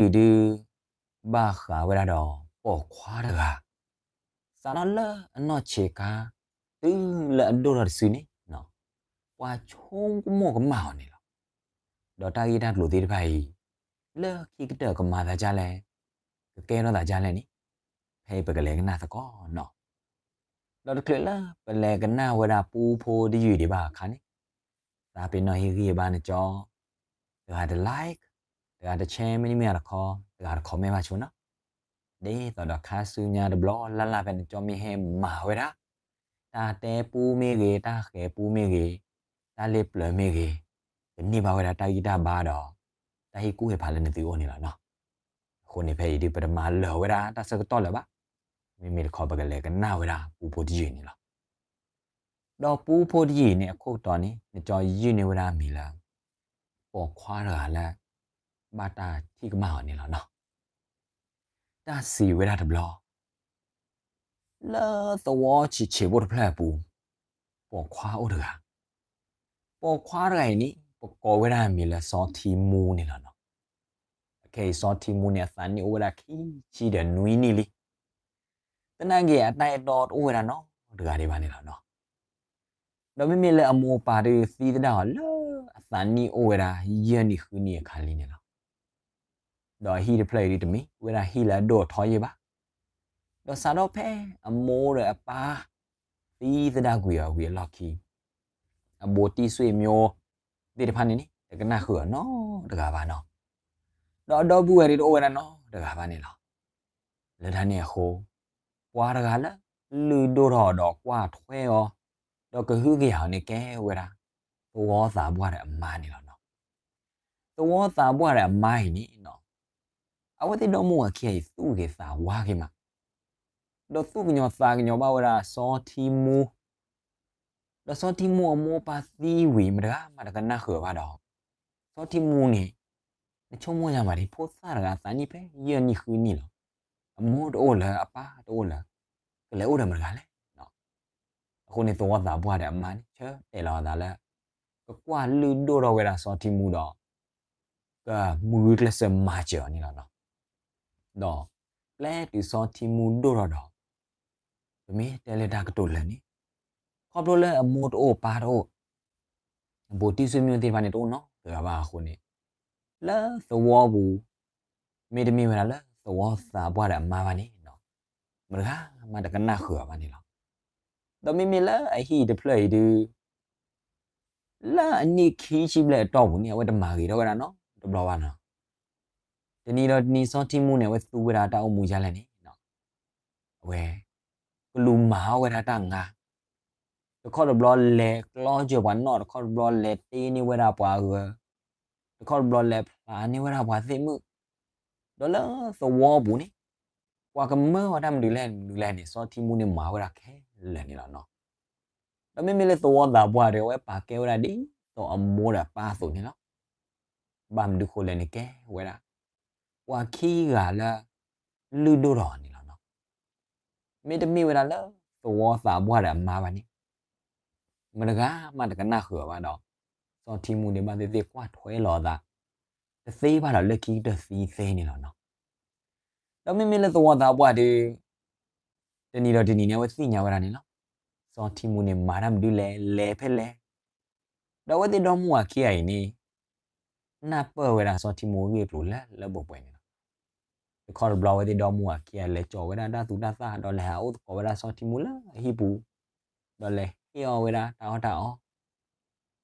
ဒီးတၢ်ဂ့ၢ်တဘ့ၣ်အံၤဒုး ဘၣ်ဃးဝဲဒၣ်ဒီး ပိာ်ခွါတဂၤ စးထီၣ်လၢအနီၢ်ဆံးခါ တုၤလၢအဒိၣ်ထီၣ်တစုန့ၣ် ပှၤဆိကမိၣ်ကမၣ်အီၤန့ၣ်လီၤ. ဒီးတၢ်ဂ့ၢ်တၢ်ကျိၤသ့ၣ်တဖၣ်အံၤ လၢခံကတၢၢ်ကမၤသးဒ်လဲၣ်, ကကဲထီၣ်သးဒ်လဲၣ်န့ၣ် ဖဲအံၤပကလဲၤကနၣ်သကိးနီၤ. ဒီးတချုးလၢပလဲၤကနၣ်ဝဲဒၣ်ပူဖိတယုၢ်ဒံးဘၣ်အခါန့ၣ် သးပ့ၤနီၣ်ဟ့ၣ်ဂံၢ်ဘါနကၠီ တဂၤတ like, တဂၤတ share မ့တမ့ၢ်တခီ တဂၤတ comment ဘၣ်ဆိနီၤ. ဒ်သိးဒီးခါဆူညါတဘျီလၢ်လၢ်ဖဲနကၠီမ့ၢ်ဟဲမၤဝဲဒၣ် တၢ်တဲပူမ့ၢ်ဂ့ၤ, တၢ်ဃဲၤပူမ့ၢ်ဂ့ၤ, တၢ်လ့ပျၢၤမ့ၢ်ဂ့ၤ, ကန့ၢ်ဘၣ်ဝဲဒၣ်တၢ်ဂံၢ်တၢ်ဘါဒီး တၢ်ဟ့ၣ်ကူၣ်ဟ့ၣ်ဖးလၢနသုအိၣ်န့ၣ်လီၤနီၤ. အဃိန့ၣ်ဖဲအံၤဒုး ပတမၤလၢာ်ဝဲဒၣ်တၢ်ဆၢကတီၢ်လၢၤဘၣ်. မ့မ့ၢ်တခီပကလဲၤကနၣ်ဝဲဒၣ်ပူဖိတယုၢ်န့ၣ်လီၤ. ဒီးပူဖိတယုၢ်န့ၣ် အခိၣ်တီန့ၣ် နကၠီယုၢ်န့ၢ်ဝဲဒၣ်အမံၤလၢ ပိာ်ခွါတဂၤလၢ ဘၣ်တၢ်ထံၣ်ကမၣ်အီၤန့ၣ်လီၤနီၤ. တၢ်စံးဝဲဒၣ်တဘျီ လၢသဝီဆံးဆံးဖိတဖျၢၣ်အပူၤ ပိာ်ခွါအိၣ်တဂၤ, ပိာ်ခွါတဂၤအံၤန့ၣ် ပကိးဝဲဒၣ်အမံၤလၢစီၤထံမူန့ၣ်လီၤနီၤ. အခဲအံၤစီၤထံမူန့ၣ် အသးနံၣ်အိၣ်ဝဲဒၣ်ခံဆံဒီးနွံနံၣ်လံ. သနာ်က့အတၢ်အဲၣ်တီတအိၣ်ဝဲဒၣ်နီတဂၤဒံးဘၣ်န့ၣ်လီၤနီၤ. ဒီးမ့မ့ၢ်လၢအမိၢ်အပၢ်ဒုးသံသဒၣ်အီၤလၢအသးနံၣ်အိၣ်ဝဲဒၣ်ယဲၢ်နံၣ်ဃုနံၣ်အခါလံန့ၣ်လီၤ. ဒီးဟံၣ်တဖျၢၣ်အံၤဒုးတမ့ၢ်ဝဲဒၣ်ဟံၣ်လၢအဒိၣ်အထီယဲၢ်ဘၣ်. ဒီးစးထီၣ်ဖဲအမိၢ်ဒီးအပၢ်သံသဒၣ်ကွံာ်အီၤဝံၤအလီၢ်ခံ အဘိးတံၢ်စွ့ၣ်မျိၤသ့ၣ်တဖၣ်န့ၣ်န့ၣ် တကနၣ်ဃုာ်အီၤနီတဂၤဘၣ်နီၤ. ဒီးအဒီပုၢ်ဝဲၢ်ဒုးတအိၣ်ဝဲဒၣ်နီတဂၤဘၣ်န့ၣ်လီၤ. လၢတၢ်န့ၣ်အဃိ ပှၤတဂၤလၢလုၢ်ဒိၣ်ထီၣ်ဒီးကွၢ်ထွဲအီၤ ဒီးကဟုကယာ်အီၤန့ၣ်ကဲဝဲဒၣ် သဝီသးပှၢ်ဒီးအမါန့ၣ်လီၤနီၤ. သဝီသးပှၢ်ဒီးအမါအံၤန့ၣ်နီၤ အဝဲသ့ၣ်ဒီမါဝၤခံဂၤအံၤသူၣ်ဂ့ၤသးဝါက့ၤမး, ဒီးသူၣ်ကညီၤသးကညီၤဘၣ်ဝဲဒၣ်စီၤထံမူ, ဒီးစီၤထံမူအမိၢ်အပၢ်သံဝံၤ မတၤတဂၤမးတကနၣ်ဃုာ်အီၤဘၣ်ဒီး စီၤထံမူန့ၣ် နဆိကမိၣ်ယါမးဒ် ဖိသၣ်တဂၤသးနံၣ်ဖဲယဲၢ်နံၣ်ဃုနံၣ်လီၤ. အမိၢ်တအိၣ်လၢၤ အပၢ်တအိၣ်လၢၤ ကလဲၤအိၣ်ဒီးမတၤတဂၤလဲၣ်. အဃိန့ၣ်သဝီသးပှၢ်ဒီးအမါန့ၣ် ဆၢတဲာ်လီၤအသးလၢ ကကွၢ်လုၢ်ဒိၣ်ထီၣ်ဝဲဒၣ်စီၤထံမူဒီး ကမုၢ်ကျဲးစၢးမၤစၢၤအီၤန့ၣ်လီၤနီၤ. ဒီးပျဲတုၤစီၤထံမူဒိၣ်ထီၣ်ဒီး ပမ့ၢ်တဲလၢတၢ်ကတိၤလၢာ်န့ၣ် ခီဖျိလၢအမိၢ်တအိၣ်ပၢ်တအိၣ် အဘိးတံၢ်စွ့ၣ်မျိၤသ့ၣ်တဖၣ်န့ၣ်တအိၣ်နီတဂၤဘၣ်အဃိန့ၣ် လၢသဝီပူၤ မ့တမ့ၢ်ဝဲဒၣ်လၢသဝီသးပှၢ်ဒီးအမါဘၣ်န့ၣ် မတၤတဂၤမးတကနၣ်ဃုာ်အီၤဘၣ်န့ၣ်လီၤ. ဒီးမ့မ့ၢ်လၢအဟံၣ်တဖျၢၣ်အံၤဒုး လၢအနံၣ်ခံဆံဘျဲၣ်အတီၢ်ပူၤန့ၣ် အဝဲတမၤဂ့ၤထီၣ်ဝဲဒၣ်နီတဘျီဘၣ်နီၤ. တနံၤဒီးတနံၤစီၤထံမူန့ၣ် အဝဲသူဝဲဒၣ်တၢ်အိၣ်မူဒ်လဲၣ်န့ၣ် အဝဲ ကလူၤမၤအီၣ်ဝဲဒၣ်တၢ်ငါ, တခီတဘျီလဲၤကျီစၢၤပှၤနီၣ်, တခီတဘျီလဲၤတ့န့ၢ်ဝဲဒၣ်ပှၤအဂၤ, တခီတဘျီလဲၤဖျါန့ၢ်ဝဲဒၣ်ပှၤသ့ၣ်မုၣ်, ဒီးလၢသဝီပူၤန့ၣ် ပှၤကမၢအီၤတၢ်မနုၤလဲၣ်မနုၤလဲၣ်န့ၣ် စီၤထံမူန့ၣ်မၤဝဲဒၣ်ခဲလၢာ်န့ၣ်လီၤနီၤ. ဒီးမ့မ့ၢ်လၢသဝီသးပှၢ်ဒီး အဝဲပာ်ကဲဝဲဒၣ်ဒ်သိးအမိၢ်ဒီးအပၢ်အသိးန့ၣ်လီၤ. ဘၣ်မနုၤဃိလဲၣ်န့ၣ် ကဲဝဲဒၣ် ပှၤခံဂၤလၢ လုၢ်ဒိၣ်ထီၣ်အီၤန့ၣ်လီၤနီၤ. မ့တမ့ၢ်ဝဲဒၣ်လၢသဝီသးပှၢ်ဒီးအမါဘၣ်န့ၣ် မတဂၤမးတကနၣ်ဃုာ်အီၤဘၣ်ဒီး စီၤထံမူန့ၣ်ဘၣ်သ့ၣ်သ့ၣ်ကွၢ်ထွဲလီၤအသး တသ့ဘၣ်ဒီးလၢခံကတၢၢ်သံသ့န့ၣ်လီၤနီၤ. ဒီးမ့မ့ၢ်လၢသဝီသးပှၢ်ဒီး တနံၤဒီးတနံၤန့ၣ် အဝဲသ့ၣ်ညါဝဲဒၣ်န့ၣ်လီၤ. စီၤထံမူန့ၣ်မၤတၢ်မနုၤလဲၣ် လဲၤဖဲလဲၣ် ဒီးအဝဲသ့ၣ်ဒီမါဝၤခံဂၤအံၤန့ၣ် နၢ်ပၢၢ်ဝဲဒၣ်စီၤထံမူအဂ့ၢ်အကျိၤလၢလၢပှဲၤပှဲၤန့ၣ်လီၤ. တခီတဘျီအဝဲသ့ၣ်ဒီမါဝၤခံဂၤလဲၤကၠီၤဝဲဒၣ်တၢ်သူတၢ်သၣ် ဒီးလဲၤဟးအိၣ်သကိးဝဲဒၣ်စီၤထံမူလၢအဟံၣ်ပူၤ, ဒီးလဲၤဟ့ၣ်အီၤဝဲဒၣ်တၢ်အီၣ်တၢ်အီ,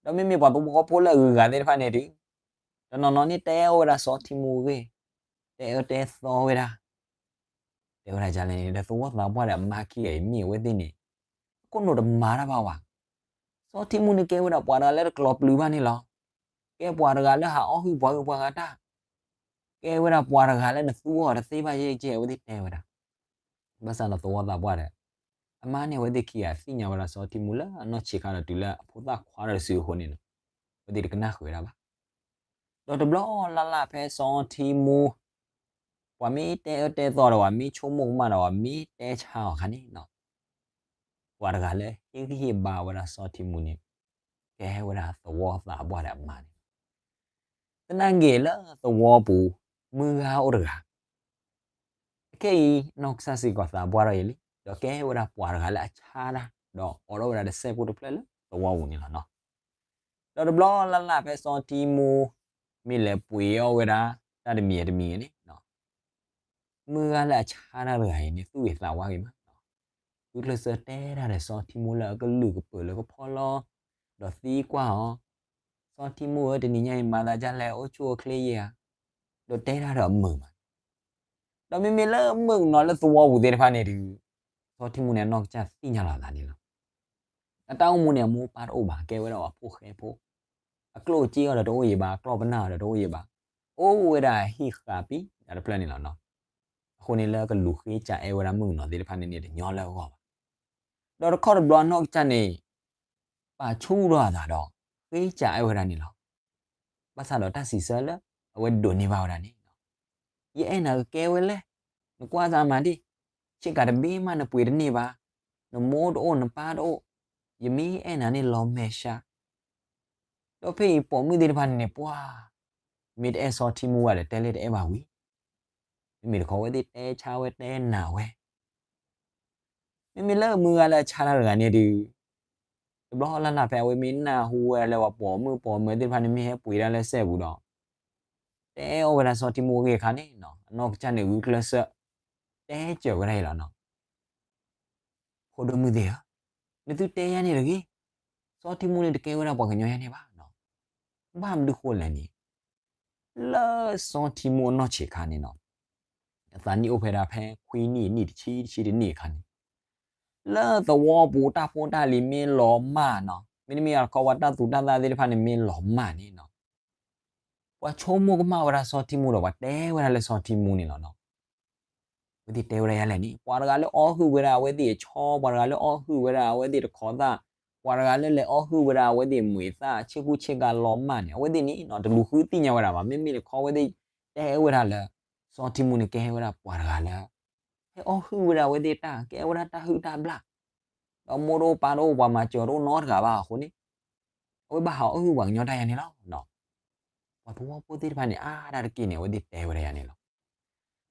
ဒီးမ့မ့ၢ်ပှၤသဝီဖိလၢအဂုၤအဂၤသ့ၣ်တဖၣ်န့ၣ်ဒီး တနီၤနီၤန့ၣ်တဲအီၣ်ဝဲဒၣ်စီၤထံမူအဂ့ၢ်, တဲအၢတဲသီဝဲဒၣ် တဲဝဲဒၣ်ဒ်လဲၣ်န့ၣ် ဒီးသဝီသးပှၢ်ဒီးအမါခံဂၤအံၤမ့ၢ်အဝဲသ့ၣ်န့ၣ် အခိၣ်နူာ်တမၤတၢ်ဘၣ်ဝဲ. စီၤထံမူန့ၣ်ကဲဝဲဒၣ်ပှၤတဂၤလၢတကျိၤပျုၤဘၣ်န့ၣ်လီၤ. ကဲပှၤတဂၤလၢဟးအီၣ်ဟုၣ်ပှၤဂုၤပှၤဂၤတၢ်, ကဲဝဲဒၣ်ပှၤတဂၤလၢနသူအီၤတသ့ဘၣ်ယဲၢ်ကဲ အဝဲသ့ၣ်တဲဝဲဒၣ်. ဘၣ်ဆၣ်ဒီးသဝီသးပှၢ်ဒီး အမါန့ၣ် အဝဲသ့ၣ်ခံဂၤသ့ၣ်ညါဝဲဒၣ်စီၤထံမူလၢအနီၢ်ဆံးခါဒီးတုၤလၢအဖိသၣ်ခွါဒီးတစုအဃိန့ၣ် အဝဲသ့ၣ်တကနၣ်ဃုာ်ဝဲဒၣ်ဘၣ်. ဒီးတဘျီလၢ်လၢ်ဖဲစီၤထံမူ ပှၤမ့ၢ်တဲအၢတဲသီဒီး ပှၤမ့ၢ်ဆိကမိၣ်ကမၣ်ဒီး ပှၤမ့ၢ်တဲဆါအီၤအခါန့ၣ် ပှၤတဂၤလၢဟ့ၣ်ဂံၢ်ဟ့ၣ်ဘါဝဲဒၣ်စီၤထံမူန့ၣ် ကဲဝဲဒၣ်သဝီသးပှၢ်ဒီးအမါန့ၣ်လီၤ. သနာ်က့လၢသဝီပူၤ မုၢ်ဂၤအိၣ်တဂၤ, အခဲအံၤ နီၢ်ကစၢ်စ့ၢ်ကီးသးပှၢ်ထီၣ်အံၤလံ, ဒီးကဲဝဲဒၣ်ပှၤတဂၤလၢအဆါတၢ်, ဒီးအိးထီၣ်ဝဲဒၣ်တစဲးဖိတဖျၢၣ်လၢသဝီပူၤန့ၣ်လီၤနီၤ. ဒီးတဘျီလၢ်လၢ်ဖဲစီၤထံမူ မ့ၢ်လဲၤပှ့ၤအီၣ်ဝဲဒၣ် တၢ်တမံၤအတမံၤန့ၣ် မုၢ်ဂၤလၢအဆါတၢ်တဂၤအံၤန့ၣ် သူၣ်ဂ့ၤသးဝါဂ့ၤမး, ဂုာ်ကျဲးစၢးတဲတၢ်ဒီးစီၤထံမူလၢအကလုၢ်ကပၢၤလၢကဖီလီၤ, ဒီးသံကွၢ်အီၤ, စီၤထံမူဧၢ, တနံၤညါအံၤမၤသးဒ်လဲၣ်, အိၣ်ဆူၣ်အိၣ်ချ့ယဲဧါ, ဒီးတဲတၢ်ဒီးအမုာ်မး. ဒီးမ့မ့ၢ်လၢမုၣ်ကနီၤလၢသဝီပူၤသ့ၣ်တဖၣ်န့ၣ်ဒီး စီၤထံမူန့ၣ် အနီၢ်ကစၢ်သ့ၣ်ညါလီၤအသးန့ၣ်လီၤ. အတၢ်အိၣ်မူန့ၣ် အမိၢ်ပၢ်တအိၣ်ဘၣ်, ကဲဝဲဒၣ်အဖိဃဲဖိ, အကျိၣ်အစ့အီၤဒီးတအိၣ်ယံၤဘၣ်, အကျီၢ်ပနၢ်အီၤဒီးတအိၣ်ယံၤဘၣ်, အိၣ်ဝဲဒၣ်ဟံၣ်ဃာ်ပံၤတဖျၢၣ်န့ၣ်လီၤနီၤ. အဃိန့ၣ်လၢကလူၤဃ့စၢ်အဲၣ်ဝဲဒၣ်မုၣ်ကနီၤသ့ၣ်တဖၣ်န့ၣ်န့ၣ် တညီလၢအဂီၢ်ဘၣ်. ဒီးတခီတဘျီအနီၢ်ကစၢ်န့ၣ် ပာ်ဆူၣ်ထီၣ်အသးဒီး ဃ့စၢ်အဲၣ်ဝဲဒၣ်န့ၣ်လီၤ. ဘၣ်ဆၣ်ဒီးတၢ်စံးဆၢလၢအဝဲဒိးန့ၢ်ဘၣ်ဝဲဒၣ်န့ၣ်, ယအဲၣ်နၤကကဲဝဲလဲၣ်, နကွၢ်စၢ်မၤဒံၣ်, ဆ့ကၤတဘ့ၣ်မးနပှ့ၤတန့ၢ်ဘၣ်, နမိၢ်တအိၣ်နပၢ်တအိၣ်, ယမ့ၢ်အဲၣ်နၤန့ၣ်လီၤမဲာ်ဆှး ဒီးဖဲအံၤပိာ်မုၣ်သ့ၣ်တဖၣ်န့ၣ်န့ၣ် ပှၤ မ့ၢ်တအဲၣ်စီၤထံမူဘၣ်ဒီး တဲလၢတအဲၣ်ဘၣ်ဝံၤ, မ့မ့ၢ်တခီအဝဲသ့ၣ်တဲဆါဝဲတဲနာ်ဝဲ, မ့မ့ၢ်လၢမုၢ်ဂၤလၢအဆါတၢ်တဂၤန့ၣ်ဒီး တဘျီလၢ်လၢ်ဖဲအဝဲမ့ၢ်နၢ်ဟူဝဲဒၣ်လၢပှၤပိာ်မုၣ်ပိာ်မၢၤသ့ၣ်တဖၣ်န့ၣ် မ့ၢ်ဟဲပှ့ၤဒၣ်လၢစဲပူၤဒီး တဲအီၣ်ဝဲဒၣ်စီၤထံမူအဂ့ၢ်အခါန့ၣ် အနီၢ်ကစၢ်န့ၣ်ဂုာ်ကျဲးစၢး တဲစၢၤဝဲဒၣ်အံၤလီၤနီၤ. ဖိဒိၣ်မုၣ်သ့ၣ်ဧၢ, နသုတဲယၤန့ၣ်တဂ့ၤ, စီၤထံမူန့ၣ်တကဲဝဲဒၣ်ပှၤကညီယၤန့ၣ်ဘၣ်နီၤ. ဘၣ်မနုၤဃိလဲၣ်န့ၣ်, လၢစီၤထံမူအနီၢ်ဆံးခါန့ၣ်နီၤ, အသးနံၣ်အိၣ်ဖဲဒၣ်ဖဲခွံနံၣ်နံၣ်တဆံတဆံတနံၣ်အခါန့ၣ်, လၢသဝီပူၤတၢ်ဖိတၢ်လံၤမ့ၢ်လီၤမၢ်နီၤ, မ့တမ့ၢ်အခီပှၤတၢ်သူတၢ်သၣ်သ့ၣ်တဖၣ်န့ၣ်မ့ၢ်လီၤမၢ်န့ၣ်နီၤ, ပှၤဆိကမိၣ်ကမၣ်ဝဲဒၣ်စီၤထံမူဒီးပှၤတဲဝဲဒၣ်လၢစီၤထံမူန့ၣ်လီၤနီၤ. အဝဲသ့ၣ်တဲဝဲဒၣ်ယၤလဲၣ်န့ၣ်, ပှၤတဂၤလၢအီၣ်ဟုၣ်ဝဲဒၣ်အဝဲသ့ၣ်အဆီ, ပှၤတဂၤလၢအီၣ်ဟုၣ်ဝဲဒၣ်အဝဲသ့ၣ်တခီသၣ်, ပှၤတဂၤလၢလဲၤအီၣ်ဟုၣ်ဝဲဒၣ်အဝဲသ့ၣ်မုာ်သၣ် ဆ့ကူဆ့ကၤလီၤမၢ်န့ၣ် အဝဲသ့ၣ်န့ၣ်နီၤ တလူၤဃုသ့ၣ်ညါဝဲဒၣ်ဘၣ်. မ့မ့ၢ်တခီအဝဲသ့ၣ်တဲဝဲဒၣ်လၢ စီၤထံမူန့ၣ်ကဲဝဲဒၣ်ပှၤတဂၤလၢ ဟဲအီၣ်ဟုၣ်ဝဲဒၣ်အဝဲသ့ၣ်တၢ်, ကဲဝဲဒၣ်တၢ်ဟုၣ်တၢ်ဘျၣ်, ဒီးမိၢ်တအိၣ်ပၢ်တအိၣ် ပှၤမၤစၢၤတအိၣ်နီတဂၤဘၣ်အဃိန့ၣ်, အဝဲဘၣ်ဟးအီၣ်ဟုၣ်ပှၤကညီတၢ်ယၤန့ၣ်လီၤ. ပှၤသဝီဖိသ့ၣ်တဖၣ်န့ၣ် အါဒၣ်တက့ၢ်န့ၣ် အဝဲသ့ၣ်တဲဝဲဒၣ်ယၤန့ၣ်လီၤ.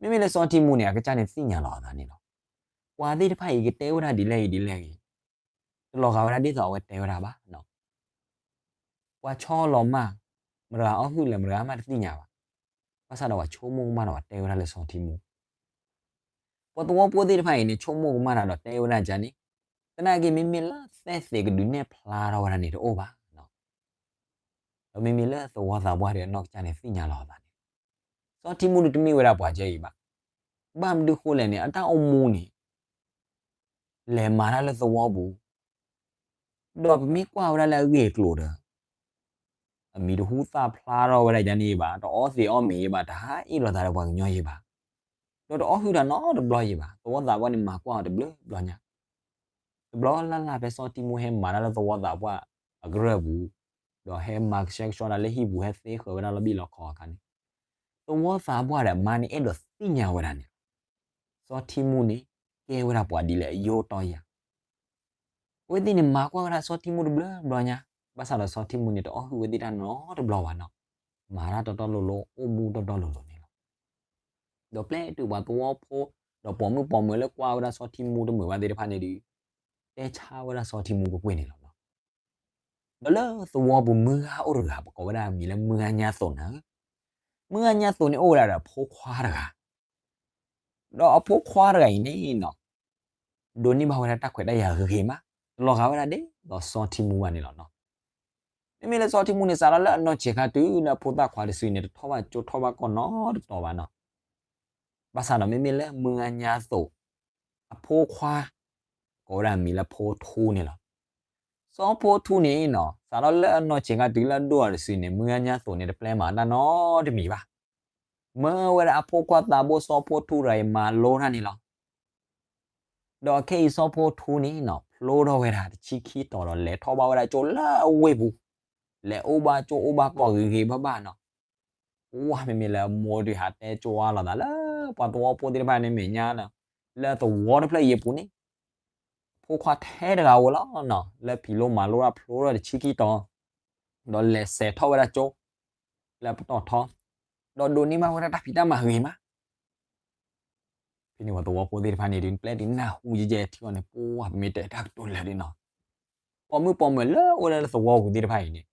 မ့မ့ၢ်လၢစီၤထံမူန့ၣ် အကစၢ်န့ၣ်သ့ၣ်ညါလီၤအသးန့ၣ်လီၤ. ပှၤသ့ၣ်တဖၣ်အံၤကတဲဝဲဒၣ်ဒ်လဲၣ်ဂ့ၤဒ်လဲၣ်ဂ့ၤ, တလီၤဂာ်ဝဲဒၣ်ဒ်သိးအဝဲတဲဝဲဒၣ်ဘၣ်. ပှၤဆီလီၤမၢ်, မတၤဂၤအီၣ်ဟုၣ်လဲၣ် မတၤဂၤမးတသ့ၣ်ညါဘၣ်. ဘၣ်ဆၣ်ဒီးပှၤဆိကမိၣ်ကမၣ်ဒီးပှၤတဲဝဲဒၣ်လၢစီၤထံမူ ပှၤသဝီဖိသ့ၣ်တဖၣ်အံၤန့ၣ် ဆိကမိၣ်ကမၣ်တၢ်ဒီးတဲဝဲဒၣ်ယၤန့ၣ်, သနာ်က့မ့မ့ၢ်လၢသဲသ့ၣ်ကဒုးနဲၣ်ဖျါထီၣ်ဝဲဒၣ်န့ၣ်တအိၣ်ဘၣ်. ဒီးမ့မ့ၢ်လၢသဝီသးပှၢ်ဒီးအနီၢ်ကစၢ်န့ၣ်သ့ၣ်ညါလီၤအသးန့ၣ်, စီၤထံမူဒုးတမ့ၢ်ဝဲဒၣ်ပှၤကဲအံၤဘၣ်. ဘၣ်မနုၤဃိလဲၣ်န့ၣ် အတၢ်အိၣ်မူန့ၣ် လဲၤမၤတၢ်လၢသဝီပူၤ, ဒီးပမ့ၢ်ကွၢ်ဝဲဒၣ်လၢအဂ့ၢ်အကျိၤဒီး အမံၤတဟူသၣ်ဖျါထီၣ်ဝဲဒၣ်ယၤန့ၣ်ဘၣ်, တအီသံးအီမ့ၤယဘၣ်, တဟးအ့ၣ်လိာ်သးဒီးပှၤကညီယဘၣ်, ဒီးတအီၣ်ဟုၣ်တၢ်နီတဘျီယဘၣ်, သဝီသးပှၢ်န့ၣ်မၤကွၢ်အီၤတဘျုးဘျီညါ. တဘျီလၢ်လၢ်ဖဲစီၤထံမူဟဲမၤတၢ်လၢသဝီသးပှၢ်အကရၢၢ်ပူၤ, ဒီးဟဲမၤကဆှဲကဆှီတၢ်လၢဟံၣ်ပူၤ ဟဲသ့ဃၢၤဝဲဒၣ်လီၤဘံၣ်လီၤခီအခါန့ၣ်, သဝီသးပှၢ်ဒီးမါန့ၣ်အဲၣ်ဒိးသ့ၣ်ညါဝဲဒၣ်န့ၣ်လီၤ. စီၤထံမူန့ၣ် ကဲဝဲဒၣ်ပှၤဒ်လဲၣ်အယိတီယၤ အဝဲသ့ၣ်န့ၣ်မၤကွၢ်ဝဲဒၣ်စီၤထံမူတဘျုးဘျီညါ, ဘၣ်ဆၣ်ဒီးစီၤထံမူန့ၣ် တအီၣ်ဟုၣ်ဝဲသ့ၣ်တၢ်နီတဘျီဘၣ်နီၤ, မၤတၢ်တီတီလိၤလိၤ အိၣ်မူတီတီလိၤလိၤန့ၣ်လီၤ. ဒီးပျဲတုၤပှၤသဝီဖိ ဒီးပိာ်မုၣ်ပိာ်မၢၤလၢကွၢ်ဝဲဒၣ်စီၤထံမူတမုာ်ဘၣ်သ့ၣ်တဖၣ်န့ၣ်ဒီး တဲဆါဝဲဒၣ်စီၤထံမူကကွ့ၢ်န့ၣ်လီၤနီၤ. ဒီးလၢသဝီပူၤမုၢ်ဂၤအိၣ်တဂၤ ပကိးဝဲဒၣ်မံၤလၢမုၢ်ဂၤညါသိးနၤဧၢ, မုၢ်ဂၤညါသိးန့ၣ်အိၣ်ဝဲဒၣ်ဒီးအဖိခွါတဂၤ ဒီးအဖိခွါတဂၤအံၤန့ၣ်နီၤ, ဒိးန့ၢ်ဘၣ်ဝဲဒၣ်တၢ်ခွဲးတၢ်ယာ်ဂ့ၤမး, တလီၤဂာ်ဝဲဒၣ်ဒ်သိးစီၤထံမူဘၣ်န့ၣ်လီၤနီၤ. မ့မ့ၢ်လၢစီၤထံမူန့ၣ် စးထီၣ်လၢအနီၢ်ဆံးခါတုၤလၢအဖိသၣ်ခွါတစုန့ၣ် တထီၣ်ဘၣ်ကၠိထီၣ်ဘၣ်ကီၢ်နီတတီၤဘၣ်နီၤ. ဘၣ်ဆၣ်ဒီးမ့မ့ၢ်လၢမုၢ်ဂၤညါသိး အဖိခွါ ကိးဝဲဒၣ်မံၤလၢဖိထူန့ၣ်လီၤ. စီၤဖိထူန့ၣ်နီၤ စးထီၣ်လၢအနီၢ်ဆံးခါတုၤလၢအဒိၣ်အီၤတစုန့ၣ် မုၢ်ဂၤညါသိးန့ၣ် တပျဲမၤတၢ်နီတမံၤဘၣ်. မၢဝဲဒၣ်အဖိခွါသးဘိစီၤဖိထူတဂၤအံၤမၤလိတၢ်န့ၣ်လီၤ. ဒီးခဲအံၤစီၤဖိထူန့ၣ်နီၤ ဖျိထီၣ်ဝဲဒၣ်တဆံခံတီၤဒီး လဲၤထီၣ်ဘၣ်ဝဲဒၣ်ကၠိလၢအဝ့ၢ်ပူၤ, လဲၤအိၣ်ဘၣ်ကၠိအိၣ်ဘၣ်ကီၢ်ဂ့ၤဂ့ၤဘၣ်ဘၣ်နီၤ. ပှၤမ့မ့ၢ်လၢအမိၢ်ဒုးဟးတဲကၠိအါလိာ်သးလၢ ပှၤသဝီဖိသ့ၣ်တဖၣ်န့ၣ်မဲာ်ညါနီၤ, လၢသဝီတဖျၢၣ်အံၤအပူၤန့ၣ် အဖိခွါထဲတဂၤဧိၤလီၤနီၤ လၢဖံးလိမၤလိတၢ်ဖျိထီၣ်တဆံခံတီၤ ဒီးလဲၤစဲးထီၣ်ဝဲဒၣ်ကၠိ လၢပတီၢ်ထီ ဒီးဒိးန့ၢ်ဘၣ်ဝဲဒၣ်တၢ်ဖံးတၢ်မၤဂ့ၤမး. ဖဲန့ၣ်ပှၤသဝီဖိသ့ၣ်တဖၣ်န့ၣ်ဒုး ပျဲဒုးနၢ်ဟူယဲၢ်ထံဃီန့ၣ် ပှၤပမ့ၢ်တဲတၢ်ကတိၤလၢာ်ဒ်နီၤ, ပိာ်မုၣ်ပိာ်မၢၤလၢအိၣ်လၢသဝီပူၤသ့ၣ်တဖၣ်အံၤန့ၣ်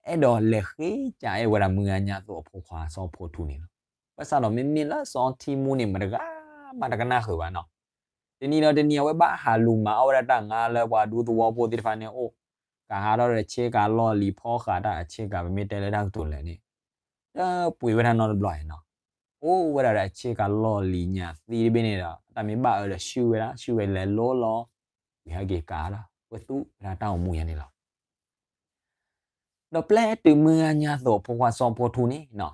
အဲၣ်ဒိးလဲၤဃ့ကးအဲၣ်ဝဲဒၣ်မုၢ်ဂၤညါသိးအဖိခွါစီၤဖိထူန့ၣ်လီၤ. ဘၣ်ဆၣ်ဒီးမ့မ့ၢ်လၢစီၤထံမူန့ၣ် မတဂၤမးတကနၣ်ဃုာ်ဘၣ်နီၤ. တနံၤဒီးတနံၤအဝဲဘၣ်ဟးလူၤမၤအီၣ်ဝဲဒၣ်တၢ်ငါလၢပှၤဒူသဝီဖိသ့ၣ်တဖၣ်န့ၣ်အိၣ်, ကးဟးထီၣ်ဒီးဆ့ကၤလီၢ်လံၤဖီဃာ်တၢ်အဆ့ကၤ ပမ့ၢ်တဲလၢတၢ်ကတိၤလၢာ်န့ၣ်, တပှ့ၤဝဲဒၣ်နီတဘျီအံၤနီၤ. အိၣ်ဝဲဒၣ်ဒီးအဆ့ကၤလီၢ်လံၤညၣ်သံတဘ့ၣ်န့ၣ်ဒီး တၢ်မ့ၢ်ဘၣ်အၢဒီးဆူၣ်ဝဲဒၣ် ဆူၣ်ဝဲလဲၤလိလီၤ, ဝံၤဟဲက့ၤကးဒီး ဝဲသူဝဲဒၣ်တၢ်အိၣ်မူယါန့ၣ်လီၤ. ဒီးပျဲတုၤမုၢ်ဂၤညါသိးအဖိခွါစီၤဖိထူန့ၣ်နီၤ,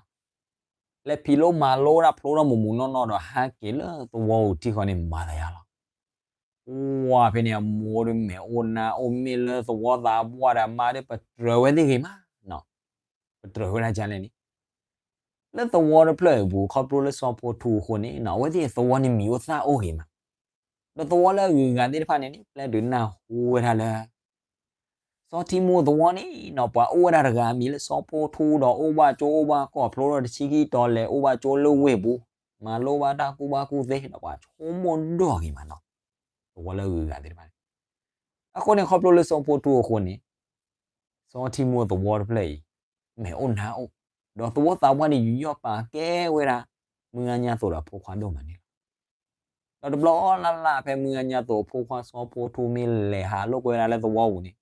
လဲၤဖံးလိမၤလိဒၣ်ဖျိထီၣ်မူးမူးနီၢ်နီၢ်ဒီးဟဲက့ၤလၢသဝီပူၤထံဃီန့ၣ် မၤသးယါလီၤ. ပှၤဖဲန့ၣ်အမိၢ်ဒီးမဲာ်အိၣ်နါအိၣ် မ့ၢ်လၢသဝီသးပှၢ်ဒီးအမါဒီး ပတြၢၤဝဲသ့ၣ်ဂ့ၤမးနီၤ. ပတြၢၤဝဲဒၣ်ဒ်လဲၣ်န့ၣ်, လၢသဝီတဖျၢၣ်အပူၤ ခီဖျိလၢစီၤဖိထူအဃိန့ၣ်နီၤ အဝဲသ့ၣ်သဝီန့ၣ်မံၤအိၣ်သၣ်အိၣ်ဂ့ၤမး. ဒီးသဝီလၢအဂုၤအဂၤသ့ၣ်တဖၣ်န့ၣ်န့ၣ် ပျဲတုၤနၢ်ဟူဝဲဒၣ်လၢ စီၤထံမူအသဝီန့ၣ်နီၤ ပှၤအိၣ်ဝဲဒၣ်တဂၤအမံၤလၢစီၤဖိထူဒီး အိၣ်ဘၣ်ကၠိအိၣ်ဘၣ်ကီၢ်ဖျိထီၣ်တဆံခံတီၤလဲၣ် အိၣ်ဘၣ်ကၠိလၢဝ့ၢ်ပူၤ, မၤလိဘၣ်တၢ်ကူၣ်ဘၣ်ကူၣ်သ့ဒီး ပှၤဆိကမိၣ်ဒိၣ်ဂ့ၤမးနီၤ. သဝီလၢအဂုၤအဂၤသ့ၣ်တဖၣ်န့ၣ်, အဃိန့ၣ် ခီဖျိလၢစီၤဖိထူအဃိန့ၣ် စီၤထံမူအသဝီတဖျၢၣ်အံၤ မဲာ်အိၣ်နါအိၣ်, ဒီးသဝီသးပှၢ်န့ၣ် ယူးယီၣ်ပာ်ကဲဝဲဒၣ် မုၢ်ဂၤညါသိးဒီးအဖိခွါဒိၣ်မးန့ၣ်လီၤ. ဒီးတဘျီလၢ်လၢ် ဖဲမုၢ်ဂၤညါသိးအဖိခွါစီၤဖိထူမ့ၢ်လဲၤဟးလိာ်ကွဲဝဲဒၣ်လၢသဝီပူၤန့ၣ်,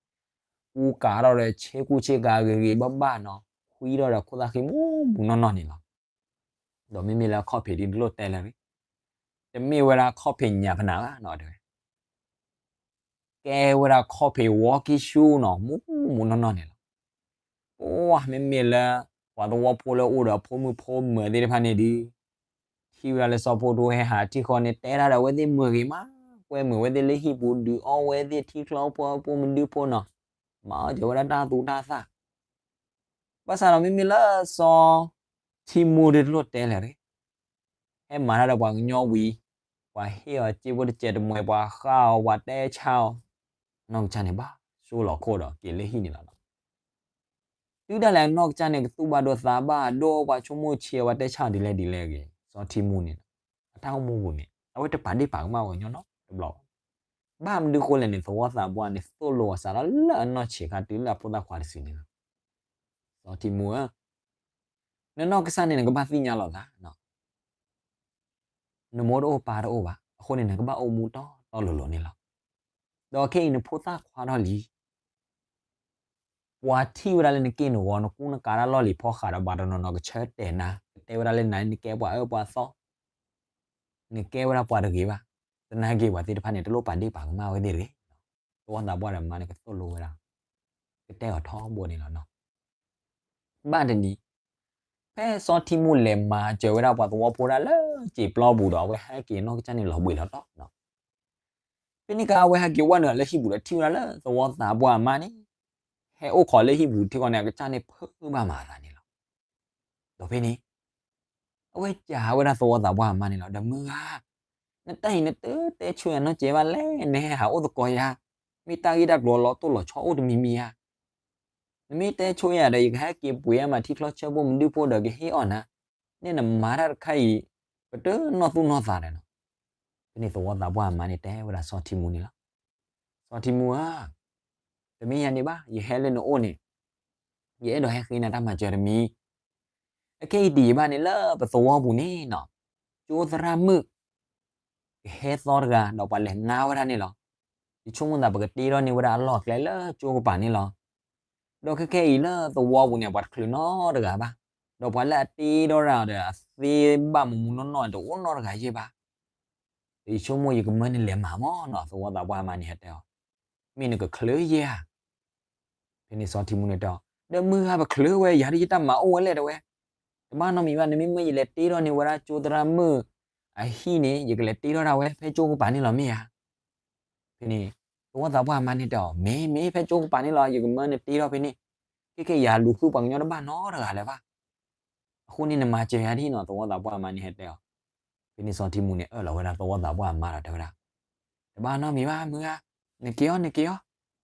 ကူကးထီၣ်ဒီးဆ့ကူဆ့ကၤဂ့ၤဂ့ၤဘၣ်ဘၣ်နီၤ, ဃံထီၣ်ဒီးခိၣ်သၣ်ဃံမူးမူးနီၢ်နီၢ်န့ၣ်လီၤ. ဒီးမ့မ့ၢ်လၢအခီၣ်ဖံးဒ်တလိၣ်တဲလၢၤ, တမ့ၢ်ဝဲဒၣ်ခီၣ်ဖံးညၣ်ဖနၤဘၣ်နီၤ, တဲဝဲ ကဲဝဲဒၣ်ခီၣ်ဖံးဝီကံၢ်ဆူၣ်နီၤ မူးမူးနီၢ်နီၢ်န့ၣ်လီၤ. ပှၤမ့မ့ၢ်လၢ ပှၤသဝီဖိလၢအိၣ်ဒီးဖိမုၣ်ဖိမၢၤသ့ၣ်တဖၣ်န့ၣ်ဒုး, ထံၣ်ဝဲဒၣ်လၢစီၤဖိထူဟဲဟးထံဃီန့ၣ် တဲတၢ်ဒီးအဝဲသ့ၣ်မုာ်ဂ့ၤမး, ကွဲမုာ်ဝဲသ့ၣ်လၢဟံၣ်ပူၤ ဒုးအီၣ်ဝဲသ့ၣ်ထံချီပှီဖိမုၢ်ဒုဖိနီၤ, မၤအီၣ်စၢၤဝဲဒၣ်တၢ်သူတၢ်သၣ် ဘၣ်ဆၣ်ဒီးမ့မ့ၢ်လၢစီၤထံမူဒ်တလိၣ်တဲလၢၤ, ဟဲမၤတၢ်ဒီးပှၤကညီဝံၤ, ပှၤဟ့ၣ်အီၤစ့ဖိတစဲးတမှဲၤ ပှၤဃၣ်အီၤ ပှၤတဲဆါအီၤ, အနီၢ်ကစၢ်န့ၣ်ဘၣ်ဆိလီၤခိၣ်ဒီးက့ၤလၢဟံၣ်န့ၣ်လီၤ. တုၤဒၣ်လဲာ်အနီၢ်ကစၢ်န့ၣ် ကသူၣ်ဘၣ်ဒိသးဘၣ်ဒိ ပှၤဆိကမိၣ်ဆံးအီၤ ပှၤတဲဆါအီၤဒ်လဲၣ်ဒ်လဲၣ်ဂ့ၤ, စီၤထံမူန့ၣ် အတၢ်အိၣ်မူပူၤန့ၣ် အဝဲတပာ်ဒ့ၣ်ပာ်ကမၣ်ပှၤကညီနီတဘျီဘၣ်. ဘၣ်မနုၤဃိလဲၣ်န့ၣ် သဝီသးပှၢ်န့ၣ် သိၣ်လိအီၤစးထီၣ်လၢအနီၢ်ဆံးခါတုၤလၢအဖိသၣ်ခွါတစုန့ၣ်လီၤ. စီၤထံမူဧၢ, နနီၢ်ကစၢ်န့ၣ် နကဘၣ်သ့ၣ်ညါလီၤသး နမိၢ်တအိၣ်ပၢ်တအိၣ်ဘၣ်, အဃိန့ၣ် နကဘၣ်အိၣ်မူတီတီလိၤလိၤန့ၣ်လီၤ. ဒီးခဲအံၤနဖိသၣ်ခွါထီၣ်လံ, ပှၤထံၣ်ဝဲဒၣ်လၢနက့ၢ်နဂီၤ နကူနကၤတၢ်လီၢ်လံၤဖီဃးဒီး ပှၤတနီၤနီၤကဆၢတဲာ်နၤ, ကတဲဝဲဒၣ်လၢနၤ နကဲပှၤအၢပှၤသီ, နကဲဝဲဒၣ်ပှၤတဂ့ၤဘၣ်, သနာ်က့ပှၤသ့ၣ်တဖၣ်န့ၣ် တလိၣ်ပာ်ဒ့ၣ်ပာ်ကမၣ်ဝဲသ့ၣ်တဂ့ၤ. သဝီသးပှၢ်ဒီးမါန့ၣ် ကသိၣ်လိဝဲဒၣ်, ကတဲအီၤထီဘိန့ၣ်လီၤနီၤ. ဘၣ်တနံၤ, ဖဲစီၤထံမူလဲၤမၤစၢၤဝဲဒၣ်ပှၤသဝီဖိဒၣ်လၢစံာ်ပျီပူၤဒီး အဝဲဟဲက့ၤနီၢ်ကစၢ်န့ၣ်လီၤဘှံးလီၤတီၤနီၤ. ဖဲန့ၣ်အခါ အဝဲဟဲက့ၤဝဲနုာ်လၢဟံၣ်ပူၤဒီးထံၣ်ဝဲဒၣ်လၢသဝီသးပှၢ်အမါန့ၣ် ဟဲအိၣ်ခိးလၢဟံၣ်ပူၤထံဃီန့ၣ် အကစၢ်န့ၣ်ဖုးဘၣ်မၤအသးန့ၣ်လီၤ. ဒီးဖဲန့ၣ် အဝဲစံးဝဲဒၣ်သဝီသးပှၢ်အမါန့ၣ်လီၤ, ဒီးမုၢ်ဧၢ, နတၢ်အံၤနတတဲဆိယၤနီတစဲးဘၣ်လဲၣ်, နဟဲဟးအိၣ်သကိးယၤ, မ့ၢ်တၢ်ဂ့ၢ်တၢ်ကျိၤလီၤတိၢ်လီၤဆီအိၣ်တမံၤမံၤဧါ. နမ့ၢ်တဲဆိယၤဒီး ယကဟဲက့ၤပှ့ၤအမၤထံချီဆၢဖိမုၣ်ဒုဖိဒီးကဟ့ၣ်အီၣ်နၤ, နဲၣ်နမၤတၢ်တခါအံၤ ပတနီၢ်သူၣ်နီၢ်သးဒီးနီၤ. ဖဲန့ၣ်သဝီသးပှၢ်အမါန့ၣ်တဲဝဲဒၣ်စီၤထံမူန့ၣ်လီၤ, စီၤထံမူဧၢ, တမ့ၢ်ယၤန့ၣ်ဘၣ်, ယဟဲလၢနအိၣ်န့ၣ် ယအဲၣ်ဒိးဟဲဃ့နၤတၢ်မၤစၢၤတမံၤ. အခဲအံၤဒံးဘၣ်န့ၣ်လၢပသဝီပူၤန့ၣ်နီၤ, ကၠိသရၣ်မုၣ် ကဟဲသီတဂၤ ဒီးပှၤလဲၤငါဝဲဒၣ်န့ၣ်လီၤ. ယဆိကမိၣ်သးပကတ့ထီၣ်န့ၢ်ဝဲဒၣ်အလီၢ်အကျဲလၢကၠိကပၤန့ၣ်လီၤ. ဒီးခဲခဲအံၤလၢသဝီပူၤန့ၣ် ပှၤတချုးနီတဂၤဘၣ်, ဒီးပှၤလၢအတ့ထီၣ်တၢ်ဒီးအသ့ဘၣ်မူးမူးနီၢ်နီၢ်တအိၣ်နီတဂၤယဲၢ်ဘၣ်. ဒီးယဆိကမိၣ်ယကမၢနလဲၤမၤမၢ်နီၤ, သဝီသးပှၢ်အမါန့ၣ်ဟဲတဲအီၤ, မ့ၢ်နကချုးယဲၢ်ဧါ. ဖဲန့ၣ်စီၤထံမူန့ၣ်တဲအီၤ, ဒီးမုၢ်ဂၤပချုးဝဲ ယၤဒ်ယတၢ်မၤအိၣ်ဝဲလဲၣ်တဲဝဲ, တဘၣ်နီတမံၤဘၣ်, နမ့ၢ်မၢယလဲၤတ့ထီၣ်န့ၢ်ဝဲဒၣ်ကၠိသရၣ်မုၣ်အဟံၣ်န့ၣ် ယကလဲၤတ့ထီၣ်ဒၣ်ဝဲဖဲကၠိကပၤန့ၣ်လီၤမ့ၢ်ဧါ. ဖဲန့ၣ် သဝီသးပှၢ်အမါန့ၣ်တဲအီၤ, မ့ၢ်မ့ၢ်ဖဲကၠိကပၤန့ၣ်လီၤ, ယကမၢနတ့ထီၣ်ဖဲန့ၣ်, ခဲခဲယၤလူၤဃုပှၤကညီတဘၣ်နီတဂၤလၢၤဘၣ်. အဃိန့ၣ်နမၤစၢၤယၤဒ်နီၤ, သဝီသးပှၢ်အမါန့ၣ်ဟဲတဲအီၤ. ဖဲန့ၣ်စီၤထံမူန့ၣ် အၢၣ်လီၤဝဲဒၣ်သဝီသးပှၢ်အမါဒီးတဲဝဲဒၣ်, တဘၣ်နီတမံၤဘၣ်မုၢ်ဧါ, နက့ၤအီၤ နက့ၤအီၤ,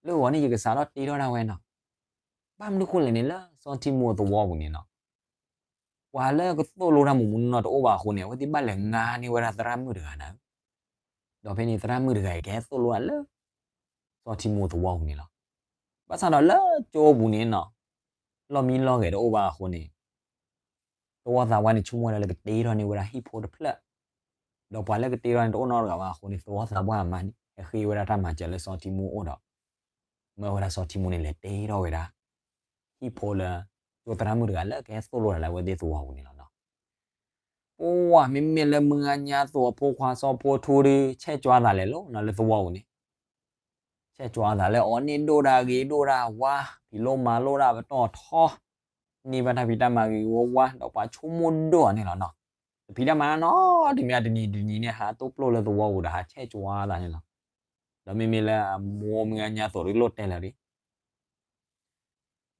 လၢဂီၤန့ၣ် ယကစးထီၣ်တ့ထီၣ်ဒၣ်ဝဲနီၤ. ဘၣ်မနုၤဃိလဲၣ်န့ၣ် လၢစီၤထံမူအသဝီပူၤန့ၣ်နီၤ, ပှၤလၢကသိၣ်လိတၢ်မူးမူးနီၢ်နီၢ်တအိၣ်ဘၣ်အဃိန့ၣ် အဝဲသ့ၣ်ဘၣ်လဲၤငါန့ၢ်ဝဲဒၣ်သရၣ်မုၣ်တဂၤနၤ, ဒီးဖဲန့ၣ်သရၣ်မုၣ်တဂၤအံၤကဟဲသိၣ်လိဒၣ်လၢ စီၤထံမူသဝီပူၤန့ၣ်လီၤ. ဘၣ်ဆၣ်ဒီးလၢကၠိပူၤန့ၣ်နီၤ လီၢ်မံလီၢ်ဂဲၤတအိၣ်ဘၣ်အဃိန့ၣ် သဝီသးပှၢ်န့ၣ် ဆိကမိၣ်ဝဲဒၣ်လၢကတ့ထီၣ်န့ၢ်ဝဲဒၣ်ဟံၣ်ဖိတဖျၢၣ်, ဒီးပှၤလၢကတ့ထီၣ်န့ၣ်တအိၣ်နီတဂၤဘၣ်အဃိန့ၣ် သဝီသးပှၢ်အမါန့ၣ် ဟဲဃ့ဝဲဒၣ်တၢ်မၤစၢၤလၢစီၤထံမူအအိၣ်ဒီး မၢဝဲဒၣ်စီၤထံမူန့ၣ် လဲၤတ့ထီၣ်ဝဲဒၣ် ဟံၣ်ဖိလၢ ကၠိသရၣ်မုၣ်တဂၤလၢကဟဲသိၣ်လိတၢ်လၢအဝဲသ့ၣ်သဝီပူၤန့ၣ်လီၤနီၤ. ပှၤမ့မ့ၢ်လၢမုၢ်ဂၤညါသိးအဖိခွါစီၤဖိထူဒီး ဆဲးကွၢ်သးလဲၤလီၤနီၤလၢသဝီပူၤန့ၣ် ဆဲးကွၢ်သးလၢအီၤန့ၣ် ဒိၣ်ဒၣ်ဂ့ၤဒိၣ်ဒၣ်ဝါ ဖံးလိမၤလိတၢ်ပတီၢ်ထီ န့ၢ်ဘၣ်တၢ်ဖံးတၢ်မၤဂ့ၤဂ့ၤဝါဝါ ဒီးပှၤဆိကမိၣ်ဒိၣ်အီၤန့ၣ်လီၤနီၤ. တဖံးတၢ်မၤနီတမံၤ တနံၤတနံၤန့ၣ် ဟးတိၢ်ပျိၢ်လၢသဝီပူၤဒီး ဟးဆဲးကွၢ်သးန့ၣ်လီၤ. ဒီးမ့မ့ၢ်လၢအမိၢ်မုၢ်ဂၤညါသိးဒီးလိၣ်တဲလၢာ်ဒီး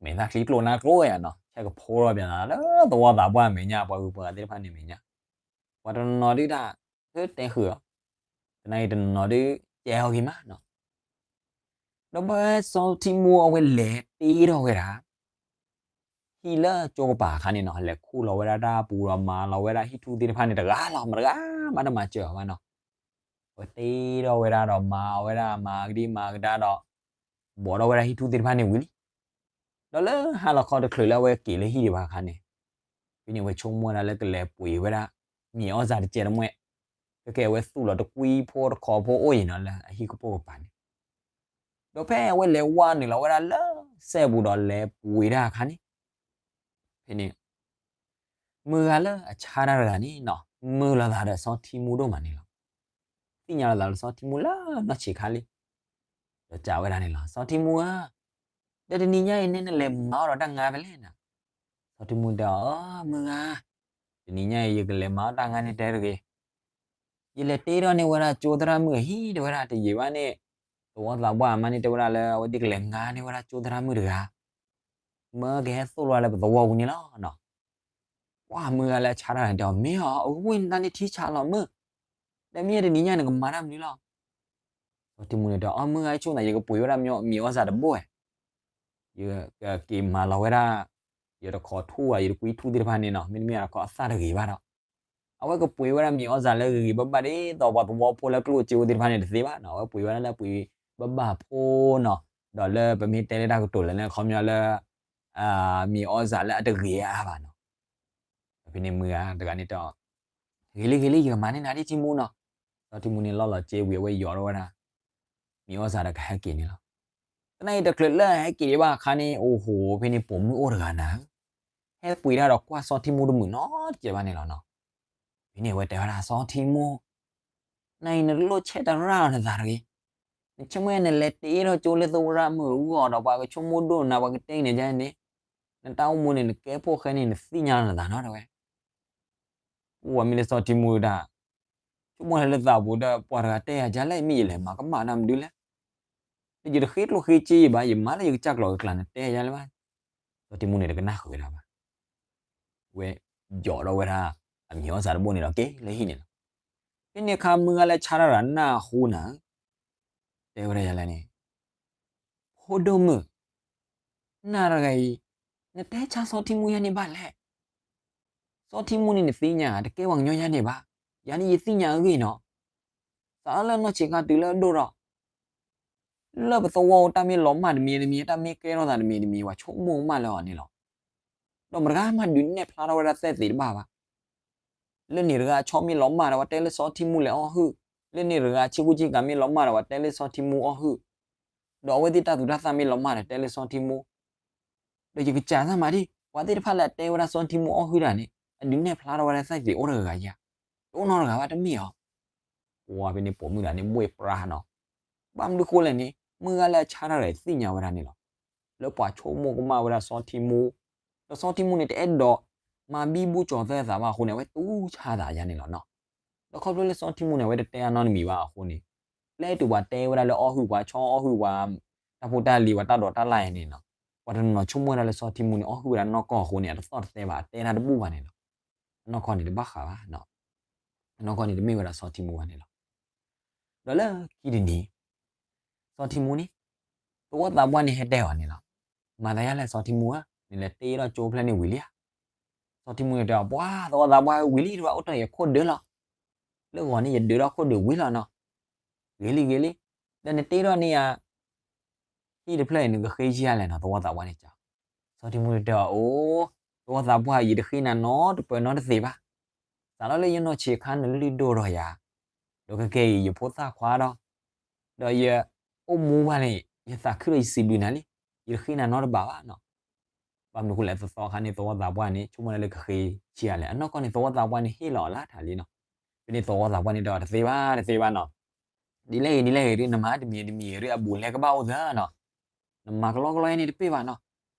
မဲာ်သၣ်ချံကျိနါကျိယါနီၤ ဆဲးကဖိထီၣ်ပၠးသးလၢသဝီသးပှၢ်အမဲာ်ညါ ပှၤဂုၤပှၤဂၤသ့ၣ်တဖၣ်န့ၣ်အမဲာ်ညါ, ပှၤတနီၤနီၤဒုးတၢ် ဟဲတဲဃုာ်အီၤ, သနာ်က့တနီၤနီၤဒုး ကဲအီၤဂ့ၤမးနီၤ. ဒီးဖဲစီၤထံမူအဝဲလဲၤတ့ထီၣ်ဝဲဒၣ် ဟံၣ်လၢကၠိကပၤအခါန့ၣ်နီၤ လဲၤခူၣ်လီၤဝဲဒၣ်တၢ်ပူၤဒီးမၤလီၤဝဲဒၣ်ဟံၣ်ထူၣ်သ့ၣ်တဖၣ်န့ၣ်တဂၤလီၤ မတဂၤမးတမၤစၢၤအီၤဘၣ်နီၤ. အဝဲတ့ထီၣ်ဝဲဒၣ်ဒီးမၤဝဲဒၣ်မၤကဒံမၤကဒါဒီး ဘိးထီၣ်ဝဲဒၣ်ဟံၣ်ထူၣ်သ့ၣ်တဖၣ်န့ၣ်ဝံၤလံ. ဒီးလၢဟါလီၤခီတချုးလၢအဝဲက့ၤလၢဟံၣ်ဒံးဘၣ်အခါန့ၣ် ဖဲန့ၣ်အဝဲဆိကမိၣ်ဝဲဒၣ်လၢကလဲၤပှ့ၤဝဲဒၣ် မံၤအီၣ်စၢ်တစဲးတမှဲၣ်, ကကဲအဝဲသူၣ်လီၤတကွံဖိတခီဖိအိၣ်အံၤနီၤလၢအဟံၣ်ကပိာ်ကပၤန့ၣ် ဒီးဖဲအဝဲလဲၤဝဲနုာ်လီၤဝဲဒၣ်လၢစဲးပူၤဒီးလဲၤပှ့ၤတၢ်အခါန့ၣ် ဖဲန့ၣ် မုၢ်ဂၤလၢအဆါတၢ်တဂၤန့ၣ်နီၤ မုာ်လီၤသးဒီးစီၤထံမူဒိၣ်မးန့ၣ်လီၤ. သ့ၣ်ညါလီၤသးလၢစီၤထံမူလၢနီၢ်ဆံးခါလံ. ဒီးစံးဝဲဒၣ်န့ၣ်လီၤ စီၤထံမူဧၢ, ဒီးတနံၤညါအံၤန့ၣ် နလဲၤမၤအီၣ်ဒီးတၢ်ငါဖဲလဲၣ်နီၤ. စီၤထံမူတဲအီၤ မုၢ်ဂၤ, တနံၤညါအံၤ ယကလဲၤမၤအီၣ်တၢ်ငါန့ၣ်တဲတဂ့ၤ ယလဲၤတ့ထီၣ်န့ၢ်ဝဲဒၣ်ကၠိသရၣ်မုၣ်အဟံၣ်တဲဝဲဒၣ်တယံာ်ဘၣ်န့ၣ်, သဝီသးပှၢ်အမါန့ၣ်တဲဝဲဒၣ်လၢ အဝဲသ့ၣ်ကလဲၤငါန့ၢ်ဝဲဒၣ်ကၠိသရၣ်မုၣ်တဂၤ, မၢကဟဲသိၣ်လိလၢပသဝီပူၤန့ၣ်လီၤနီၤ. ပှၤမုၢ်ဂၤလၢအဆါတၢ်န့ၣ်တဲအီၤ မ့ၢ်အီၤ အဝဲန့ၣ်တၢ်န့ၣ်ထံဆးလီၤမုၢ်, ဒီးမ့ၢ်တနံၤညါန့ၣ် နကမၤတၢ်မနုၤလီၤ. စီၤထံမူန့ၣ်တဲအီၤ မုၢ်ဂၤ ဆိၣ်သး ယကပှ့ၤဝဲဒၣ်မံၤအီၣ်စၢ်တဘိၣ်ဝဲ ယကက့ၤမၤလီၤဝဲဒၣ် ယတခီထူၣ်ဧါ ယတကွံထူၣ်သ့ၣ်တဖၣ်န့ၣ်နီၤ မ့တမ့ၢ်အခီအသၣ်တဂ့ၤဘၣ်ဒီး အဝဲကပှ့ၤဝဲဒၣ်မံၤအီၣ်စၢ်လၢဂ့ၤဂ့ၤဘၣ်ဘၣ်ဒ်သိးပှၤသဝီဖိလၢကျိၣ်စ့ဖိသ့ၣ်တဖၣ်န့ၣ်တသ့ဘၣ်နီၤ အဝဲပှ့ၤဝဲဒၣ်လၢပှ့ၤဘၣ်ဘၣ်ဖိနီၤ ဒီးလၢပမ့ၢ်တဲလၢတၢ်ကတိၤလၢန့ၣ် အခီပညီလၢ မံၤအီၣ်စၢ်လၢအတဂ့ၤအါအါဘၣ်နီၤ ဒီးဖဲန့ၣ်မုၢ်ဂၤတဂၤန့ၣ်တဲအီၤ ဂ့ၤလံဂ့ၤလံ ယကမၤန့ၢ်နၤဒ်ထံမူနီၤ. စီၤထံမူန့ၣ်လီၢ်လီၤစ့ဝံၤ အဝဲယီၤထီၣ်ဝဲဒၣ် မံၤအီၣ်စၢ်ဒီးကဟဲက့ၤန့ၣ်လီၤ. သနာ်က့တချုးလၢဟဲက့ၤဒံးဘၣ်အခါန့ၣ် အိၣ်ဟိ ဖဲန့ၣ်ပိာ်မုၣ်အိၣ်တဂၤနၤဧၢ, ဟဲပှ့ၤတၢ်ဒီးကွၢ်စီၤထံမူတမုာ်နီတစဲးဘၣ်န့ၣ်လီၤနီၤ. ဖဲန့ၣ်အဝဲတဲဝဲဒၣ် စီၤထံမူ နအံၤနတလိၣ်ဆဲးတရၣ်လီၤနသးတဂ့ၤ. နဆိကမိၣ်နလဲၤတ့ထီၣ်ကၠိလၢသဝီရၣ်မုၢ်အဂီၢ်ဒီးပှၤကဆိကမိၣ်ဒိၣ်နၤ ပှၤကတဲန့ၣ်ယါန့ၣ်, နတၢ်အိၣ်မူန့ၣ် နကဲဖိၣ်ဃဲန့ၣ် နသ့ၣ်ညါလီၤနသးနီတဝဲ. အိၣ်ဝဲမ့ၢ်လၢစီၤထံမူဒၣ် ဆိကမိၣ်လၢလၢသးပူၤဒီး ပှၤတဂၤတဲယၤဒ်လဲၣ် မ့ၢ်ယလဲၤမၤကမၣ်တၢ်မနုၤလဲၣ်. ဒီးယတဃ့ကျိၣ်ဃ့စ့ယဘၣ် ယမၤလၢယကစၢ်ကျိၤကကျါ နတဲယၤလၢၤဘၣ်. စီၤထံမူန့ၣ်တကနၣ်ဃုာ်ဝဲဒၣ်ဘၣ်. ဝဲယီၤထီၣ်ဝဲဒၣ် အမံၤအီၣ်စၢ်တဘိန့ၣ်ဒီးက့ၤလၢဟံၣ်န့ၣ်လီၤ. ဖဲန့ၣ်အခါမုၢ်ဂၤလၢဆါတၢ်တဂၤနၢ်ဟူနၤဧၢ, တဲဝဲဒၣ်ယၤလဲၣ်န့ၣ် ဖိဒိၣ်မုၣ်, နၤတဂၤအံၤ နတဲဆါစီၤထံမူယါန့ၣ်ဘၣ်လဲၣ်. စီၤထံမူန့ၣ်နသ့ၣ်ညါ တကဲပှၤကညီယါန့ၣ်ဘၣ်. ယၤန့ၣ်ယသ့ၣ်ညါအဂ့ၢ်နီၤ. စးထီၣ်လၢနီၢ်ဆံးခါတုၤလၢအဒိၣ်ထီၣ် လၢပသဝီတၢ်မ့ၢ်လီၤမၢ်တမံၤတမံၤ တၢ်မ့ၢ်ကဲထီၣ်သးတမံၤတမံၤ ပှၤဆိကမိၣ်ကမၣ်လၢအီၤန့ၣ်လီၤ. ဒီးမတဂၤမးဒုးနဲၣ်ဖျါထီၣ်ဝဲဒၣ်သဲၣ်သ့ၣ်တဘၣ်ဘၣ်. လၢန့ၣ်တဂၤအဆီမ့ၢ်လီၤမၢ်ဒီး ပှၤတဲလၢစီၤထံမူလဲၤအီၣ်ဟုၣ်, လၢန့ၣ်တဂၤအဆ့ကူဆ့ကၤမ့ၢ်လီၤမၢ်ဒီး ပှၤတဲလၢစီၤထံမူအီၣ်ဟုၣ်, ဒီးအဝဲသ့ၣ်တၢ်သူၣ်တၢ်သၣ်မ့ၢ်လီၤမၢ်ဒီး တဲလၢစီၤထံမူ ဒီးယကစၢ်သၣ်မၤဒ် ပှၤသ့ၣ်တဖၣ်လၢအတဲဝဲဒၣ်စီၤထံမူအီၣ်ဟုၣ်တဂၤန့ၣ် အဒုးနဲၣ်ဖျါထီၣ်ဝဲဒၣ်သဲၣ်သ့ၣ်အိၣ်တဂၤဂၤယါ, တအိၣ်နီတဂၤဘၣ်တမ့ၢ်အီၤ. ပှၤဖဲန့ၣ်ပိာ်မုၣ်တဂၤန့ၣ် ဘှ့ၣ်ပြါနီၤ. ဘၣ်မနုၤဃိလဲၣ်န့ၣ် မုၢ်ဂၤလၢအဆါတၢ်တဂၤသ့ၣ်ညါဝဲဒၣ်န့ၣ်လီၤ. လၢပှၤဆိကမိၣ်ကမၣ်ဝဲဒၣ်စီၤထံမူ, ဒီးစီၤထံမူန့ၣ် တအဲၣ်ဒိးမၤဘံဘူကၠီၤသဲသးဘၣ်အဃိန့ၣ် အဝဲတူၢ်ဆါသးယါန့ၣ်လီၤနီၤ. ဒီးခီဖျိလၢစီၤထံမူန့ၣ် အဝဲတတဲအနီတမံၤဘၣ်အဃိန့ၣ် ပျဲတုၤပှၤတဲဝဲဒၣ်လၢအီၣ်ဟုၣ်ပှၤဆီအီၣ်ဟုၣ်ပှၤ တၢ်ဖိတၢ်လံၤ ပှၤတၢ်ဒိးတၢ်လၢ်အံၤန့ၣ်နီၤ, ပှၤတနီၤနီၤဆိကမိၣ်ဝဲဒၣ်လၢစီၤထံမူန့ၣ် အီၣ်ဟုၣ်ဝဲဒၣ်နီၢ်ကီၢ်အဃိန့ၣ် အတသီၣ်တသဲဘၣ် အတဲတၢ်တဘူၣ်ဘၣ်န့ၣ်လီၤ. အနီၢ်ကီၢ်န့ၣ်တဘၣ်ဃးဘၣ်, အနီၢ်ကီၢ်န့ၣ်တမ့ၢ်ဝဲဒၣ်စီၤထံမူဘၣ်န့ၣ်လီၤ. ဒီးလၢခံတနံၤ စီၤထံမူန့ၣ် သဝီသးပှၢ်န့ၣ်ဟဲတဲအီၤန့ၣ်လီၤ. မၤသးယါလဲၣ်စီၤထံမူဧၢ, နလဲၤတ့ထီၣ်ကၠိဖျၢၣ်န့ၣ်ဝံၤလံဧါ. စီၤထံမူန့ၣ်တဲအီၤ ပှၤသဝီသးပှၢ်ဧၢ ဝံၤလံ တဘၣ်အိၣ်တီၢ်ယခိၣ်ဒၢလီၤ. လၢဂီၤန့ၣ်ယဒၢထီၣ်ခိၣ်ဒၢဝံၤလီၤနီၤ. ဂ့ၤလံဂ့ၤလံ, ဒီးနတ့ထီၣ်န့ၢ်ယၤ ဟံၣ်တဖျၢၣ်အံၤ နကဃ့ဆံးယၤလဲၣ်နီၤ သဝီသးပှၢ်န့ၣ်တဲအီၤ. စီၤထံမူန့ၣ်တဲအီၤ အိ, သဝီသးပှၢ်ဧၢ ယတဃ့နၤနီတပၢၤနီတသ့ဘၣ်. စးထီၣ်လၢယနီၢ်ဆံးခါ နလုၢ်ဒိၣ်ထီၣ်ယၤ, ဒီးခဲကနံၣ်အံၤ ယဖိသၣ်ခွါဒီး, ဒီးယအိၣ်မူဘၣ်န့ၣ် ယသးခုဒီးယစံးဘျုးနၤလံ. ယတဃ့နၤနီတဘၣ်ဘၣ်နီၤ. ဘၣ်မနုၤအဃိလဲၣ် သသီခါန့ၣ် သဝီသးပှၢ်န့ၣ် ဆိကမိၣ်ဒၣ်လၢကဃ့ဆံးယၤလဲၣ်. အနီၢ်ကီၢ်န့ၣ် သဝီသးပှၢ်န့ၣ်ဟ့ၣ်လီၤအလၢထးလံနီၤ. ဖဲန့ၣ်သဝီသးပှၢ်န့ၣ်တဲအီၤ တသ့ဘၣ် တသ့ဘၣ်နီၤ. ဒ်လဲၣ်ဂ့ၤဒ်လဲၣ်ဂ့ၤဒီး နမၤတမံၤတမံၤဂ့ၤဒီး အဘူးအလဲကဘၣ်အိၣ်သၢနီၤ. နမၤကလီကလီယဲန့ၣ်တပ့ၢ်ဘၣ်နီၤ.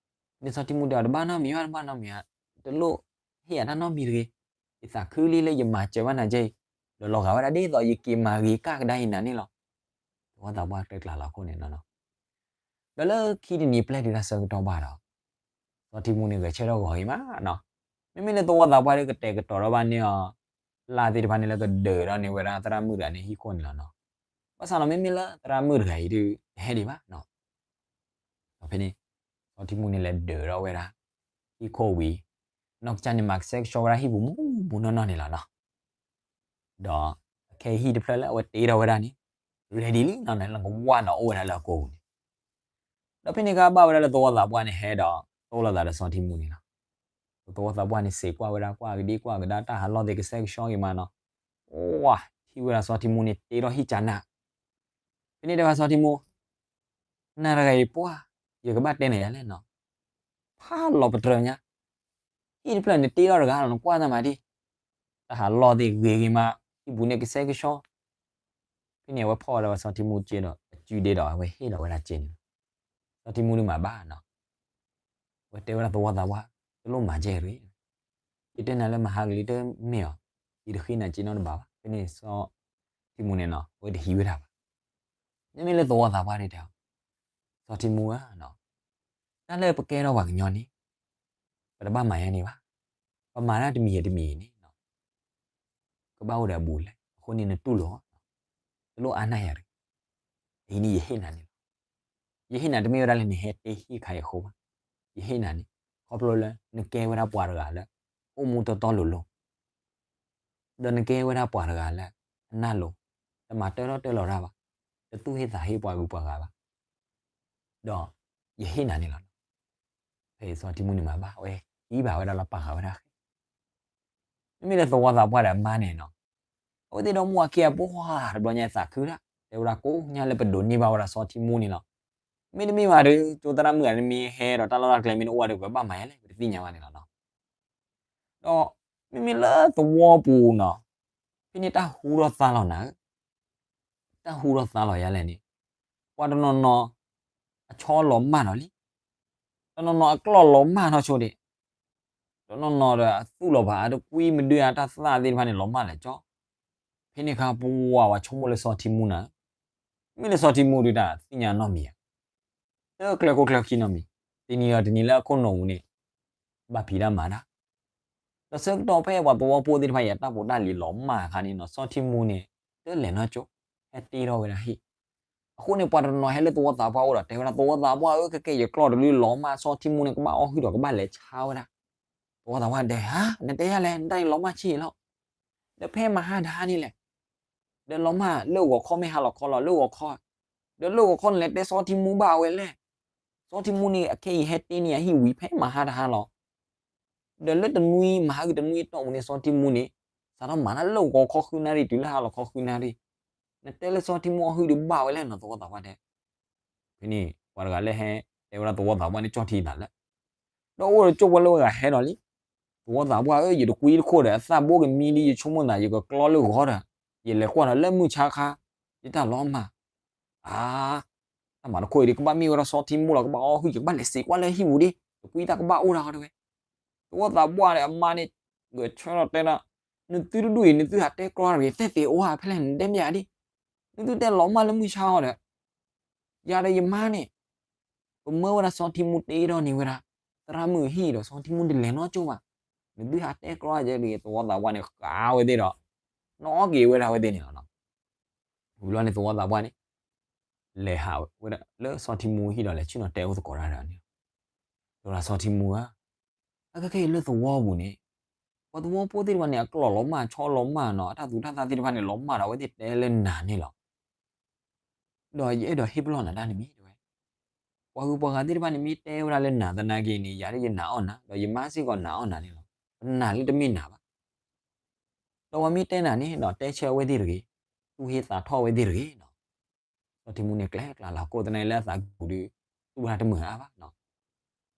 န့ၣ်စီၤထံမူတဲအီၤ တဘၣ်နီတမံၤဘၣ် တဘၣ်နီတမံၤဧါ, တလိၣ်ဟ့ၣ်ယၤတၢ်နီတမံၤတဂ့ၤ. ယသးခုလံလၢယမၤစၢၤဘၣ်နၤကဲအံၤ, ဒီးလီၤဂာ်ဝဲဒၣ်ဒ်သိးယက့ၤမၤဂ့ၤကဒါက့ၤနၤန့ၣ်လီၤ. သဝီသးပှၢ်တဲကျးလီၤအခိၣ်န့ၣ်နီၤ. ဒီးလၢခံတနံၤပျဲတုၤတၢ်ဆၢကတီၢ်ဘၣ်ဒီး စီၤထံမူန့ၣ်ဂဲၤဆၢထၢၣ်ဂီၤဂ့ၤမးနီၤ. မ့မ့ၢ်လၢသဝီသးပှၢ်ဒီး ကတဲာ်ကတီၤထီၣ်ဘၣ်န့ၢ်အီၤ လၢ်သ့ၣ်တဖၣ်န့ၣ်လၢကဒၢးထီၣ်န့ၢ်ဝဲဒၣ်သရၣ်မုၣ်တဂၤန့ၣ်ဟံၣ်ခိၣ်န့ၣ်လီၤနီၤ. ဘၣ်ဆၣ်နီၤ မ့မ့ၢ်လၢသရၣ်မုၣ်တဂၤအံၤဒီး တဟဲဒံးဘၣ်နီၤ. ဒီးဖဲန့ၣ် စီၤထံမူန့ၣ်လဲၤဒၢးထီၣ်ဝဲဒၣ် ဟံၣ်ခိၣ်ဝံၤ, နီၢ်ကစၢ်န့ၣ်မၤကဆှဲကဆှီဝဲဒၣ်ဟံၣ်ပူၤမူးမူးနီၢ်နီၢ်န့ၣ်လီၤနီၤ. ဒီးအခဲအံၤဟံၣ်တဖျၢၣ်လၢအဝဲတ့ထီၣ်ဝဲဒၣ်န့ၣ် ready လံနီၤ, နကဝၢ်နီၤ အိၣ်ဝဲဒၣ်လၢအကိာ်ပူၤန့ၣ်. ဒီးဖဲန့ၣ်အခါဘၣ်ဝဲဒၣ်လၢသဝီသးပှၢ်န့ၣ်ဟဲဒီး တိၢ်လိာ်သးဒီးစီၤထံမူန့ၣ်လီၤ. သဝီသးပှၢ်န့ၣ်စံးကွၢ်ဝဲဒၣ် ကွၢ်ကဒံကွၢ်ကဒါ တၢ်ဟးလီၢ်သ့ၣ်ကဆှဲကဆှီက့ၤမးနီၤ. ဝါ, ထံၣ်ဝဲဒၣ်စီၤထံမူန့ၣ်တ့ထီၣ်ဟံၣ်ကနၣ်. ဖဲန့ၣ်တဲဘၣ်စီၤထံမူ, နၤတဂၤအံၤပှၢ်, ယကဘၣ်တဲနၤယၤလဲၣ်နီၤ, ဖးလီၤပတြၢၤညါ, ဟံၣ်တဖျၢၣ်န့ၣ်တ့ထီၣ်တဂၤလီၤ နကွၢ်တၢ်မၤဒ်, တၢ်ဟးလီၢ်သ့ၣ်ဂ့ၤဂ့ၤမး, ဟံၣ်ပူၤန့ၣ်ကဆှဲကဆှီ. ဖဲန့ၣ်အဝဲဖီၣ်ဝဲဒၣ်စီၤထံမူစ့ဒီး အစုဒ့ဒီး အဝဲဟ့ၣ်လီၤဝဲဒၣ်စ့န့ၣ်လီၤ. စီၤထံမူဒုးမၤဘၣ်နီၤ. အဝဲတဲဝဲဒၣ်သဝီသးပှၢ်, တလိၣ်မၤကဲရ့ၣ်, ယတဲနၤလၢမဟါကလံၤတမ့ၢ်အီၤ, ယတဃ့နၤစ့နီတဘၣ်ဘၣ်. ဖဲန့ၣ်စီၤထံမူန့ၣ်နီၤ အဝဲတဟံးဝဲဒၣ်ဘၣ်. မ့မ့ၢ်လၢသဝီသးပှၢ်ဒၣ်တဲအီၤ, စီၤထံမူဧၢ, တၢ်လၢပကဲထီၣ်ပှၤကညီန့ၣ် ပတဘၣ်မၤယါန့ၣ်ဘၣ်. ပမၤတၢ်တမံၤဂ့ၤတမံၤဂ့ၤန့ၣ် ကဘၣ်အိၣ်ဒီးအဘူးအလဲ, အဃိန့ၣ်နတူၢ်လိာ်အီၤ, တလိၣ်အါန့ၢ်ယၤတဂ့ၤ. အံၤန့ၣ်ယဟ့ၣ်နၤန့ၣ်လီၤ. ယဟ့ၣ်နၤတမ့ၢ်ဝဲဒၣ်လၢနဟဲတ့ဟံၣ်ခါအံၤအဃိဘၣ်. ယဟ့ၣ်နၤန့ၣ် ခီဖျိလၢနကဲဝဲဒၣ်ပှၤတဂၤလၢ အိၣ်မူတီတီလိၤလိၤ, ဒီးနကဲဝဲဒၣ်ပှၤတဂၤလၢ အနၢ်လိၤ, တမၤတၢထီၣ်တၢလီၤတၢ်ဘၣ်, တသူၣ်ဟ့သးဟ့ပှၤဂုၤပှၤဂၤဘၣ်, ဒီးယဟ့ၣ်နၤန့ၣ်လီၤ. ဖဲစီၤထံမူန့ၣ်မၤဘၣ်ဝဲ, ဟံးဘၣ်ဝဲဒၣ်လီၤ ပာ်ဃာ်ဝဲဒၣ်ဃဲ မ့မ့ၢ်လၢသဝီသးပှၢ်ဒီးအမါန့ၣ်နီၤ, အဝဲသ့ၣ်ဒီမါအခံအပှၢ်တဘျီညါသးခုဒၣ်, တဲဝဲဒၣ်ကိးညါလၢပဒိးန့ၢ်ဘၣ်ဝဲဒၣ်စီၤထံမူန့ၣ်လီၤ. မ့တမ့ၢ်ဘၣ်ဒီး ကၠိသရၣ်မုၣ်ဂၤန့ၣ်မ့ၢ်ဟဲဒီးတၢ်လီၢ်တၢ်ကျဲမ့ၢ်တအိၣ်ဘၣ်ဒီး ပကဘၣ်မၤယါလဲၣ် ပတသ့ၣ်ညါဘၣ်န့ၣ်လီၤနီၤ. ဒီးမ့မ့ၢ်လၢသဝီပူၤနီၤ, ဖဲန့ၣ်တၢ်ဟူထီၣ်သါလီၤနၤဧၢ, တၢ်ဟူထီၣ်သါလီၤယါလဲၣ်န့ၣ်, ပှၤတနီၤနီၤ အဆီလီၤမၢ်လီၤလံ, တနီၤနီၤအကျီၢ်လီၤမၢ်ထီၣ်ဆိဒံး, တနီၤနီၤဒီးအသူၣ်လီၤဖး အတကွံမဒုအတၢ်သၣ်သ့ၣ်တဖၣ်န့ၣ် လီၤမၢ်လဲၤကၠီ, ဖဲန့ၣ်အခါပဝဲပှၤဆိကမိၣ်လၢစီၤထံမူနၤ, မ့ၢ်လၢစီၤထံမူဒုးတၢ်သ့ၣ်ညါနီတမံၤဧါ, တကျဲခိၣ်ကျဲခံနီတမံၤ, တနံၤဒီးတနံၤလၢအခိၣ်နူာ်ပူၤန့ၣ် ဘၣ်ဖံးတၢ်မၤတၢ် ဒီးဆၢကတီၢ်ဖဲပှၤသဝီဖိသ့ၣ်တဖၣ်အံၤ အတၢ်ဖိတၢ်လံၤလီၤမၢ်အခါန့ၣ်နီၤ, စီၤထံမူန့ၣ် တလဲၤနီၢ်ကၠိ, ဟဲတ့ထီၣ်ဝဲဒၣ်ဟံၣ်. အဃိန့ၣ် ပှၤတနီၤနီၤဟဲလၢသဝီသးပှၢ်အိၣ်ဒီး တဲဝဲဒၣ် သဝီသးပှၢ်ဧၢ, ကဲကဲယကျီၢ်တလုလီၤမၢ်, စီၤထံမူန့ၣ် ကဘၣ်အီၣ်ဟုၣ်ဒီးကဘၣ်လဲၤဆါဝဲဒၣ်. သဝီသးပှၢ်တဲ ဧါ, နတဲယါလဲၣ်, နတၢ်န့ၣ်လီၤမၢ်ဆံးလီၤ. ဒီးဖဲမဟါတဟါန့ၣ်လဲၣ်, ဒီးလီၤမၢ်လၢဂီၤခီမ့ၢ်ဟါလီၤခီလီၤ, လၢဂီၤခီ, ဒီးလၢဂီၤခီန့ၣ်လဲၣ် တဲစီၤထံမူဘၣ်ဝဲလဲၣ်. စီၤထံမူန့ၣ် အခဲအံၤဟဲတ့န့ၢ်ယဟံၣ်ဝံၤ ဖဲမဟါတဟါလီၤ. ဒီးလၢတနွံ မဟါဂ့ၤတနွံအတီၢ်ပူၤန့ၣ် စီၤထံမူန့ၣ် စးထီၣ်မၤတၢ်လၢဂီၤခီဃုနၣ်ရံၣ် တုၤလၢဟါလီၤခီဃုနၣ်ရံၣ်, နတဲလၢစီၤထံမူအီၣ်ဟုၣ်ဒုးဘၣ်ဝဲလဲၣ်နီၤ, သဝီသးပှၢ်တဲ. ဖဲန့ၣ် ပှၤတဂၤလၢဟဲ တဲဝဲဒၣ်သဝီသးပှၢ်န့ၣ် ကၠီၣ်ထံသးလၢ ဒီးအိၣ်ဒီးကၠိၣ်ပှၢ်လၢဝဲဂၤဟဲဒီးလံ. သဝီသးပှၢ်ဧၢ, ယတကွံတခိၣ်ဒီး အသၣ်ဘိကမံလံ, ယဆိကမိၣ်သး ယကကျီလၢဂီၤဒီး ယလဲၤကွၢ်ဒီးလၢမုၢ်ဆါခါ ယတၢ်လီၤမၢ်. အါ, တၢ်မၤတခိၣ်အံၤဒ် ကဘၣ်မ့ၢ်ဝဲဒၣ်စီၤထံမူလီၤ, ကဘၣ်အီၣ်ဟုၣ်, ယကဘၣ်လဲၤစံးကွၢ်လၢဟံၣ်ပူၤဒ် တကွံတၢ်ကဘၣ်အိၣ်ဒၣ်တဲဝဲ. သဝီသးပှၢ်ဒီးအမါန့ၣ် ဂဲၤဆၢထၢၣ်တဲဒၣ်, နသုတဒူၣ်အံၤ နသုဟးတဲကျီတဂ့ၤ, သဲသ့အိၣ်ဧါ, ဖဲလဲၣ်နတဲမ့ၢ်ဧါဒ်, နသုတဲလီၤမၢ်လၢမုၢ်ဆါအီၤဒီး ယၤဒီးယမါန့ၣ် ပမၢဝဲဒၣ်စီၤထံမူတ့ထီၣ်န့ၢ်ဝဲဒၣ် သရၣ်မုၣ်အဟံၣ်ဒီး စီၤထံမူတလဲၤနီၢ်ကၠိၢ်ဘၣ်. နသုဟးတဲကျီယဲဒ် သဝီသးပှၢ်န့ၣ် ဃးဝဲသ့ၣ်ဒီး နီၣ်က့ၤဝဲဒၣ်ဝဲသ့ၣ်န့ၣ်လီၤ. ဝံၤလီၤန့ၣ် သဝီသးပှၢ်န့ၣ် လဲၤဟးဝဲဒၣ်လၢစီၤထံမူဟံၣ်ဒီး လဲၤဆ့ၣ်နီၤတဲအိၣ်သကိးတၢ်ဒီးန့ၣ်, တဲဝဲဒၣ်စီၤထံမူဧၢ, အခဲခဲအံၤလၢသဝီပူၤန့ၣ် ဒီးသဝီဖိသ့ၣ်တဖၣ်န့ၣ် အကျိာ်လီၤမၢ် ဆီလီၤမၢ်နီၤ အတၢ်သူၣ်တၢ်သၣ်သ့ၣ်တဖၣ်န့ၣ် လီၤမၢ်ဒီး အဝဲသ့ၣ်တဲလၢနၤန့ၣ်လီၤ. ဒီးယအဲၣ်ဒိးဟ့ၣ်ပလီၢ်နၤတၢ်န့ၣ်မ့ၢ်တဲဝဲ, ပှၤဂုၤပှၤဂၤသ့ၣ်တဖၣ်န့ၣ် မ့ၢ်တဲဝဲဒၣ်လၢနၤသနာ်က့န့ၣ် ယၤဒ်ယနာ်အီၣ်နၤ ဒီးယမါစ့ၢ်ကီးနာ်အီၣ်နၤန့ၣ်လီၤ. ပနာ်လၢတမ့ၢ်နၤဘၣ်. ဒီးပှၤမ့ၢ်တဲနၤန့ၣ်ဒီး တဲဆၢအဝဲသ့ၣ်တဂ့ၤ, သူၣ်ဟ့သးထီၣ်အဝဲသ့ၣ်တဂ့ၤနီၤ. စီၤထံမူန့ၣ် ကျဲကျါလီၤ ကိးသနာ်က့လၢအသးကပူၤဒီး သူၣ်ဝဲဒၣ်တမုာ်အါဘၣ်နီၤ.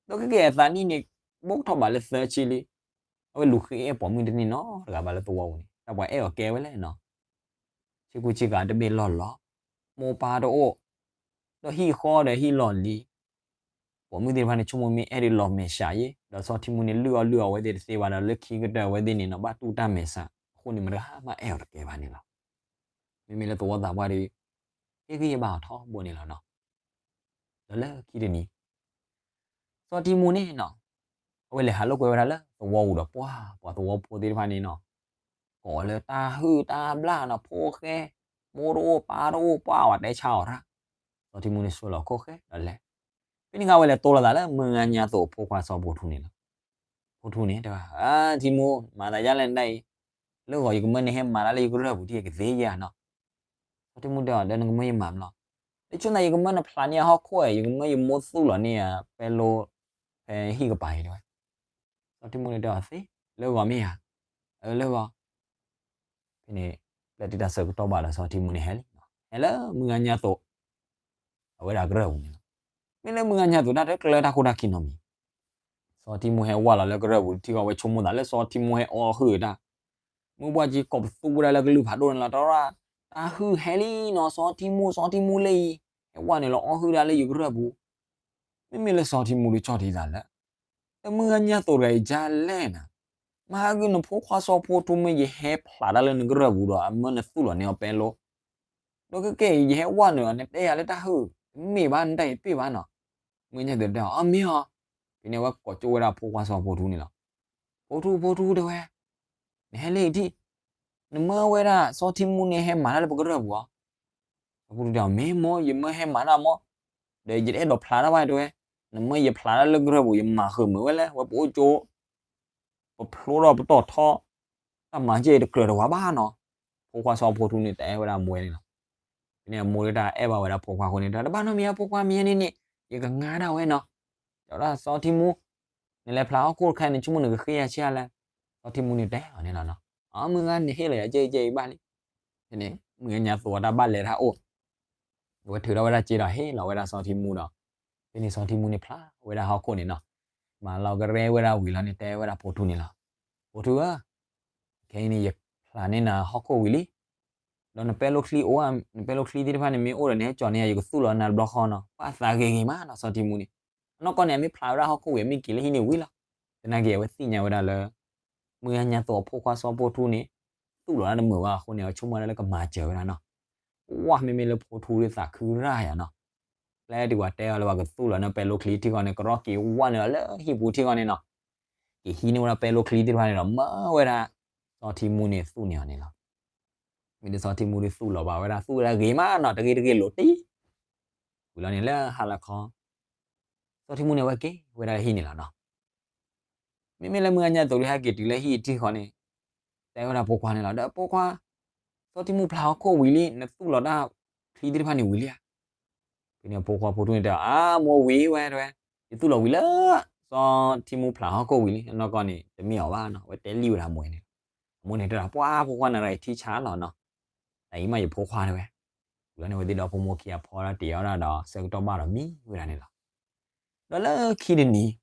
ဒီးခဲကနံၣ်အံၤအသးနံၣ်န့ၣ် ဘိးကထီၣ်ဘးလၢသၢဆံလံ. အဝဲလူၤဃ့အဲၣ်ပိာ်မုၣ်တန့ၢ်နီတဂၤဘၣ်လၢသဝီပူၤန့ၣ် တၢ်ပှၤအဲၣ်အီၤကဲဝဲလဲၣ်နီၤ. ဆ့ကူဆ့ကၤတဘ့ၣ်လီၢ်လီၤ, မိၢ်ပၢ်တအိၣ်, ဒီးဟံၣ်ဃီဒီးဟံၣ်လီၢ်လံၤ, ပိာ်မုၣ်သ့ၣ်တဖၣ်န့ၣ် ဆိကမိၣ်မ့ၢ်အဲၣ်ဒိးလီၤမဲာ်ဆှးယ့ၣ်, ဒီးစီၤထံမူန့ၣ် လုၢ်အီၣ်လုၢ်အီအဝဲသ့ၣ်တသ့ဘၣ်ဒီး လၢခံကတၢၢ်အဝဲသ့ၣ်န့ၣ်နီၤ ဘၣ်တူၢ်တၢ်မဲာ်ဆှးအဃိန့ၣ် မတဂၤမးအဲၣ်အီၤတကဲဘၣ်န့ၣ်လီၤ. မ့မ့ၢ်လၢသဝီသးပှၢ်ဒီး ဟ့ၣ်ဂံၢ်ဟ့ၣ်ဘါအီၤထီဘိန့ၣ်လီၤနီၤ. ဒီးလၢခံတနံၤ စီၤထံမူန့ၣ်နီၤ အဝဲလဲၤဟးလိာ်ကွဲဝဲဒၣ်လၢသဝီပူၤဒီး ပှၤ ပှၤသဝီဖိသ့ၣ်တဖၣ်န့ၣ်နီၤ ကိးလၢတၢ်ဟုၣ်တၢ်ဘျၣ်နီၤ ဖိဃဲ, မိၢ်တအိၣ်ပၢ်တအိၣ် ပှၤဝဲတဲဆါအီၤတၢ်. စီၤထံမူန့ၣ် ဆှၢလီၤခိၣ်ဃဲဒီးလဲၤ. ဖဲန့ၣ်အခါ အဝဲလဲၤတိလိာ်သးလၢမုၢ်ဂၤညါသိးအဖိခွါစီၤဖိထူန့ၣ်လီၤ. ဖိထူန့ၣ်တဲဝဲ, ထံမူ မၤသးဒ်လဲၣ်နဒၣ်အံၤ, လၢဂီၤယကမၢနဟဲမၤတၢ်လၢယကရၢၢ်ပူၤထံၣ်ကသ့ဧါနီၤ. စီၤထံမူတဲအီၤ ဒီးနကမၢယမၤမလီၤ. လၢဆိနၤ ယကမၢနဖျးန့ၢ်အဟီၣ်ခိၣ်ဧါ, ယကမၢယမိၢ်သူၣ်လီၤန့ၢ်အပဲလိ ဖဲဟံၣ်ကပၤအံၤတဲဝဲ. စီၤထံမူန့ၣ်တဲအီၤသ့, လၢဂီၤမ့ၢ်ဧါ. အၢ လၢဂီၤ. ဖဲန့ၣ် ပျဲတုၤတၢ်ဆၢကတီၢ်ဘၣ်ဒီး စီၤထံမူန့ၣ်ဟဲလံ, ဟဲလၢမုၢ်ဂၤညါသိး အဝဲဒၣ်ကရၢၢ်ပူၤန့ၣ်လီၤ. မ့ၢ်လၢမုၢ်ဂၤညါသိး တၢ်တကျၢၤတၢ်ခိၣ်တၢ်ခံနီတမံၤ. စီၤထံမူဟဲဝဲလီၤလၢကရၢၢ်ပူၤထံဃီ အဝဲဆိကမိၣ်သးလၢစီၤထံမူဟဲအီၣ်ဟုၣ်တၢ်, မုၢ်ပှၢ်ကံကိးပသူဝဲဒၣ်လၢကလုၢ်ဖးဒိၣ်န့ၣ်လီၤ. တၢ်, တၢ်ဟုၣ်ဟဲလံနီၤ, စီၤထံမူ စီၤထံမူလၢအံၤ ဟဲဝဲန့ၣ်လီၤ အီၣ်ဟုၣ်တၢ်လၢယကရၢၢ်ပူၤ. မ့မ့ၢ်လၢစီၤထံမူဒီး ကၠီၣ်ထံသးလၢ တမုၢ်ဂၤညါသိးတဂၤအံၤ ကလဲၣ်နၤ, မဟါကနဖိခွါစီၤဖိထူမ့ၢ်ယဟဲဖျးတၢ်လၢနကရၢၢ်ပူၤဒီး အမၢနသူၣ်လီၤန့ၢ်အီၤပဲလိ, ဒီးခဲကနံၣ်အံၤ ယဟဲဝဲန့ၣ်ဒီး နတဲယၤလၢတၢ်ဟုၣ်, တမ့ၢ်ဘၣ် နတၢ်အံၤတပ့ၢ်ဘၣ်နီၤ. မုၢ်ဂၤညါသိးတဲအီၤ အမ့ၢ်အီၤ. ဖဲန့ၣ်အဝဲကိးကၠိဝဲဒၣ်ဖိခွါစီၤဖိထူန့ၣ်လီၤ. ဖိထူ ဖိထူတဲဝဲ, နဟဲလၢအံၤဒံး, နမၢဝဲဒၣ်စီၤထံမူန့ၣ်ဟဲမၤတၢ်လၢပကရၢၢ်ပူၤဧါ. စီၤဖိထူတဲအီၤ မ့ၢ်မိၢ် ယမၢဟဲမၤတၢ်မိၢ်, ဒီးယတအဲၣ်ဒိးဖျးတၢ်ဘၣ်တဲဝဲ, နမၢယဖျးတၢ်လၢကရၢၢ်ပူၤ ယမၤဃုာ်မုာ်ဝဲလဲၣ် ဝဲပအိၣ်ကၠိ ပဖျိထီၣ်ပတီၢ်ထီ, တၢ်မၤကဲအံၤတကြၢးတဝၤဘၣ်နီၤ. ဖိခွါစီၤဖိထူန့ၣ် တအဲၣ်ဝဲဒၣ်အမိၢ်န့ၣ်လီၤ. ဖဲန့ၣ်အမိၢ်ဒၣ်တၢ်အဲၣ်ဘၣ်ဝဲဒၣ်ဖိခွါအဃိန့ၣ် တဘၣ်နီတမံၤဧါ ဖိခွါ မ့ၢ်ဟဲန့ၣ်န့ၣ် ယကငါဒၣ်ဝဲနီၤ. ဒီးဒၣ်စီၤထံမူ, နလဲၤဖျးဟီၣ်ခိၣ်တခါန့ၣ် ဆိကမိၣ်နကဃ့ယၤဆံးအါလဲၣ်. စီၤထံမူန့ၣ်တဲအီၤန့ၣ်လီၤနီၤ. အမုၢ်ဂၤန့ၣ်ဟ့ၣ်လီၤယၤကဲအံၤကဲအံၤဘၣ်လံ. ဖဲန့ၣ် မုၢ်ဂၤညါသိးတၢ်ဘၣ်လဲၤတၢ်အိၣ် အဝဲထုးထီၣ်ဝဲဒၣ်စ့ဒီးဟ့ၣ်လီၤဝဲဒၣ်စီၤထံမူဒီး ဖဲန့ၣ်စီၤထံမူန့ၣ်ဖျးဝဲဒၣ်ဟီၣ်ခိၣ်န့ၣ်နီၤ. မၤလီၤကရဲဝဲဒၣ်ဝံၤလီၤန့ၣ် တဲဝဲဒၣ်ဖိထူန့ၣ်လီၤ. ဖိထူဧၢ, ခဲအံၤန့ၣ် ယဖျးန့ၢ်နၤဟီၣ်ခိၣ်ဝံၤလံ. ဒီးနပဲလိချံအိၣ်ဧါ, နပဲလိချံသ့ၣ်တဖၣ်န့ၣ် မ့ၢ်အိၣ်ဒီးနဟဲကၠီၤန့ၢ်ယၤ ယကသူၣ်လီၤနၤတဘျီဃီနီၤ. ပှၤသးဂ့ၤဂ့ၤမးနီၤ စီၤထံမူန့ၣ်. အနီၢ်ကီၢ်န့ၣ် အမ့ၢ်ဖျးဝဲဒၣ်ဟီၣ်ခိၣ်ဝံၤ အမ့ၢ်က့ၤလၢဟံၣ်န့ၣ်ဝံၤလီၤ. သနာ်က့အဝဲသ့ၣ်ညါဝဲဒၣ်လၢ မုၢ်ဂၤညါသိးအဖိခွါစီၤဖိထူန့ၣ် သူၣ်လီၤတၢ်တမုာ်ဘၣ်အဃိန့ၣ် အဝဲဆိကမိၣ်ဒၣ်လၢကမၤစၢၤဝဲဒၣ်နီၤ. ဝဲမ့မ့ၢ်လၢဖိထူဒုးသးခုရၣ်ယၤနီၤ. ပျဲတုၤပှၤတဲအီၤလၢပှၤကသူၣ်လီၤန့ၢ်ပဲလိချံထံဃီန့ၣ် ကရီက့ၤဝဲန့ၢ်အီၤလၢဟံၣ်ပူၤထံဃီန့ၣ်နီၤ. က့ၤဟံးန့ၢ်ဝဲဒၣ်ပဲလိချံသ့ၣ်တဖၣ်န့ၣ်ဒီး မၢဝဲဒၣ် စီၤထံမူန့ၣ်သူၣ်န့ၢ်အီၤန့ၣ်လီၤ. မ့ၢ်ဒီးစီၤထံမူဒုးသူၣ်လီၤဘၣ်ဝဲဒၣ် သူၣ်ဝဲဒၣ်ဂ့ၤမးနီၤ တဂ့ၤတဂ့ၤလိာ်တံၢ် ဝံၤလီၤန့ၣ်လၢဟါလီၤခီ စီၤထံမူန့ၣ် အဝဲက့ၤဝဲဒၣ်လၢဟံၣ်န့ၣ်လီၤနီၤ. မ့မ့ၢ်လၢမုၢ်ဂၤညါသိးဒုးဟဲက့ၤတုၤလၢဟံၣ်ထံဃီန့ၣ် တဲဝဲဒၣ်ဖိခွါန့ၣ်လီၤ. ဒီးဖိခွါ စီၤထံမူဖျးဟီၣ်ခိၣ်ဝံၤလံ နသူၣ်လီၤတၢ်ချံသ့ၣ်တဖၣ်န့ၣ်ဝံၤလံဧါ. ဖဲန့ၣ်ဖိခွါဖိထူန့ၣ်တဲအီၤ အါ မိၢ်ဝံၤဝဲတဲဝဲ ယသူၣ်လီၤဝံၤလၢ စီၤထံမူဖျးဟီၣ်ခိၣ်ဝံၤလံ အနီၢ်ကီၢ်န့ၣ် တမ့ၢ်အီၤဘၣ်နီၤ အဝဲတဲလံဝဲဒၣ်မိၢ်န့ၣ်. အမိၢ်န့ၣ်တဲဒၣ် ပှၤဖိခွါနၤဒီးယထံဆါလီၤနီၤ တၢ်အံၤမးယဖိခွါတဲဝဲ. ဝံၤလီၤန့ၣ် အဝဲသ့ၣ်ဒီဖိမိၢ်ခံဂၤဖီဒၣ်တ့ၢ်အီၣ်ဒၣ်ဒီးဆၢကတီၢ်ဘၣ်ဒီးမံဝဲဒၣ်န့ၣ်လီၤ. ဒီးလၢခံတနံၤ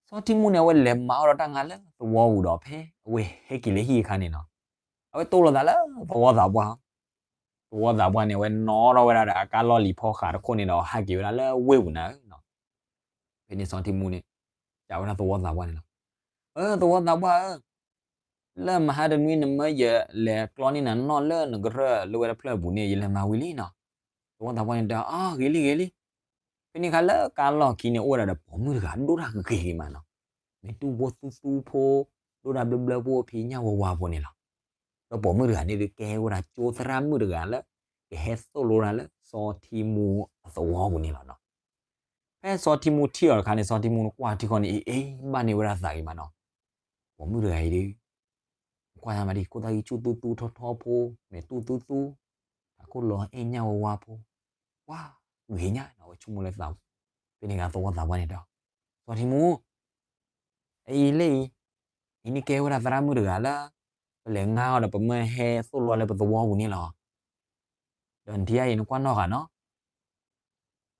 စီၤထံမူန့ၣ် အဝဲလဲၤမၤအီၣ်ဒီးတၢ်ငါလၢသဝီပူၤဒီး ဖဲအဝဲဟဲက့ၤလၢဟံၣ်အခါန့ၣ်နီၤ အဝဲတိလိာ်သးလၢသဝီသးပှၢ် သဝီသးပှၢ်န့ၣ် အဝဲနီၣ်ထီၣ်ဝဲဒၣ်ဒီးအကါလီၢ်လံၤဖီဃးတခိၣ်န့ၣ်ဒီး ဟးက့ၤဝဲဒၣ်လၢဝ့ၢ်ပူၤနၤဧၢနီၤ. ဖဲန့ၣ်စီၤထံမူန့ၣ် စံးဝဲဒၣ်သဝီသးပှၢ်န့ၣ်လီၤ. အၢ သဝီသးပှၢ်ဧၢ, လၢမဟါတနွံနမၢယလဲၤကျီန့ၢ်နၤနီၣ်လၢနကရၢၢ်လၢဝဲဒၣ်ဖျၢၣ်ပူၤန့ၣ် ယလဲၤမၤဝံၤလံနီၤ. သဝီသးပှၢ်န့ၣ်တဲ အါ ဂ့ၤလံဂ့ၤလံ. ဖဲန့ၣ်အခါလၢကါလီၢ်ခံန့ၣ် အိၣ်ဝဲဒၣ်ဒီးပိာ်မုၣ်တဂၤဒိၣ်တၢ်ဂ့ၤဂ့ၤမးနီၤ. မ့ၢ်တူၢ်ဖိသူသူဖိ ဒိၣ်တၢ်ဘျၢဘျၢဖိအဖံးညၣ်ဝါဝါဖိန့ၣ်လီၤ. ဒီးပိာ်မုၣ်တဂၤန့ၣ်ဒုးကဲဝဲဒၣ် ကၠိသရၣ်မုၣ်တဂၤလၢ ကဟဲသိၣ်လိတၢ်လၢစီၤထံမူအသဝီပူၤန့ၣ်လီၤနီၤ. ဖဲစီၤထံမူထံၣ်အီၤတခါန့ၣ် စီၤထံမူနကွၢ်ထံဃီန့ၣ် အ့ အ့ ဘၣ်န့ၢ်ဝဲဒၣ်သးဂ့ၤမးနီၤ. ပိာ်မုၣ်တဂၤအံၤဒီး ကွၢ်ညါမးဒံး ခိၣ်သၣ်ဂံၢ်ဆူၣ်သူသူထီထီဖိ မဲာ်တူၢ်သူသူ ထးခိၣ်လီၤအဲၣ်ညၣ်ဝါဝါဖိ ပှၤဂ့ၤညါနီၤ အဝဲဆိကမိၣ်လၢသးပူၤ, ဖဲန့ၣ်ဂၤသဝီသးပှၢ်န့ၣ်တဲအီၤ, စီၤထံမူ အအံၤလၢအံၤ, အံၤန့ၣ်ကဲဝဲဒၣ်သရၣ်မုၣ်တဂၤလၢ ပလဲၤငါအီၤဒီးပမၢဟဲသိၣ်လီၤလၢပသဝီပူၤန့ၣ်လီၤ. ဒီးနထံၣ်အံၤနကွၢ်နီၣ်ဃာ်နီၤ.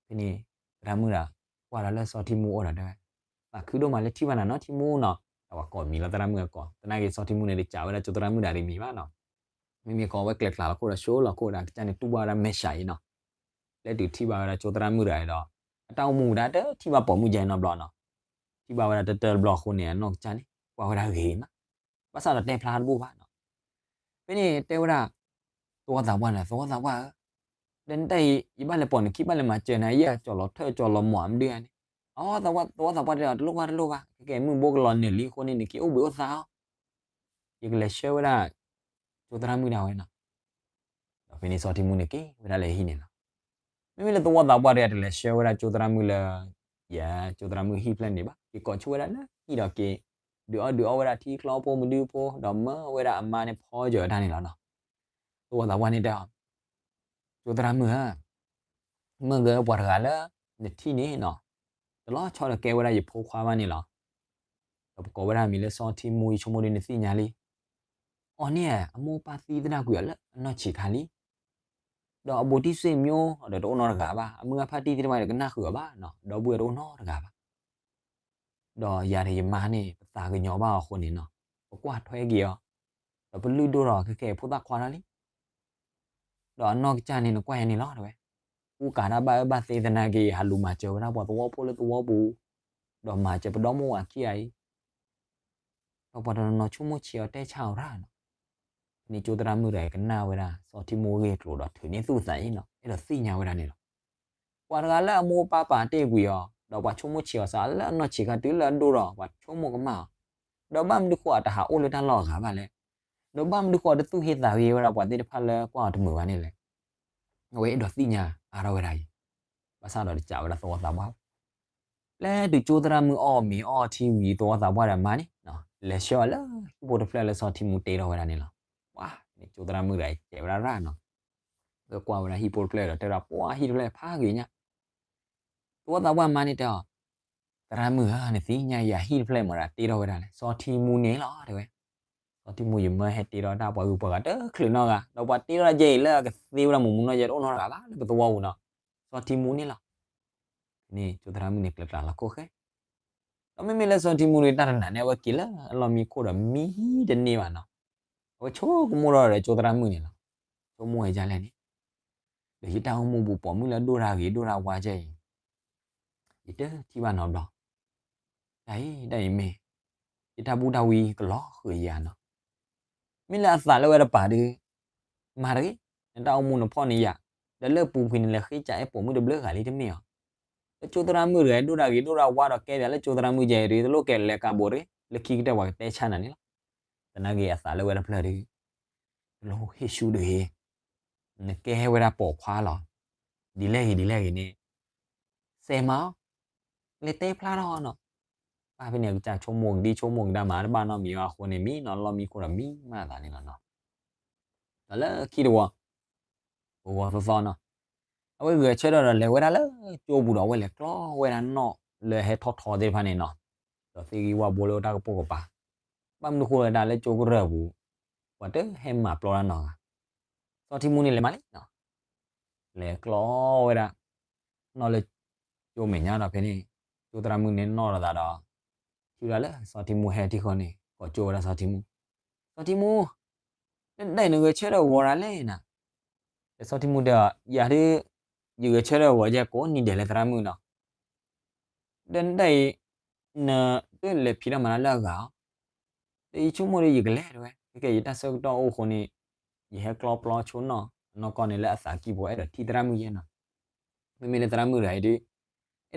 ဖဲန့ၣ် သရၣ်မုၣ်ဒီး ကွၢ်ဒီးလၢစီၤထံမူအအိၣ်ဒီးတဲဝဲ, သးခုဒိၣ်မးလၢထံၣ်ဘၣ်နၤနီၤထံမူနီၤ, အဝဲကိးမံၤလၢသရၣ်မုၣ်အကိး, သနာ်က့စီၤထံမူန့ၣ်တစံးဝဲဒၣ်ကၠိသရၣ်မုၣ်ဒၣ်ရံမံၤဘၣ်နီၤ. မ့မ့ၢ်ကိးဝဲကျဲၤကျါလီၤခိၣ်ဒီး ဆိလီၤခိၣ်ဒီး ကစၢ်န့ၣ်တူၢ်ဘၣ်ဝဲဒၣ်မဲာ်ဆှးအံၤနီၤ. ပျဲတုၤထံၣ်ဘၣ်ဝဲဒၣ်ကၠိသရၣ်မုၣ်တဂၤအံၤဒီး အတၢ်အိၣ်မူဝဲဒၣ်တထံၣ်ဘၣ်ပိာ်မုၣ်ကဲနီတဘျီနီၤ. ထံၣ်ဘၣ်ဝဲဒၣ်တတၢၢ်တဘျီအဃိန့ၣ် အနီၢ်ကစၢ်န့ၣ် ကွၢ်ဝဲဒၣ်ဂ့ၤမး, ဘၣ်ဆၣ်ဒီးတဲဖျါတဘူၣ်ဘၣ်နီၤ. ဖဲန့ၣ်တဲဝဲဒၣ် သဝီသးပှၢ်န့ၣ် သဝီသးပှၢ်ဧၢ, ဒီးနတၢ်အံၤ ယဘၣ်လဲၤပိာ်နခံဘၣ်လဲၤမၤစၢၤနၤယဲၢ် ကၠီၤလီၤထၢၣ်ကၠီၤလီၤမီၢ်အမဒုဧါန့ၣ်, အသဝီသးပှၢ်တဲအီၤ တလိၣ်ဘၣ်တလိၣ်ဘၣ် ခဲကဲမုၢ်ဘိကလီၤနုာ်လံအဃိန့ၣ် နက့ၤအိၣ်ဘှံးအိၣ်သါအီၤ, ယကလဲၤဆှၢဝဲဒၣ် ကၠိသရၣ်မုၣ်ဒၣ်ဝဲနီၤ. ဒီးဖဲန့ၣ်စီၤထံမူန့ၣ်က့ၤဝဲဒၣ်လၢဟံၣ်န့ၣ်လီၤ. မ့မ့ၢ်လၢသဝီသးပှၢ်တဂၤတလဲၤဆှၢဝဲဒၣ်ကၠိသရၣ်မုၣ်လၢ ယကၠိသရၣ်မုၣ်ဟံၣ်ဖျၢၣ်န့ၣ်ဘၣ်, က့ၤကိးဆိဝဲဒၣ်လၢဟံၣ်ဒီးက့ၤ ဒုးအီၣ်ဒုးအီဝဲဒၣ်ထံချီဖိမနုၤဖိ ဒီးမၢဝဲဒၣ်အမါန့ၣ်ဖီယၢၤတၢ်န့ၣ်လီၤနီၤ. သဝီသးပှၢ်န့ၣ်တဲအီၤ ကၠိသရၣ်မုၣ်ဧၢ, မ့ၢ်ဂ့ၤပှၤတဂၤလၢ နထံၣ်န့ၣ်နီၤ, တလီၤဆီဒီးကဲဝဲဒၣ်ယဖိခွါဘၣ်န့ၣ်လီၤ. ဒီးပကိးဝဲဒၣ်မံၤလၢစီၤထံမူ ယဆိကမိၣ်ဒီးနသ့ၣ်ညါလံ. အီၤန့ၣ် အမိၢ်ပၢ်သံသနာ်ကွံာ်အီၤလၢအနီၢ်ဆံးခါလံ. ဒီးအဘူးတံၢ်စ့ၣ်မျိာ်ဒီးတအိၣ်နီတဂၤဘၣ်, အမုၢ်အဖါတံၢ်သ့ၣ်တဖၣ်ဒီးကနၣ်ဃုာ်အီၤဘၣ်နီၤ, ဒီပုၢ်ဝဲၢ်တအိၣ်နီတဂၤဘၣ်. ဒီးယၤဒီးယမါန့ၣ် ပသးကညီၤဘၣ်အီၤအဃိန့ၣ်နီၤ, ပကွၢ်ထွဲက့ၤအီၤ, ဒီးပလုၢ်ဒိၣ်ထီၣ်ခဲကဲဖိသၣ်ခွါထီၣ်လံ. ဒီးအနီၢ်ကစၢ်န့ၣ်နကွၢ်ယၤန့ၣ်လီၤတဲဝဲ, အူကၤတၢ်ဘၣ်အၢဘၣ်သီသနာ်က့ ဟးလူၤမၤစၢၤဝဲဒၣ်ပှၤသဝီဖိလၢသဝီပူၤ, ဒီးမၤစၢၤပဒီမိၢ်ဝၤခံဂၤအံၤ ဒီးပှၤတနီၤနီၤဆိကမိၣ်ဆံးအီၤတဲဆါအီၤရၣ်နီၤ. ဖဲန့ၣ်ကၠိသရၣ်မုၣ်တဂၤကနၣ်ဝဲဒၣ်စီၤထံမူဂ့ၢ်အကျိၤဒီးထုးန့ၢ်သူၣ်သးအံၤနီၤ, အဲၣ်ဒိးသ့ၣ်ညါဝဲဒၣ်န့ၣ်လီၤ. ပှၤတဂၤလၢအမိၢ်ပၢ်ပာ်တ့ၢ်ကွံာ်အီၤ, ဒီးပှၤဆိကမိၣ်ဆံးအီၤစးလၢအနီၢ်ဆံးခါတုၤလၢအဒိၣ်ထီၣ် ပှၤဆိကမိၣ်ကမၣ်အီၤ, ဒီးဘၣ်မနုၤဃိအတဟးအိၣ်လၢတၢ်လီၢ်အဂၤဘၣ်လဲၣ်. ဒီးဘၣ်မနုၤဃိအတသူၣ်ဟ့သးဟ့ဝဲဒၣ်ပှၤသ့ၣ်တဖၣ်လၢကွၢ်အီၤတမုာ်ဘၣ်န့ၣ်လဲၣ်. အဝဲအဲၣ်ဒိးသ့ၣ်ညါအါထီၣ်ဝဲဒၣ်အံၤ, ဘၣ်ဆၣ်ဒီးတစံးဝဲဒၣ်သဝီသးပှၢ် ပျဲတုၤကၠိသရၣ်မုၣ်အီၣ်မ့ၤအီထံဝံၤ သဝီသးပှၢ်ဒီးမါန့ၣ် လဲၤဆှၢအီၤလၢဟံၣ်ဖိတဖျၢၣ်လၢစီၤထံမူတ့ထီၣ်ဝဲဒၣ်န့ၣ်လီၤ. ပှၤန့ၣ်ကၠိသရၣ်မုၣ်တဂၤအံၤ ကဲဝဲဒၣ်ရၣ်နီၤ, ဒီးကွၢ်ဝဲဒၣ်ဟံၣ်ဖိတဖျၢၣ်ဒီးတဲဝဲဒၣ် ပှၤဟံၣ်တဖျၢၣ်ဖးဂ့ၤညါ, သဝီသးပှၢ်မါန့ၣ်တဲအီၤ, သရၣ်မုၣ်ဧၢ, နသ့ၣ်ညါယၤဟံၣ်တဖျၢၣ်မတၤတ့ထီၣ်ဝဲဒၣ်လဲၣ်, စီၤထံမူန့ၣ်လီၤတဲဝဲ. စီၤထံမူယမၢဟဲတ့ထီၣ်တၢ်ပှၤဂုၤပှၤဂၤတချုးနီတဂၤ, ဒီးပှၤတ့ထီၣ်တၢ်ယဲအံၤလၢအကသ့ဝဲဒၣ်မူးမူးနီၢ်ယဲတအိၣ်နီတဂၤဘၣ်လၢပသဝီပူၤနီၤ, စီၤထံမူန့ၣ်လီၤ. ဖဲန့ၣ်ကၠိသရၣ်မုၣ်န့ၣ်ကျဲၤကျါလီၤခိၣ်ဃဲ, ဒီးမ့မ့ၢ်လၢစီၤထံမူန့ၣ်တၢ်တနာ်န့ၣ်အဝဲက့ၤလၢအလီၢ်မံခိၣ်ဒီးမံတန့ၢ်ဘၣ်နီၤ, အဝဲဆိကမိၣ်ထီၣ်ဒီးကၠိသရၣ်မုၣ်န့ၣ်လီၤ. ဆိကမိၣ်ဝဲဒ်လဲၣ်န့ၣ်, ဒီးယတၢ်အိၣ်မူပူၤပိာ်မုၣ်လၢအဒိၣ်တၢ်ဂ့ၤဒိၣ်တၢ်ဝါကဲအံၤ ယတထံၣ်ဘၣ်နီတဘျီ, တၢ်အံၤဒၣ်အံၤမ့ၢ် ယတၢ်ဘူၣ်တၢ်ဝံကလီၤဃုာ်ယၤနီၤ. မ့ၢ်လၢအသးလၢဝဲတပာ်ဒီး မၤတဂ့ၤ, နတၢ်အိၣ်မူနဖီၣ်န့ၢ်ယၤ, ဒီးလၢပူၤကွံာ်န့ၣ်လဲၤဃ့စးအဲၣ်ပိာ်မုၣ်တဘျုးဂၤလံတမ့ၢ်ဧါ. လၢကၠိသရၣ်မုၣ်တဂၤဒိၣ်တၢ်ဂ့ၤဒိၣ်တၢ်ဝါဒီးကဲဒ်လဲၣ်ကၠိသရၣ်မုၣ်ယဲအံၤ တလိၣ်ကဲလဲၤကးဘိးတဂ့ၤ, လၢခံကတၢၢ်ပှၤကတဲဆါနၤန့ၣ်လီၤ. သနာ်က့အသးလၢဝဲတဖျၢၣ်ဒီး တလိၣ်ဟ့ၣ်ဆူၣ်တဂ့ၤ, နကဲဝဲဒၣ်ပိာ်ခွါလီၤ, ဒ်လဲၣ်ဂ့ၤဒ်လဲၣ်ဂ့ၤန့ၣ် စဲးမၤအီၤ, လဲၤတဲဖျါထီၣ်အီၤနီၤ. ဘၣ်ဖဲန့ၣ်အကစၢ်ဆိကမိၣ်ကဒံဆိကမိၣ်ကဒါမၤတဘၣ်နီတမံၤဘၣ်အဃိန့ၣ် မံနီၤလီၢ်မံခိၣ်ဒီးမံမးအသးန့ၣ်လီၤနီၤ. ဒီးလၢခံတဝီ ပဂီၤသီသီနီၤ, အဝဲဂဲၤဆၢထၢၣ်ဒီးလဲၤဝဲဒၣ်လၢကၠိပူၤဒီး အဝဲလဲၤကျီဝဲဒၣ်နီၣ်လၢဟဲထီၣ်ထီသ့ၣ်တဖၣ်န့ၣ်နီၤ, ဒီးသ့ၣ်ဂံၢ်ဝၣ်ဘိလၢတၢ်ကပိာ်ကပၤ, ဘၣ်မနုၤဃိလဲၣ်ဒၣ်လၢကၠိကရၢၢ်ပူၤ ပှၤတဟဲမၤပျီတၢ်နီတဂၤ. စီၤထံမူန့ၣ်လဲၤမးလံနီၤ, လဲၤကျီဝဲဒၣ် နီၣ်လၢကၠိမဲာ်ညါဒီးဖဲန့ၣ် ကၠိသရၣ်မုၣ်န့ၣ်နီၣ်လိာ်သးဒီး ထံၣ်ဝဲဒၣ်လၢစီၤထံမူဟဲထံဃီန့ၣ် ကိးကၠိဝဲဒၣ်စီၤထံမူ, စီၤထံမူ, နဒၣ်အံၤနဂဲၤဆၢထၢၣ်ဂီၤဒၣ်လဲၣ်နၤ, ဒီးစီၤထံမူတဲအီၤ ယၤဒုး ယဂဲၤဆၢထၢၣ်ဂီၤယဲကိးနံၤဒဲးလၢသရၣ်မုၣ်နီၤ ဒီးနဒၣ်အံၤ နတလဲၤဖံးတၢ်မၤတၢ်လၢအဂၤအီၤ, ဒီးယဆိကမိၣ်ဒီးယကလဲၤတဲဝဲ ခဲကဲယတၢ်ဆၢကတီၢ်အိၣ်အဃိန့ၣ် ယဟဲကျီပျီဆိနီၣ် အနီၢ်ကီၢ်န့ၣ်လၢအသးကံၢ်ပူၤ အဲၣ်ဒိးထံၣ်သရၣ်မုၣ်ယဲနီၤ. မ့မ့ၢ်လၢသရၣ်မုၣ်တဂၤအံၤဒုး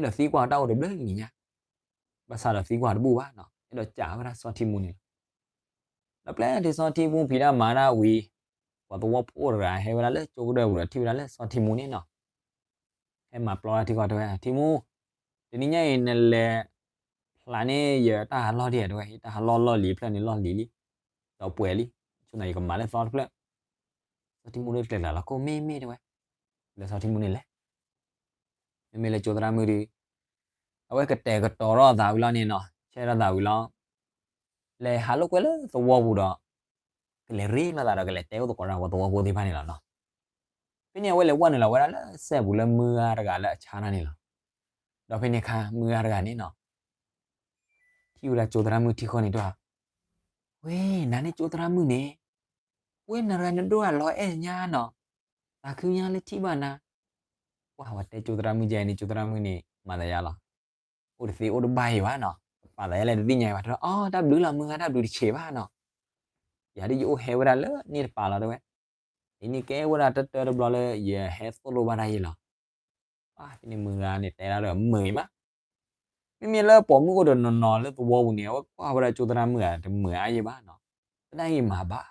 အဲၣ်ဒိးသံကွၢ်တၢ်အိၣ်တဘျုးနံၤညါ, ဘၣ်ဆၣ်ဒီးသံကွၢ်တဘူၣ်ဘၣ်နီၤ အဲၣ်ဒိးစံးဝဲဒၣ်စီၤထံမူန့ၣ်လီၤ. ဒီးပျဲတုၤစီၤထံမူဖံးတၢ်မၤတၢ်ဝံၤ ပှၤသဝီဖိတဂၤဟဲဝဲဒၣ်လၢကၠိကရၢၢ်ပူၤဒီးထံၣ်ဝဲဒၣ်လၢစီၤထံမူန့ၣ်နီၤ ဟဲမၤပျီတၢ်ထံဃီတဲဝဲ ထံမူ, တနံၤညါအံၤနလဲၤဖျါ ဖျါန့ၣ်ယတၢ်ဟးလီၢ်ဒံးဧါ တဲဝဲ, ယတၢ်ဟးလီၢ်လီၢ်လံၤဖျၢၣ်န့ၣ်လီၢ်လံၤလံ, ဒီးပှဲၤလံ, ဆိနယကမၤလၢသီတဖျၢၣ်. စီၤထံမူဒီးကျဲၤကျါလီၤ ကိးမ့ၢ်မ့ၢ်တဲဝဲ, လၢစီၤထံမူန့ၣ်လဲၤ မ့မ့ၢ်လၢကၠိသရၣ်မုၣ်ဒီး အဝဲကတဲာ်ကတီၤထီၣ်သးဝံၤလီၤန့ၣ်နီၤ, ဆဲးထီၣ်သးဝံၤလီၤ, လဲၤဟးလိာ်ကွဲလၢသဝီပူၤဒီး ကလဲၤရ့လိာ်သးဒီးကလဲၤတဲအိၣ်သကိးတၢ်ဝဲသဝီဖိသ့ၣ်တဖၣ်န့ၣ်လီၤနီၤ. ဖဲန့ၣ်အဝဲလဲၤဝဲနုာ်လီၤဝဲဒၣ်လၢစဲပူၤလၢမုၢ်ဂၤတဂၤလၢအဆါတၢ်န့ၣ်လီၤ. ဒီးဖဲန့ၣ်အခါ မုၢ်ဂၤတဂၤန့ၣ်နီၤ ထံၣ်ဝဲဒၣ်ကၠိသရၣ်မုၣ်ထံဃီန့ၣ်တၢ်, ဝဲ နၤန့ၣ်ကၠိသရၣ်မုၣ်န့ၣ်, ဝဲနၤတဂၤနဒိၣ်အလီၤအဲၣ်ညါနီၤ, သးခုညါလၢထံၣ်ဘၣ်နၤ, ပှၤဝဲတဲကၠိသရၣ်မုၣ်ယဲန့ၣ် ကၠိသရၣ်မုၣ်န့ၣ် မၤသးယါလီၤ, အိၣ်တသ့အိၣ်တဘၣ်အံၤဘၣ်နီၤ, ပာ်သးယါလဲၣ်တသ့ၣ်ညါဘၣ်, အီ တၢ်ဘျုးလီၤ မုၢ်ဂၤတၢ်ဘျုးတဆံးဘၣ်နီၤ, ယၤဒ်ယအိၣ်ဟဲဝဲဒၣ်လၢန့ၣ်တပၤလီၤတဲဝဲ, အံၤန့ၣ်ကဲဝဲဒၣ်တၢ်တၢတဘျီလၢယဟဲသိၣ်လိဘၣ်တၢ်ယဲလီၤ. ဖဲန့ၣ်မုၢ်ဂၤန့ၣ်တဲဒၣ်ဒီးမုာ်အံၤဘၣ်, မ့မ့ၢ်လၢပိာ်မုၣ်အိၣ်ဒီးနီၢ်နီၢ်လၢသဝီပူၤန့ၣ် အဝဲကွၢ်ဝဲဒၣ်ကၠိသရၣ်မုၣ်ဂၤတမုာ်အါယဲဘၣ်နီၤ, တၢ်နာ်ဂ့ၤမၤဘၣ်,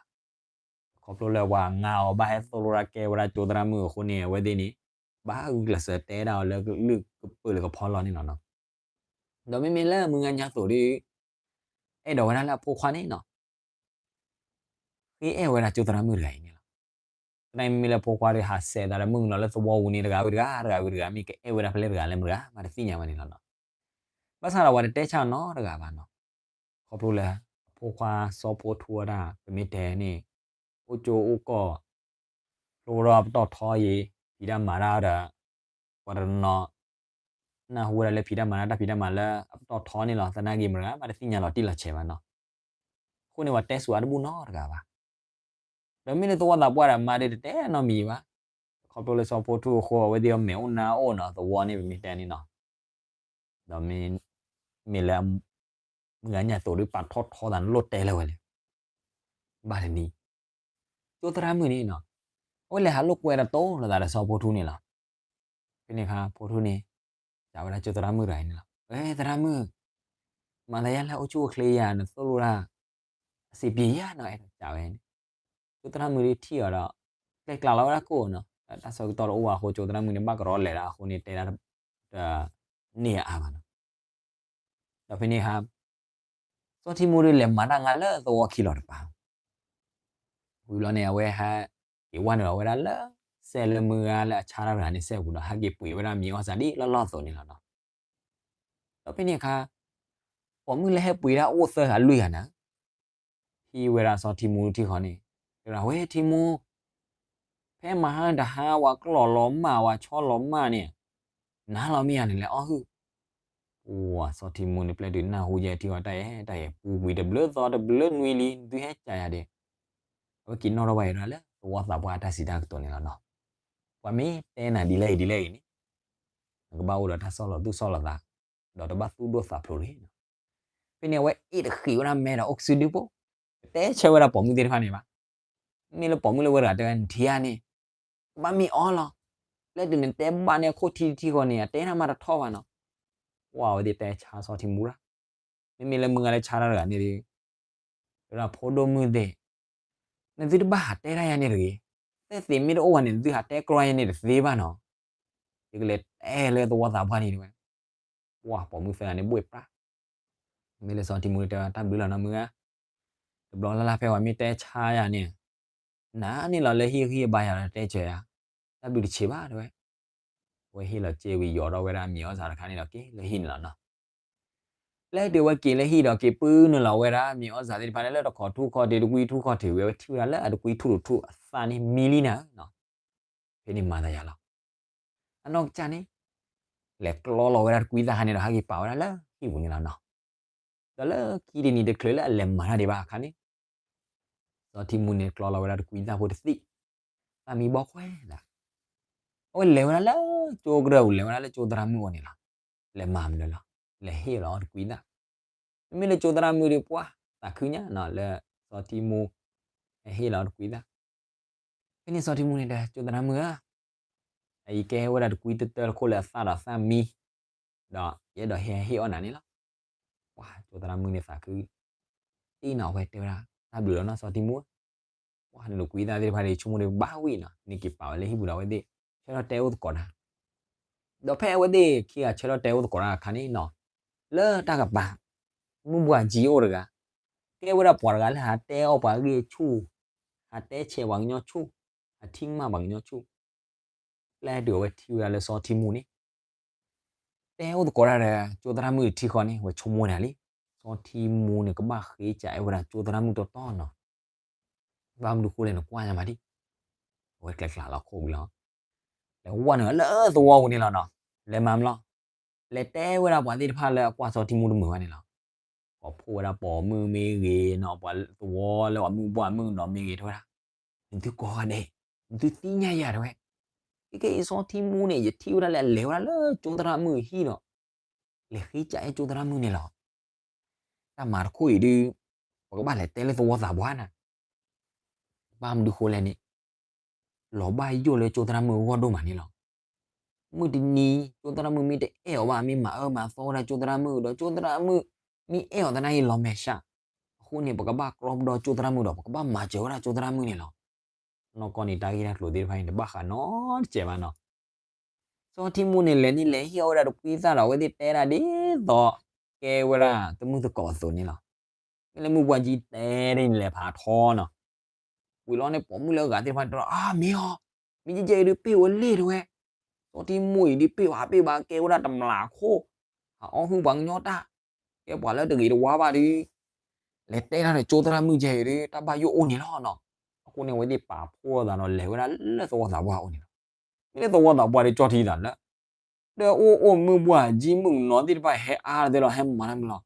ခီဖျိလၢပှၤငါအီၤဘၣ်ဟဲသိၣ်လိတၢ်ကဲဝဲဒၣ်ကၠိသရၣ်မုၣ်အဃိန့ၣ် အဝဲသ့ၣ်န့ၣ် ဘၣ်ဂုာ်ကျဲးစၢးတဲဒၣ်အီၤလၢလုၢ်ကပၢၢ်လၢကဖီလီၤန့ၣ်လီၤနီၤ. ဒီးမ့မ့ၢ်လၢမုၢ်ဂၤညါသိးဒီး အဲၣ်ဒိးဝဲဒၣ်လၢအဖိခွါန့ၣ်နီၤ ဃ့အဲၣ်ဝဲဒၣ်ကၠိသရၣ်မုၣ်တဂၤအံၤန့ၣ်လီၤ. သနာ်က့မ့မ့ၢ်လၢဖိခွါဒီးဟးစဲးသးဒီးမုၣ်ကနီၤလၢသဝီပူၤန့ၣ် တဂၤဝံၤတဂၤ တဂၤဝံၤတဂၤ မ့ၢ်ကအဲၣ်ဝဲဒၣ်ဖဲလဲၣ်တဂၤလၢမတၤတဂၤ မးတသ့ၣ်ညါဘၣ်န့ၣ်လီၤနီၤ. ဘၣ်ဆၣ်ဒီးပှၤတတဲဆါနီတဂၤဘၣ်နီၤ. ခီဖျိလၢ အဖိခွါစီၤဖိထူအတၢ် ပမ့ၢ်တဲန့ၣ် အိၣ်ကၠိအိၣ်ကီၢ် ဖျိထီၣ်ပတီၢ်ထီယံၤ ဖံးတၢ်မၤတၢ်ဒီး ပှၤတနီၤ နၢ်ဟူဝဲဒၣ်လၢဖံးတၢ်မၤတၢ် တၢ်ဖံးတၢ်မၤလၢအပတီၢ်ထီန့ၣ်လီၤ. သနာ်က့မတၤတဂၤ မးတသ့ၣ်ညါလီၤတံၢ်လီၤဆဲးဘၣ်နီၤ. အဃိန့ၣ် ပှၤတဲစူၤအါတဘူၣ်နီတဂၤဘၣ်. ဒီးမ့ၢ်လၢသဝီသးပှၢ်ဒီး မါဒီးတတဲနီတမံၤဘၣ်. ခီဖျိလၢစီၤဖိထူအဃိ အဝဲသ့ၣ်အမဲာ်အိၣ်နါအိၣ်နီၤ သဝီန့ၣ် ပမ့ၢ်တဲန့ၣ်နီၤ. ဒီးမ့ၢ် မ့ၢ်လၢ မုၢ်ဂၤညၣ်သိးဒီး ပာ်ထီၣ်ထီသးန့ၣ် လိၣ်တဲလၢၤဝဲလဲၣ်. ဘၣ်တနံၤ ကၠိသရၣ်မုၣ်န့ၣ်နီၤ အဝဲလဲၤဟးလိာ်ကွဲဒီးတိၢ်လိာ်သးဒီးစီၤဖိထူန့ၣ်လီၤ. ဖဲန့ၣ်အခါ ဖိထူန့ၣ် စံးဝဲဒၣ်ကၠိသရၣ်မုၣ်တဂၤအံၤန့ၣ်လီၤ. ဝဲသရၣ်မုၣ် မၤသးယါလၢအအိၣ်ဆူၣ်အိၣ်ချ့ယၤ နသိၣ်လိတၢ် အဆင်ပြေယၤနီၤ အဲၣ်ဒိးစံးဝဲန့ၣ်. ကၠိသရၣ်မုၣ်ဒီးထံၣ်အီၤဒီး ကျဲကျးလီၤဝဲဒၣ်ကိၣ်နီၤ တၢ်ဆၢကတီၢ်တအိၣ်ဘၣ်အဃိ ကၠိသရၣ်မုၣ်န့ၣ် ဘၣ်ကရီလဲၤဒၣ်အဃိန့ၣ် တဲဒၣ်တန့ၢ်အါဘၣ်နီၤ. ဒီးဖဲန့ၣ်အခါ စီၤထံမူဒီးလဲၤမၤတၢ်ငါလၢသဝီခံလီၤတပၤ ဝံၤဘျီန့ၣ် အဝဲဟဲက့ၤဝဲနုာ်လီၤဝဲဒၣ်လၢ စဲးလၢမုၢ်ဂၤလၢအဆါတၢ်တဂၤန့ၣ်စဲးပူၤဒီး ဟဲက့ၤပှ့ၤဝဲဒၣ်မံၤအီၣ်စၢ်ဒ်လီၢ်လီၢ်အသိးန့ၣ်လီၤနီၤ. ဒီးဖဲန့ၣ်အခါ ပိာ်မုၣ်လၢဟဲပှ့ၤဒၣ်အိၣ်သၢဂၤလွံၢ်ဂၤန့ၣ် ဟံးဝဲဒၣ်စီၤထံမူထံဃီန့ၣ် တဲဝဲဒၣ် ဝဲထံမူ ဖဲမဟါတဟါ ဝဲကျီၢ်လီၤမၢ် ဝဲဆီလီၤမၢ်န့ၣ် နၤလီၤမ့ၢ်ဧါန့ၣ် လဲၤအီၣ်ဟုၣ်. ပှၤစီၤထံမူန့ၣ် ပျဲတုၤနၢ်ဟူယဲထံဃီတၢ်ယဲ တၢ်ယဲပူၤကွံာ်တဘျုးသီတဘျုးနွံလံ နသုဟဲကးယၤဒဲး အဝဲက့ၤနီၣ်ထီၣ်ဘၣ်ယဲဒၣ်လၢသဝီသးပှၢ်အတၢ်စံးတၢ်ကတိၤန့ၣ်လီၤနီၤ. ပှၤမ့ၢ်တဲနၤဒ်လဲၣ်ဂ့ၤဒ်လဲၣ်ဂ့ၤန့ၣ် နကဘၣ်အိၣ်ဒီးတၢ်ဆီၣ်လီၤသူၣ်ဆီၣ်လီၤသး ဒီးတဘၣ်သူၣ်ဒိၣ်သးဖျိးတဂ့ၤနီၤ. ဖဲန့ၣ် အဝဲအ့ၣ်တဃံးဝဲဒၣ်မဲဒီးအိၣ်ကစုဒုဖိ တတဲဆၢဝဲဒၣ်ပိာ်မုၣ်သ့ၣ်တဖၣ်န့ၣ်ဘၣ်. မ့ၢ်လၢပိာ်မုၣ်လၢဝဲတဂၤတဲဝဲ နထံၣ်ဧါန့ၣ် ကဘၣ်မ့ၢ်အီၣ်လီၤ. ပျဲတုၤနတဲဘၣ်န့ၣ်အခိၣ်ထံထံဃီန့ၣ် အတဲတၢ်မးတထီၣ်ဘၣ်နီၤ. ပှၤဝဲသ့ၣ်တဲဆါစီၤထံမူဒၣ် မ့မ့ၢ်လၢမုၢ်ဂၤလၢဆါတၢ်တဂၤန့ၣ်ဒီး တဲဝဲဒၣ်ဖိဒိၣ်မုၣ်သ့ၣ် နသုတဘၣ်ဟးတဲတၢ်ယၤန့ၣ်တဂ့ၤ. သဲသ့းမ့ၢ်တအိၣ်ဘၣ်န့ၣ် နသုဟးတဲကြီယၤန့ၣ်တသ့ဘၣ်နီၤ. ယကလဲၤတဲလၢသဝီသးပှၢ်န့ၣ်တဲဝဲ. ပှၤပိာ်မုၣ်သၢဂၤန့ၣ်ဘှ့ၣ်ပြၢ် မ့ၢ်လၢစီၤထံမူတဲဝဲ တၢ်ဘျုးလီၤနီၤမုၢ်ဂၤ တဘျီလၢ်လၢ်ဖဲပှၤမ့ၢ်တဲဆါယၤန့ၣ် နၤန့ၣ်လီၤလၢဟံၣ်ဂံၢ်ဘါယၤလီၤတဲဆၢယၤ တၢ်ဘျုးတဆံးဘၣ်တဲဝဲ. အဝဲဟ့ၣ်လီၤစ့ဝံၤယီၤထီၣ်ဝဲဒၣ်မံၤအီၣ်စၢ်တခါန့ၣ်ဒီးက့ၤလၢဟံၣ်န့ၣ်လီၤနီၤ. ပျဲတုၤဝဲက့ၤလၢဟံၣ်ဒီးက့ၤပုၢ်နုာ်လီၤဝဲဒၣ်မံၤအီၣ်စၢ်သ့ၣ်တဖၣ်န့ၣ် လၢတခိးထူၣ်ခီၣ်ထံးတကွံထူၣ်ခီၣ်ထံးဝံၤ အဝဲထံၣ်ဝဲဒၣ်လၢအတကွံထူၣ်တထူၣ်အသၣ်န့ၣ်မံလံနၤဧၢနီၤ. ဖဲန့ၣ်မၤသးယၤလီၤ. အနီၢ်ကစၢ်န့ၣ် လဲၤကျီလီၤဝဲဒၣ်တကွံသၣ်ခါန့ၣ်ဒီး ဟဲက့ၤပာ်ဝဲဒၣ်လၢဟံၣ်ပူၤန့ၣ်လီၤနီၤ. ဒီးလၢခံတနံၤတချုးလၢအလဲၤမၤတၢ်ဒံးဘၣ်အခါန့ၣ် စီၤထံမူန့ၣ်ကျီလီၤဝဲဒၣ်တကွံသၣ်ဖိတသံၣ် သၣ်မံဘီခွဲးလၢ အဝဲလဲၤဝဲဒၣ်လၢကၠိကရၢၢ်ပူၤ လဲၤဝဲဒၣ်လၢကၠိသရၣ်မုၣ်အအိၣ်န့ၣ်လီၤ. လဲၤမၤမနုၤလီၤ. လဲၤဟ့ၣ်လီၤအီၤတကွံသၣ်. မ့မ့ၢ်လၢကၠိသရၣ်မုၣ်ဒီးပှၢ်သးခုညါနီၤ လၢစီၤထံမူ ဟဲဟ့ၣ်လီၤအီၤတကွံသၣ်. ဖဲန့ၣ်စီၤထံမူန့ၣ်ဒီး ကၠိသရၣ်မုၣ်ဧၢ, အအံၤကဲဝဲဒၣ်တကွံတတၢၢ်တခိၣ်လၢအသၣ်ဒီးသၣ်မံ ဒီးယအဲၣ်ဒိးဟဲဟ့ၣ်အီၣ်နၤန့ၣ်လီၤ. ပှၢ်ကၠိသရၣ်မုၣ်န့ၣ်သးခု တံၢ်နီၤဝဲတဲဝဲဒၣ် တၢ်ဘျုးလီၤနီၤစီၤထံမူဧၢ, ပှၢ်နကွံသၣ်သ့ၣ်တဖၣ်ဒီး ဆိကမိၣ်ဒီးဘၣ်ဝံၤနီၤ န့ၢ်က့ၤပာ်ဝဲလၢဟံၣ်ပူၤဒီးအဝဲသ့ၣ် ဆၢထီၣ်တဲအိၣ်သကိးတၢ်. ဒီးဖဲအဝဲသ့ၣ်ခံဂၤဆၢထီၣ်တဲအိၣ်သကိးတၢ်အခါန့ၣ်နီၤ လၢတၢ်ကပၤ မုၢ်ဘှၢ်ကၠံအိၣ်တဂၤ, ကဲဝဲဒၣ်ပှၤတဂၤလၢဟးတဲအီၣ်ပှၤဂ့ၢ်ဆူၣ်, ဟးတဲဆဲးပှၤကညီဆူၣ်, ဟးထံၣ်ကမၣ်ပှၤကညီဆူၣ်, ပျဲတုၤအဝဲထံၣ်ဝဲဒၣ်လၢစီၤထံမူန့ၣ် တဲအိၣ်သကိးတၢ်ဒီးကၠိသရၣ်မုၣ်တထံဃီန့ၣ် ဝဲဆိကမိၣ်ဒၣ်လံ, စီၤထံမူန့ၣ် ကဘၣ်ဃ့ကးအဲၣ်ဝဲဒၣ်ကၠိသရၣ်မုၣ်တီတီနီၤ. ဘၣ်မနုၤဃိလဲၣ်န့ၣ် ကွၢ်ညါမးဒံး, အဝဲကျဲကျါလီၤခိၣ်ဝံၤလီၤ, လဲၤဝဲနုာ်လၢသဝီပူၤန့ၣ်လီၤနီၤ, လဲၤမၤမလီၤ, လဲၤတဲဝဲဒၣ်ပှၤသ့ၣ်တဖၣ်လၢအကွၢ်စီၤထံမူတမုာ်ဘၣ်န့ၣ်လီၤ. ကိးဖှိၣ်ဝဲဒၣ်ပိာ်မုၣ်မ့ၢ်ဂ့ၤနီၤ, ပှၤသဝီလၢပှၤမုၢ်ပှၢ်မုၣ်ကနီၤမ့ၢ်ဂ့ၤ တဲဝဲဒၣ်, နသုကိးဂၤဒဲး, နသုသ့ၣ်ညါယၤ တဲဝဲ, ခဲကဲအံၤစီၤထံမူန့ၣ် ယထံၣ်ဝဲဒၣ်လၢအလဲၤဝဲဒၣ်လၢကၠိသရၣ်မုၣ်ဟံၣ်ဒီး လဲၤဃ့ကးအဲၣ်ကၠိသရၣ်မုၣ်န့ၣ်လီၤ. တၢ်မၤတခီအံၤဒုး ပကဘၣ်လဲၤတဲလၢသဝီသးပှၢ်နၤ, ဘၣ်မနုၤဃိလဲၣ်န့ၣ် လီၤဘၣ်ယိၣ်လၢကၠိသရၣ်မုၣ်အဂီၢ်ဒိၣ်မးန့ၣ်လီၤ. မုၢ်တနံၤ ကၠိသရၣ်မုၣ်မ့ၢ်တအဲၣ်အီၤဘၣ် မ့ၢ်မၤအၢမၤသီဝဲဒၣ်ကၠိသရၣ်မုၣ်ဒီး ကၠိသရၣ်မုၣ် မ့ၢ်အဲၣ်အီၤသနာ်က့လီၤမဲာ်ဆှး, အဃိန့ၣ် ပကဘၣ်ကြီဒီးကၠိသရၣ်မုၣ်ဒီး ပကဘၣ်မၤစၢၤဝဲဒၣ်ကၠိသရၣ်မုၣ်န့ၣ်လီၤ. နီၢ်ကီၢ်န့ၣ် တၢ်ဂ့ၢ်တၢ်ကျိၤသ့ၣ်တဖၣ်န့ၣ် တဘၣ်ဃးနီတစဲးဘၣ်နီၤ. စီၤထံမူန့ၣ် လဲၤန့ၣ်လဲၤဟ့ၣ်အီၣ်ဝဲဒၣ်တကွံသၣ်ဒီး အဝဲသ့ၣ်တဲဒၣ်ဒ်သိး ကဲဝဲဒၣ်တမုၢ်သကိးအသိးန့ၣ်လီၤ. မ့ၢ်လၢမုၢ်ပှၢ်ကၠံတဲဒ်န့ၣ်လဲၤဖးထီနီၤ, ဝံၤလီၤန့ၣ် ပိာ်မုၣ်လၢအဂၤသ့ၣ်တဖၣ်န့ၣ်တဲလီၤ, အါ မ့ၢ်အီၤ, မ့ၢ်ကဲကဲအံၤဒုးပ့ၢ်ဝဲလ့ၢ် တဲဝဲ, စီၤထံမူအံၤဒုးပ့ၢ်ဘၣ်ပ့ၢ်ဘၣ် ကဲဝဲဒၣ်တမျးခိၣ်, ဟးအီၣ်ဟုၣ်ပှၤကညီတၢ်, ကဲပှၤလၢတဂ့ၤတဝါဘၣ်ဒုး လဲၤတဲတၢ်ဒီးကၠိသရၣ်မုၣ်ကဲအံၤဒုး တၢ်ဘၣ်ယိၣ်အိၣ်န့ၣ်လီၤနီၤ. အဃိန့ၣ် အဝဲသ့ၣ်ပာ်ဖှိၣ်သးဒီးလဲၤဝဲဒၣ်လၢသဝီသးပှၢ်အအိၣ်န့ၣ်လီၤ. မ့ၢ်လၢသဝီသးပှၢ်ဒုးကၠီထံသးလၢ ဒီးအိၣ်အိၣ်မုၢ်ပှၢ်ကၠံမုၢ်ကနီၤသ့ၣ်တဖၣ်ဟဲအါသ့လီၤ ဟဲမၤတၢ်မုၢ်လီၤ.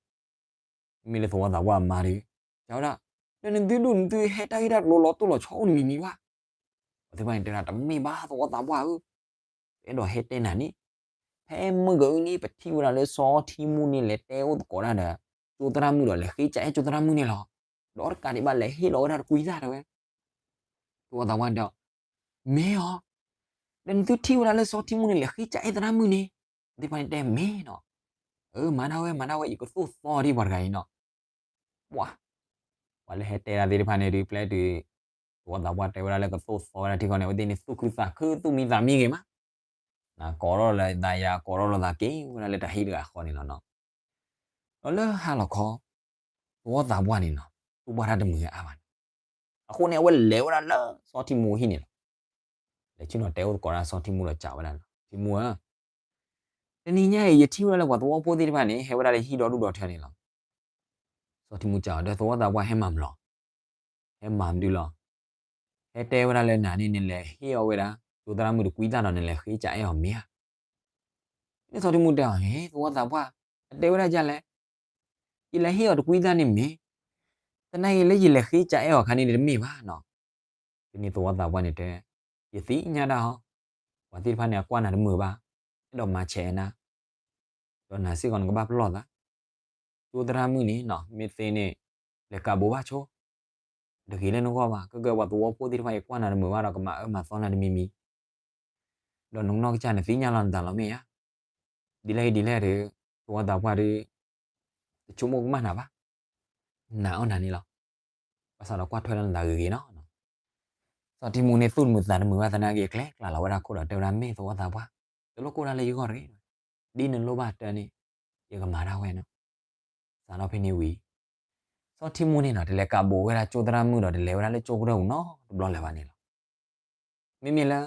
မ့မ့ၢ်လၢသဝီသးပှၢ်မါဒုး တဲဝဲဒၣ်, ဒီးနသုဒိၣ်နသုဟဲတၢ်ဂ့ၢ်တၢ်ကျိၤလီၤတိၢ်လီၤဆီအိၣ်တမံၤမံၤဘၣ်. ပှၤသ့ၣ်တဖၣ်န့ၣ်တဲဒၣ် တမ့ၢ်ဘၣ်သဝီသးပှၢ်ဧၢ, ပအဲၣ်ဒိးဟဲတဲနၤန့ၣ်, ဖဲမုၢ်ကအုၣ်န့ၣ် ပထံၣ်ဝဲဒၣ်လၢစီၤထံမူန့ၣ် လဲၤတဲအိၣ်သကိးတၢ်ဒီး ကၠိသရၣ်မုၣ်ဒီး လဲၤဃ့ကးအဲၣ်ကၠိသရၣ်မုၣ်န့ၣ်လီၤ. ဒီးတကးဒံးဘၣ် လဲၤဟ့ၣ်လီၤဝဲဒၣ်တကွံသၣ်တဲဝဲ သဝီသးပှၢ်တဲအီၤ, မ့ၢ်အီၤ, ဒီးနသုထံၣ်ဝဲဒၣ်လၢစီၤထံမူန့ၣ် လဲၤဃ့ကးအဲၣ်သရၣ်မုၣ်န့ၣ်, သ့ၣ်တဖၣ်န့ၣ်တဲမ့ၢ်နီၤ, အၢ မၤဒၣ်ဝဲ မၤဒၣ်ဝဲ ယကသိၣ်သီဒံးပှၤတဂၤအံၤနီၤ. ပှၤ, ပှၤလၢဟဲတဲဒၣ်သ့ၣ်တဖၣ်န့ၣ်ဒုး ပျဲတုၤ သဝီသးပှၢ်တဲဝဲဒၣ်လၢကသိၣ်သီဝဲဒၣ်ထံဃီန့ၣ် အဝဲသ့ၣ်န့ၣ်သူၣ်ခုသးခုသူၣ်မံသးမံဂ့ၤမး, ကိးထီၣ်လၢသးယၤ ကိးထီၣ်လီၤသးက့ၤဝဲဒၣ်လၢတၢ်ဟံၣ်တဂၤဃီန့ၣ်လီၤနီၤ. ဒီးလၢဟါလီၤခီ သဝီသးပှၢ်န့ၣ်နီၤ သူၣ်ဘၣ်တၢ်တမုာ်အါဘၣ်န့ၣ်, အဃိန့ၣ် အဝဲလဲၤဝဲဒၣ်လၢစီၤထံမူဟံၣ်န့ၣ်လီၤ. လဲၤဆ့ၣ်နီၤတဲအိၣ်သကိးဒၣ်စီၤထံမူဒီးစံးဝဲဒၣ်နီၤ, ထံမူဧၢ, တနံၤညါအံၤ ယထံၣ်ဝဲဒၣ်လၢပှၤသဝီဖိသ့ၣ်တဖၣ်န့ၣ် ဟဲဝဲဒၣ်လၢဟံၣ်ဒီဒူၣ်ဒီထၢန့ၣ်လီၤ. စီၤထံမူစံးအီၤ ဒီးသဝီသးပှၢ်ဟဲမၤမနုၤလီၤ, ဟဲမၤမနုၤလီၤ, ဟဲတဲဝဲဒၣ်လၢနၤန့ၣ် နလဲၤဟ့ၣ်အီၣ်ဝဲဒၣ် ကၠိသရၣ်မုၣ်တကွံသၣ်ဒီး နလဲၤဃ့ကးအဲၣ်အီၤမ့ၢ်ဧါ. န့ၣ်စီၤထံမူတဲအီၤ ဟ့ သဝီသးပှၢ်, အတဲဝဲဒၣ်ဒ်လဲၣ်, ယလဲၤဟ့ၣ်အီၤတကွံသၣ်န့ၣ်မ့ၢ်, သနာ်က့လၢယလဲၤဃ့ကးအဲၣ်အီၤခါန့ၣ်တမ့ၢ်ဘၣ်နီၤ. ဖဲန့ၣ်သဝီသးပှၢ်န့ၣ်တဲ, ယသ့ၣ်ညါဒၣ်အီၤ, ပှၤသ့ၣ်တဖၣ်န့ၣ် အကွၢ်နၤတမုာ်ဘၣ်, အဲၣ်ဒိးမၤဆဲးနၤ, ဒီးနၤစ့ၢ်ကီးနကဘၣ်ပလီၢ်သး, ကၠိသရၣ်မုၣ်န့ၣ်နီၤ မ့ၢ်သ့န့ၣ် လဲၤကးဘိးဘၣ်ဆိ, တဂ့ၤလၢနဂီၢ်ဘၣ်, ကဲကဲပှၤသဝီဖိသ့ၣ်တဖၣ်အံၤ ကွၢ်နၤတမုာ်ဘၣ်ဒီး ကမၤအၢမၤသီနၤတမံၤမံၤ ဒီးနကနီၢ်ကစၢ်န့ၣ် သ့ၣ်ညါလီၤနသးလီၤမ့ၢ်ဧါ. ဒ်လဲၣ်ဒ်လဲၣ်ဒီး သဝီသးပှၢ်ဒီး တဆိကမိၣ်ကမၣ်နၤဘၣ်, နာ်အီၣ်နၤန့ၣ်လီၤ. ဘၣ်ဆၣ်ဒီးကွၢ်ထွဲလီၤနသးဂ့ၤဂ့ၤနီၤ. စီၤထံမူန့ၣ်သူၣ်တမုာ်သးတမုာ်ဘၣ်သနာ်က့ အကျဲကျါလီၤဝဲဒၣ်ခိၣ်ဒီးတဲဝဲဒၣ် မ့ၢ်သဝီသးပှၢ်, တလိၣ်ကိၢ်ဒၣ်လၢယဂီၢ်တဂ့ၤ, ဒ်နလိၣ်ဘၣ်တၢ်န့ၣ် ယကမၤဒၣ်ဝဲနီၤ. စးထီၣ်ဖဲန့ၣ်ဝံၤ စီၤထံမူန့ၣ်နီၤ တလဲၤကးဘိးဝဲဒၣ်ကၠိသရၣ်မုၣ်ဒီး တလဲၤဝဲဒၣ်လၢကၠိကရၢၢ်ပူၤနီတဘျီလၢၤဘၣ်န့ၣ်လီၤ. မ့မ့ၢ်လၢ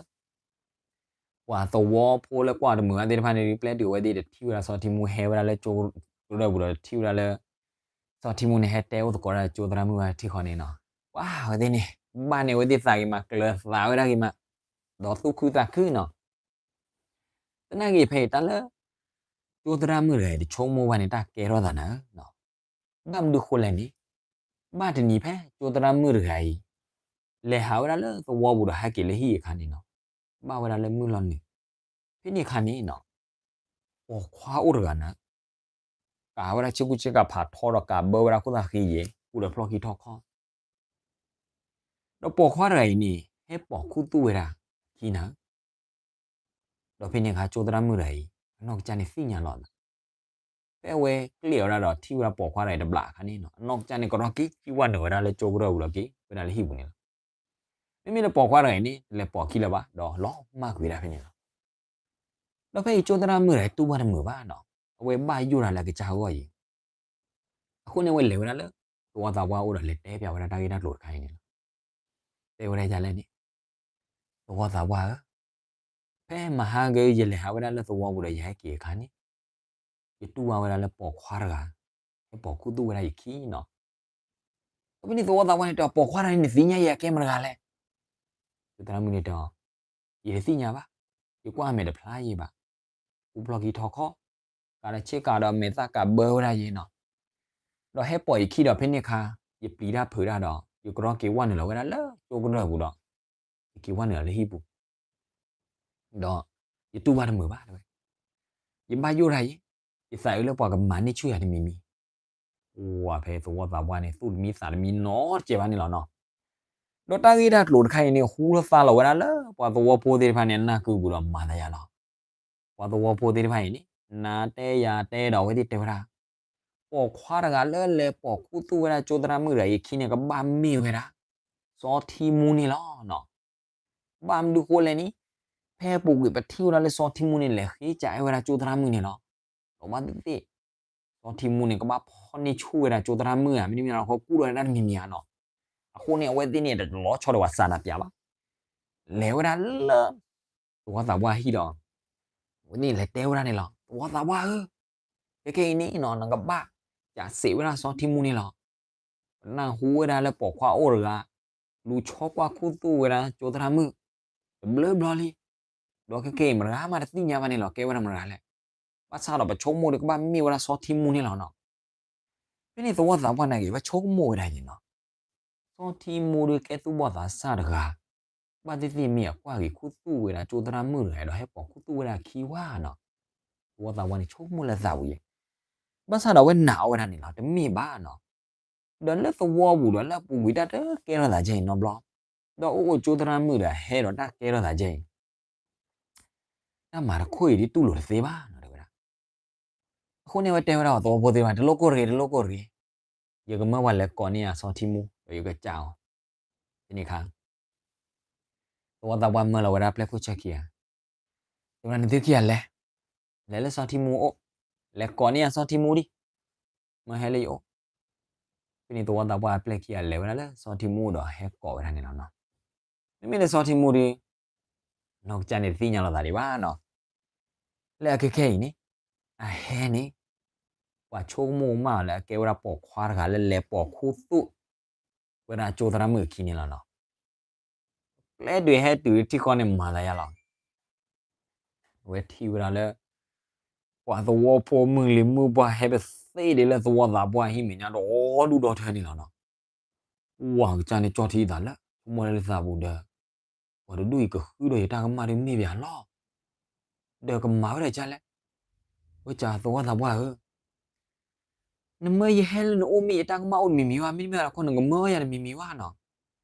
ပှၤသဝီဖိလၢကွၢ်တမုာ်ဘၣ်သ့ၣ်တဖၣ်န့ၣ် ပျဲတုၤအဝဲသ့ၣ်တထံၣ်ဝဲဒၣ်စီၤထံမူဟဲဝဲဒၣ်လၢကၠိကရၢၢ်ပူၤဒီး တထံၣ်ဝဲဒၣ်လၢ စီၤထံမူန့ၣ် ဟဲတဲအိၣ်သကိးဒၣ်ကၠိသရၣ်မုၣ်ဝဲထံဃီန့ၣ်နီၤ, ပှၤအဝဲသ့ၣ်န့ၣ် ဘၣ်န့ၢ်အဝဲသ့ၣ်သးဂ့ၤမး ကျၢၤသးဝဲဒၣ်ဂ့ၤမး, ဒီးသူၣ်ခုသးခုနီၤ. သနာ်က့ဖဲအံၤတၢ်လၢ ကၠိသရၣ်မုၣ်တဂၤအံၤ တဆိကမိၣ်ဘၣ်န့ၣ် တၢ်ကဲထီၣ်သးနၤဧၢ, ဘၣ်မနုၤဃိလဲၣ်န့ၣ်, ဘၣ်တနံၤဖဲကၠိသရၣ်မုၣ်တဂၤအံၤ လဲၤဟးဝဲဒၣ်လၢသဝီပူၤဒီးဟဲက့ၤလၢဟံၣ်အခါန့ၣ်နီၤ, ဘၣ်ဝဲဒၣ်လၢမုၢ်လီၤနုာ်, ဖဲန့ၣ်အခါန့ၣ်နီၤ ပိာ်ခွါအိၣ်တဂၤနၤ ကးဝဲဒၣ်ဆ့ကူဆ့ကၤဖးထီဒီးကးဘၢဝဲဒၣ်ခိၣ်သၣ်ဃံယဲၢ် ဃူဒီးဖျီၣ်ခံထီၣ်ခီ, ဒီးပိာ်ခွါတဂၤအံၤန့ၣ် ဟဲပိာ်ခူသူၣ်ဝဲဒၣ်အခံနၤဧၢ, ဒီးဖဲန့ၣ်အခါကၠိသရၣ်မုၣ်တဂၤအံၤ အနီၢ်ကစၢ်န့ၣ်သ့ၣ်ညါလီၤသး, ဖဲအဝဲကျဲၣ်ဝဲဒၣ်ဒီးထံၣ်ဝဲဒၣ်ပိာ်ခွါတဂၤအံၤတဘျီအခါန့ၣ်နီၤ အနီၢ်ကစၢ်န့ၣ်ကရီက့ၤကံဝဲနုာ်ဝဲဒၣ်လၢကၠိကရၢၢ်ပူၤဒီးက့ၤဝဲဒၣ်လၢဟံၣ်ပူၤန့ၣ်လီၤ. မ့မ့ၢ်လၢပိာ်ခွါတဂၤအံၤန့ၣ် တလဲၤပိာ်ခံလၢၤဘၣ် ဒီးလီၤမၢ်ကွံာ်ဝဲဒၣ်ဖဲန့ၣ်လီၤ. ဒီးဖဲအံၤကၠိသရၣ်မုၣ်တဂၤအံၤတူၢ်ဘၣ်တမုာ်ဘၣ်နီၤ, အဝဲဘၣ်ယိၣ်တၢ်လၢအကစၢ်အဂီၢ်အံၤ, အဃိန့ၣ် အဝဲလဲၤဝဲဒၣ်လၢ သဝီသးပှၢ်အိၣ်ဒီး လဲၤတဲပၠးဝဲဒၣ်တၢ်ဂ့ၢ်တၢ်ကျိၤတခါအံၤန့ၣ်လီၤ. တဲဝဲဒၣ်ဒ်လဲၣ်န့ၣ်, သဝီသးပှၢ်ဧၢ, ဖဲမဟါက ယလဲၤဟးဝဲဒၣ်လၢသဝီပူၤဒီး ယဟဲက့ၤအခါန့ၣ်, ယတူၢ်ဘၣ်ဝဲဒၣ်လၢပိာ်ခွါတဂၤ ဟဲပိာ်ခူသူၣ်ဝဲဒၣ်ယခံနီၤ. ဖဲန့ၣ်သဝီသးပှၢ်န့ၣ်တဲ ပိာ်ခွါတဂၤန့ၣ် နသ့ၣ်ညါယၤကဲမတၤတဂၤလဲၣ်. ကၠိသရၣ်မုၣ်န့ၣ်တဲအီၤ, ယတသ့ၣ်ညါဘၣ်, ယကွၢ်အမဲာ်တဖျါယံၤဘၣ်, ဃူဖျီၣ်ခံထီခီ, ကးဒီးဆ့ကၤဒီးမဲာ်သၣ်ကးဘၢဝဲဒၣ်ယဲနီၤ. ဒီးဟဲပိာ်ယခံဒီး ဖဲန့ၣ်အခါ ယပျံၤတၢ်ဖုးတၢ်ဒီး ယကရီက့ၤဝဲနုာ်လီၤဝဲဒၣ်လၢကၠိကရၢၢ်ပူၤဒီး ယက့ၤဝဲနုာ်လီၤလၢဟံၣ်ပူၤ ဒီးယတူၢ်ဘၣ်တမုာ်ဘၣ်တဲဝဲ, ယဘၣ်ယိၣ်တၢ်ယဲ, ယသးအုးလၢပှၤကမၤန့ၢ်ဆူၣ်ယၤတမံၤမံၤ. ပှၤဖဲသဝီသးပှၢ်န့ၣ် သူၣ်တမံသးတမံနီတစဲးဘၣ်န့ၣ်လီၤနီၤ. ဒီးတၢ်ဂ့ၢ်တၢ်ကျိၤတခါအံၤန့ၣ် ဟူထီၣ်သါလီၤဝဲဒၣ်လၢ ပှၤသဝီဖိသ့ၣ်တဖၣ်န့ၣ် အနၢ်ကုပူၤဒီးမၤသးယါလီၤ. ပှၤသဝီဖိသ့ၣ်တဖၣ်အံၤန့ၣ် နၤတဲယၤတဲဒီး အဝဲသ့ၣ်တဲဝဲဒၣ်, ပိာ်ခွါတဂၤလၢလဲၤပိာ်ခူသူၣ်ဝဲဒၣ်ကၠိသရၣ်မုၣ်တဂၤအံၤအခံန့ၣ် ကဘၣ်မ့ၢ်ဝဲဒၣ် စီၤထံမူန့ၣ်လီၤနီၤ. ဘၣ်မနုၤဃိလဲၣ်န့ၣ်, ဖဲအပူၤကွံာ်ပထံၣ်ဝဲဒၣ်လၢစီၤထံမူန့ၣ် လဲၤဃ့စးအဲၣ်ဝဲဒၣ်ကၠိသရၣ်မုၣ်န့ၣ်လီၤ. ဒီးဘၣ်သ့ၣ်သ့ၣ် စီၤထံမူန့ၣ် ကဘၣ်ဖီၣ်န့ၢ်ဆူၣ်ဝဲဒၣ်ကၠိသရၣ်မုၣ်ဧါ, မ့တမ့ၢ်လၢခီကူၣ်ဒီးတၢ်တမံၤမံၤဧါနီၤ. အဃိန့ၣ် အဝဲသ့ၣ်န့ၣ် တလီၤဆီဒီးပှၤစးနၤပၠးဘၣ်. လဲၤဝဲဒၣ်လၢ သဝီသးပှၢ်ဟံၣ်ဒီး အဝဲသ့ၣ်န့ၣ်လဲၤတဲဝဲဒၣ်န့ၣ်လီၤ, သဝီသးပှၢ်ဧၢ, ခဲခဲအံၤန့ၣ်နီၤ နကဘၣ်စးစံးဝဲဒၣ်စီၤထံမူန့ၣ်လီၤ. ပနၢ်ဟူဝဲဒၣ်လၢပိာ်ခွါအိၣ်တဂၤ လူၤဆီကွၢ်ခူသူၣ်ဝဲဒၣ်ကၠိသရၣ်မုၣ် တဘျုးဘျီလံ. ဒီးခဲခဲအံၤမတၤဂၤမးတသ့ၣ်ညါဘၣ်န့ၣ်လီၤ, ကဲဝဲဒၣ်မတၤဂၤလဲၣ်. ဘၣ်ဆၣ်ဒီးပဆိကမိၣ်ဒီးကဘၣ်မ့ၢ်ဝဲဒၣ်စီၤထံမူန့ၣ်လီၤနီၤ. ဖဲန့ၣ်သဝီသးပှၢ်နာ်က့ၤ ဘၣ်ဆိကမိၣ်ဝဲဒၣ်ယဲနီၤ, စီၤထံမူဒီးကဲသူၣ်ဘီၣ်သးစၢ်တဂၤ, ဘၣ်သ့ၣ်သ့ၣ်မ့ၢ်အကွၢ်က့ၤခူသူၣ်ဝဲဒၣ်ကၠိသရၣ်မုၣ်တဂၤဒီး ဟဲပိာ်ခူသူၣ်ဝဲဒၣ်အခံဝဲနီၤ. သဝီသးပှၢ်န့ၣ်ဆိကမိၣ်လၢသးပူၤယဲ, ဘၣ်ဆၣ်ဒီးအဝဲနာ်အီၤဝဲဒၣ်န့ၣ်လီၤ, တမ့ၢ်ဘၣ်နီၤ. ဒီးလၢသဝီပူၤဒီးလၢအပူၤကွံာ်တၢ်တကဲထီၣ်သးကဲအံၤနီတဘျီ, ဒီးအိၣ်အိၣ်ကၠိသရၣ်မုၣ်ဒီးဟဲဒီးတၢ်ကဲထီၣ်သးကဲအံၤ တၢ်မၤတခိၣ်အံၤဒ်တူၢ်လိာ်တသ့ဘၣ်နီၤ တဲဝဲဒၣ်. အဃိန့ၣ် အဝဲတဲဝဲဒၣ်အသဝီဖိသ့ၣ်တဖၣ် တလိၣ်ကိၢ်တဂ့ၤ တလိၣ်ကိၢ်တဂ့ၤ, ယကမၢပှၤလဲၤကိးန့ၢ်အစီၤထံမူ ဒီးယကစံးအီၤ. ဖဲန့ၣ်အခါ သဝီသးပှၢ်မၢလီၤဝဲဒၣ်ပျဲၢ်ခိၣ်ဆၢခံဂၤ, တဲဝဲဒၣ် နသုခံဂၤလဲၤ, လဲၤလၢစီၤထံမူအအိၣ်, လဲၤကိးန့ၢ်အစီၤထံမူဒံး, မၢဟဲလၢယအိၣ်. ဖဲန့ၣ်သဝီသးပှၢ်အပျဲၢ်ခံဂၤလဲၤဝဲဒၣ်လၢစီၤထံမူအအိၣ်ဒီးဟဲကိးဝဲဒၣ်န့ၣ်လီၤနီၤ. မ့မ့ၢ်လၢစီၤထံမူဒီး နီၢ်ကစၢ်န့ၣ်တသ့ၣ်ညါလိာ်သးဒံးဘၣ်နီၤ. လၢအခဲခဲအံၤန့ၣ် အဟဲန့ၣ် ပှၤဆိကမိၣ်မးအီၤလၢအကဲဝဲဒၣ်ပိာ်ခွါတဂၤလၢလဲၤပိာ်ခူသူၣ် ဝဲဒၣ်ကၠိသရၣ်မုၣ်အခံန့ၣ်လီၤနီၤ. ကျဲတုၤဟဲတုၤထံဃီန့ၣ်မၤသးယါလီၤ. အဝဲထံၣ်ဝဲဒၣ်လၢ ပှၤသဝီဖိမုၢ်လံၤမုၢ်ပှၢ် ဟဲပသ့ဒံးလၢသဝီသးပှၢ်ဟံၣ်မဲာ်ညါဒီး ဒီဒူၣ်ဒီထၢန့ၣ်လီၤနီၤ. ဝၤကစၢ်န့ၣ်ကၠီထံသးလၢ ဆိကမိၣ်လၢသးပူၤဒီး ပှၤတဒူၣ်အံၤကဃုဒီးယတၢ်ကမၣ်ဒုးမ့ၢ်ပယၤလီၤ. ဒီးကမၤဝဲဒၣ်ကလဲၣ်. ဝဲစံးသဝီသးပှၢ်ဧၢ, နမၢယဟဲလၢနအိၣ်မ့ၢ်ယတၢ်ကမၣ်အိၣ်တမံၤမံၤဘၣ်, မ့တမ့ၢ်ဘၣ်တခီ နကမၢအီၣ်ယၤတမံၤမံၤဘၣ်နီၤ.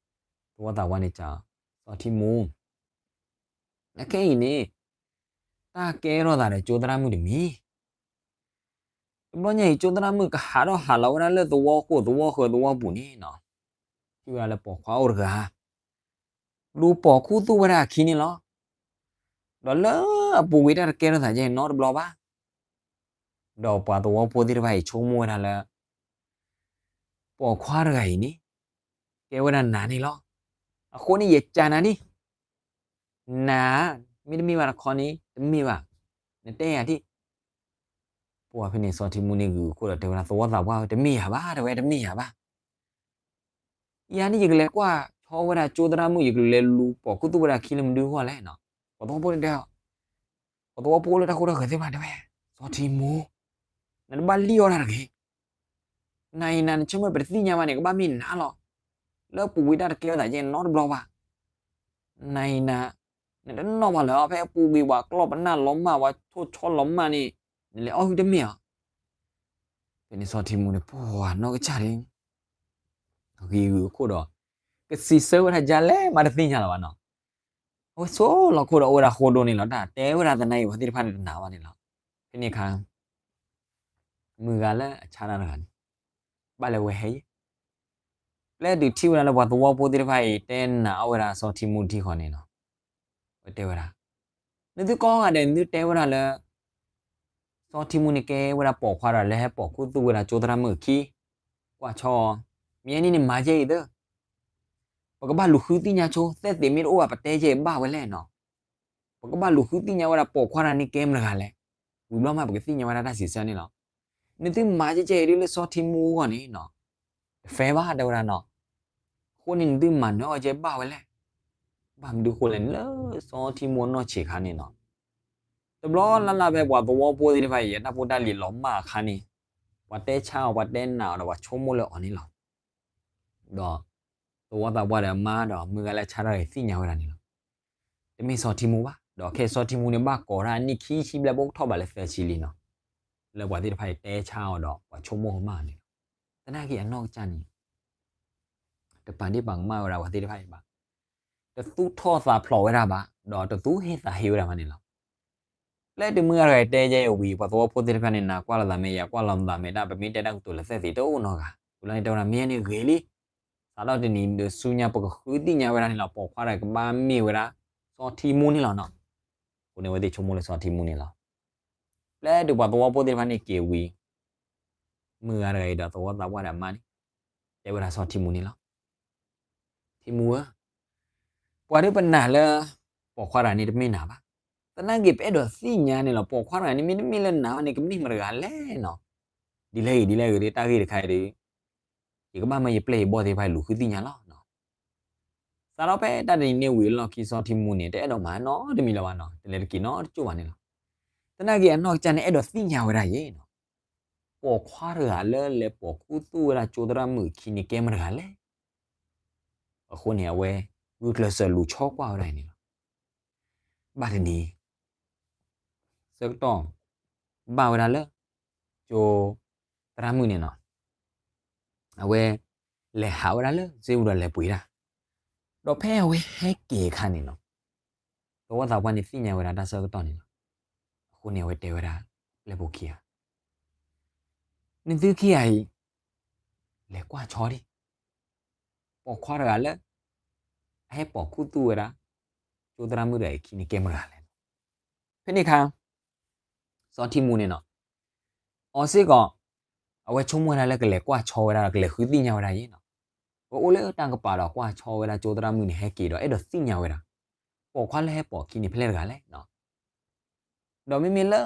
သဝီသးပှၢ်န့ၣ်စံး, စီၤထံမူ နခဲအံၤန့ၣ် တၢ်ကဲထီၣ်သးဒီးကၠိသရၣ်မုၣ်တမံၤ တဘျီညါအံၤ ကၠိသရၣ်မုၣ်ကဟးထီၣ်ဟးလီၤဝဲဒၣ်လၢသဝီဃိၣ်သဝီဃၢၤသဝီပူၤန့ၣ်နီၤ, ထံၣ်ဝဲဒၣ်လၢပိာ်ခွါအိၣ်တဂၤ လူၤပိာ်ခူသူၣ်ဝဲဒၣ်အခံန့ၣ်လီၤ. ဒီးလၢအပူၤကွံာ်တၢ်တကဲထီၣ်သးကဲနီတဘျီဘၣ်. ဒီးပှၤသဝီဖိသ့ၣ်တဖၣ်အံၤဆိကမိၣ်ဝဲဒၣ်လၢ ပိာ်ခွါတဂၤအံၤန့ၣ် ကဲဝဲဒၣ်နၤန့ၣ်လီၤ. အဃိန့ၣ်ယစံးနၤဒ် နၤ မ့တမ့ၢ်ဘၣ်တခီန့ၣ် တမ့ၢ်ဘၣ်, နတဲယၤဒ်. ပှၢ်ဖဲန့ၣ်စီၤထံမူန့ၣ်ဂုာ်ခိၣ်ဒီးတဲဝဲဒၣ် သဝီသးပှၢ်ဧၢ တမ့ၢ်ယၤဘၣ် တဲဝဲ တမ့ၢ်ယၤဘၣ်. ယၤန့ၣ် ယကလဲၤကွၢ်ဆီဝဲဒၣ်ကၠိသရၣ်မုၣ် ယကလဲၤလူၤပိာ်ခူသူၣ်ဝဲဒၣ်အခံလၢမနုၤအဂီၢ်လဲၣ်နီၤ. ပှၤသဝီဖိန့ၣ်တဲအီၤ, ပှၤသဝီဖိလၢတၢ်ဃိတၢ်ဃၢၤသ့ၣ်တဖၣ်တဲဝဲ, စီၤထံမူ နတဘၣ်လံၣ်အီၣ်တၢ်တဂ့ၤ. နၤအံၤနၤ နဆိကမိၣ်ပတသ့ၣ်ညါဘၣ်န့ၣ် ကဘၣ်မ့ၢ်နၤလီၤ. လၢအပူၤကွံာ်တၢ်တကဲထီၣ်သးကဲနီတဘျီဘၣ်. နၤအံၤနၤ နတနီၣ်ဘၣ်လၢၤ ဖဲအပူၤကွံာ်ပှၤကျီၢ်ပနၢ်လီၤမၢ် ပှၤထိၣ်ဆီလီၤမၢ်န့ၣ် နလဲၤအီၣ်ဟုၣ်တမ့ၢ်ဧါ. ဖဲန့ၣ်စီၤထံမူန့ၣ် ပှၢ်နီၢ်ကစၢ်န့ၣ် ဂ့ၤဂုာ်ခိၣ်ဒီး ကစံးဆၢဝဲဒၣ်ဒ်လဲၣ်မးတသ့ၣ်ညါလၢၤဘၣ်နီၤ. အဝဲဆိလီၤခိၣ်ဒီးအိၣ်ဝဲဒၣ်ဃိဒိၣ်န့ၣ်လီၤ. တၢ်တဲဝဲဒၣ်သနာ်က့ ပှၤသ့ၣ်တဖၣ်န့ၣ်တနာ်ဘၣ်န့ၣ်လီၤ. ဖဲန့ၣ်အခါ မုၢ်ဂၤလၢအဆါတၢ်တဂၤန့ၣ် ဘၣ်လဲၤဝဲဟဲယဲၢ် ပျဲတုၤထံၣ်ဝဲဒၣ်လၢပှၤသဝီဖိသ့ၣ်တဖၣ်အံၤ တဲနာ်အီၣ်ဝဲဒၣ်စီၤထံမူထံဃီန့ၣ်နီၤ, ဝဲတဲဝဲဒၣ်, နသုကိးဂၤဒဲး နသုတဲဝဲဒၣ်လၢ စီၤထံမူန့ၣ်ကဲဝဲဒၣ်ပိာ်ခွါဒီး လၢဟဲပိာ်ခူသူၣ်ဝဲဒၣ်ကၠိသရၣ်မုၣ်အခံ ကွၢ်ဆီ, မ့ၢ်န့ၣ်န့ၣ်မၤကဲအံၤသၢ, ပကဘၣ်လူၤဃုသ့ၣ်ညါဆိ, သဲသ့ၣ်မ့ၢ်တအိၣ်ဘၣ် ပတဲကဲအံၤဘၣ်ဝဲလဲၣ်နီၤ. ပကဘၣ်လူၤဃုသ့ၣ်ညါဝဲဒၣ် ပိာ်ခွါတဂၤန့ၣ်ကဲမတဂၤလဲၣ်. ဝံၤဘျီမး ပကသ့ၣ်ညါဝဲဒၣ်တၢ်စံးဆၢန့ၣ်လီၤ. နသုမၤကဲကဲအံၤဒ်လၢစီၤထံမူအဂီၢ်န့ၣ်နီၤ, တ fair ဘၣ် တဲဝဲဒၣ်နီၤ. အဃိန့ၣ် နသုမၤနၢၤအီၤကဲဘၣ်ဝဲလဲၣ်. ဘၣ်မနုၤဃိလဲၣ်န့ၣ် လၢစီၤထံမူအနီၢ်ဆံးခါန့ၣ်နီၤ, တဘျီလၢ်လၢ်ဖဲပှၤသဝီဖိသ့ၣ်တဖၣ်အံၤ အတၢ်ဖိတၢ်လံၤလီၤမၢ်အခါန့ၣ်, ပှၤတဲဆါအီၤ ပှၤတဲနာ်အီၤဒီး ပှၤဆိကမိၣ်လၢအီၤန့ၣ်လီၤ. ဒီးသဝီသးပှၢ်ဒီးအမါဒီးမုၢ်ဂၤလၢအဆါတၢ်ဂ့ၤသ့ၣ်ညါဝဲဒၣ်န့ၣ်လီၤ. တမ့ၢ်စီၤထံမူဘၣ်, ဒီးခဲစီၤထံမူန့ၣ် ဘၣ်ကိးတၢ်အနံၣ်ခံဆံဘျဲၣ် ပအိၣ်ထီၣ်ဘးလၢသၢဆံလံနီၤ, လၢပှၤသ့ၣ်တဖၣ်အံၤတဲဆါအီၤဒီး ပှၤဆိကမိၣ်ကမၣ်အီၤန့ၣ်လီၤ. သနာ်က့အနီၢ်ကစၢ်န့ၣ် တပာ်ဒ့ၣ်ပာ်ကမၣ်ဝဲဒၣ်ပှၤသ့ၣ်တဖၣ်အံၤဘၣ်. တသူၣ်ထီၣ်သးဖျိးဝဲဒၣ်ဘၣ်, ဒီးတသူၣ်ဟ့ၣ်သးဟ့ဝဲဒၣ်ဘၣ်န့ၣ်လီၤ. ပျဲတုၤမုၢ်ဂၤတဂၤတဲယဲအဝံၤ ပှၤသဝီဖိသ့ၣ်တဖၣ်န့ၣ် နၤကွၢ်လီၤသးမ့ၢ် ယၤကွၢ်လီၤသးမ့ၢ် တၢ်ပမ့ၢ်တဲတၢ်ကတိၤလၢသဲသ့ၣ်တအိၣ်နီတဂၤ, ဝံၤလီၤန့ၣ်တဲဝဲဒၣ် မ့ၢ်န့ၣ်ဂ့ၤလံ. စးထီၣ်တနံၤဒီးဆူညါ ပကဃုသ့ၣ်ညါဝဲဒၣ်န့ၣ်လီၤ ပိာ်ခွါတဂၤကဘၣ်မ့ၢ်ဝဲဒၣ် စီၤထံမူန့ၣ်လီၤနီၤ. အဃိန့ၣ် အဝဲသ့ၣ်ဆိကမိၣ်လၢစီၤထံမူန့ၣ်လီၤ. ပျဲတုၤပှၤသဝီဖိသ့ၣ်တဖၣ်န့ၣ်က့ၤဝံၤ မုၢ်ဂၤတဂၤအံၤဒီးသဝီသးပှၢ်ဒီးအမါန့ၣ် တဲဝဲဒၣ်စီၤထံမူန့ၣ်လီၤ. ထံမူဧၢ, ပှၤဒုးပနာ်လၢ ပိာ်ခွါတဂၤန့ၣ်တမ့ၢ်နၤဘၣ်. သနာ်က့ပအဲၣ်ဒိးသ့ၣ်ညါန့ၣ်လီၤ ပိာ်ခွါတဂၤန့ၣ် မ့တမ့ၢ်လၢနၤဘၣ်န့ၣ် ကမ့ၢ်မတဂၤလဲၣ်နီၤ. ဒ်လဲၣ်ဂ့ၤ ဒ်လဲၣ်ဂ့ၤဒီး တၢ်ဂ့ၢ်တခါအံၤဒီး ယကဘၣ်မၢယပျဲၢ်ယဘီၣ်သ့ၣ်တဖၣ်လူၤဃုသ့ၣ်ညါလီၤ. စးထီၣ်ဖဲတၢ်တနံၤန့ၣ်ဝံၤအလီၢ်ခံ စီၤထံမူန့ၣ် တအဲၣ်ဒိးမၤနီတမံၤလၢၤဘၣ်နီၤ, တလဲၤတက့ၤနီတကၠိၢ်ဘၣ်န့ၣ်လီၤ. သနာ်က့အနီၢ်ကစၢ်န့ၣ် အဲၣ်ဒိးသ့ၣ်ညါဝဲဒၣ်ယဲနီၤ, ပိာ်ခွါတဂၤလၢလဲၤပိာ်ခူသူၣ်ဝဲဒၣ်ကၠိသရၣ်မုၣ်အခံန့ၣ် ကဲမတဂၤလဲၣ်. အဃိန့ၣ် အဝဲဂုာ်ကျဲးစၢးလူၤဆီကွၢ်ဝဲဒၣ်အံၤန့ၣ်လီၤ. ဘၣ်တနံၤ ဆၢကတီၢ် ဘၣ်ဝဲဒၣ်လၢ ကၠိသရၣ်မုၣ်န့ၣ်နီၤ, အဝဲ လဲၤဟးဝဲဒၣ်လၢစ့ပူၤဒီးလဲၤပှ့ၤတၢ်, ဒီးဖဲအဝဲဟဲက့ၤအခါန့ၣ်နီၤ, သဝီသးပှၢ်န့ၣ်သ့ၣ်ညါဝဲဒၣ်တၢ်ဆၢကတီၢ်န့ၣ်လီၤ. အဃိန့ၣ် အဝဲတဲဝဲဒၣ် ပျဲၢ်ဖိခံဂၤ နသုခံဂၤအံၤ လဲၤကွၢ်ဆီဒံး, ပိာ်ခွါတဂၤလၢ အဟဲပိာ်ခူသူၣ်ဝဲဒၣ် ကၠိသရၣ်မုၣ်တဂၤအံၤအခံန့ၣ် ကဲမတဂၤလဲၣ်. ဖဲန့ၣ်အခါ စီၤထံမူန့ၣ်နီၤ, အီၤစ့ၢ်ကီး အဝဲဆိကမိၣ်ဝဲဒၣ်လၢကလဲၤကွၢ်ဆီဝဲဒၣ်ဒီးကလဲၤဃုသ့ၣ်ညါဝဲဒၣ်ယဲနီၤ, အဝဲအိၣ်လၢတၢ်ကပၤဒီးကွၢ်ဆီဝဲဒၣ်ကၠိသရၣ်မုၣ်န့ၣ် ဟဲက့ၤဒီးအဲၣ်ဒိးသ့ၣ်ညါဝဲဒၣ် ပိာ်ခွါလၢဟဲပိာ်အခံန့ၣ် ဖဲလဲၣ်တဂၤလဲၣ်နီၤ. ဒီးမ့မ့ၢ်လၢ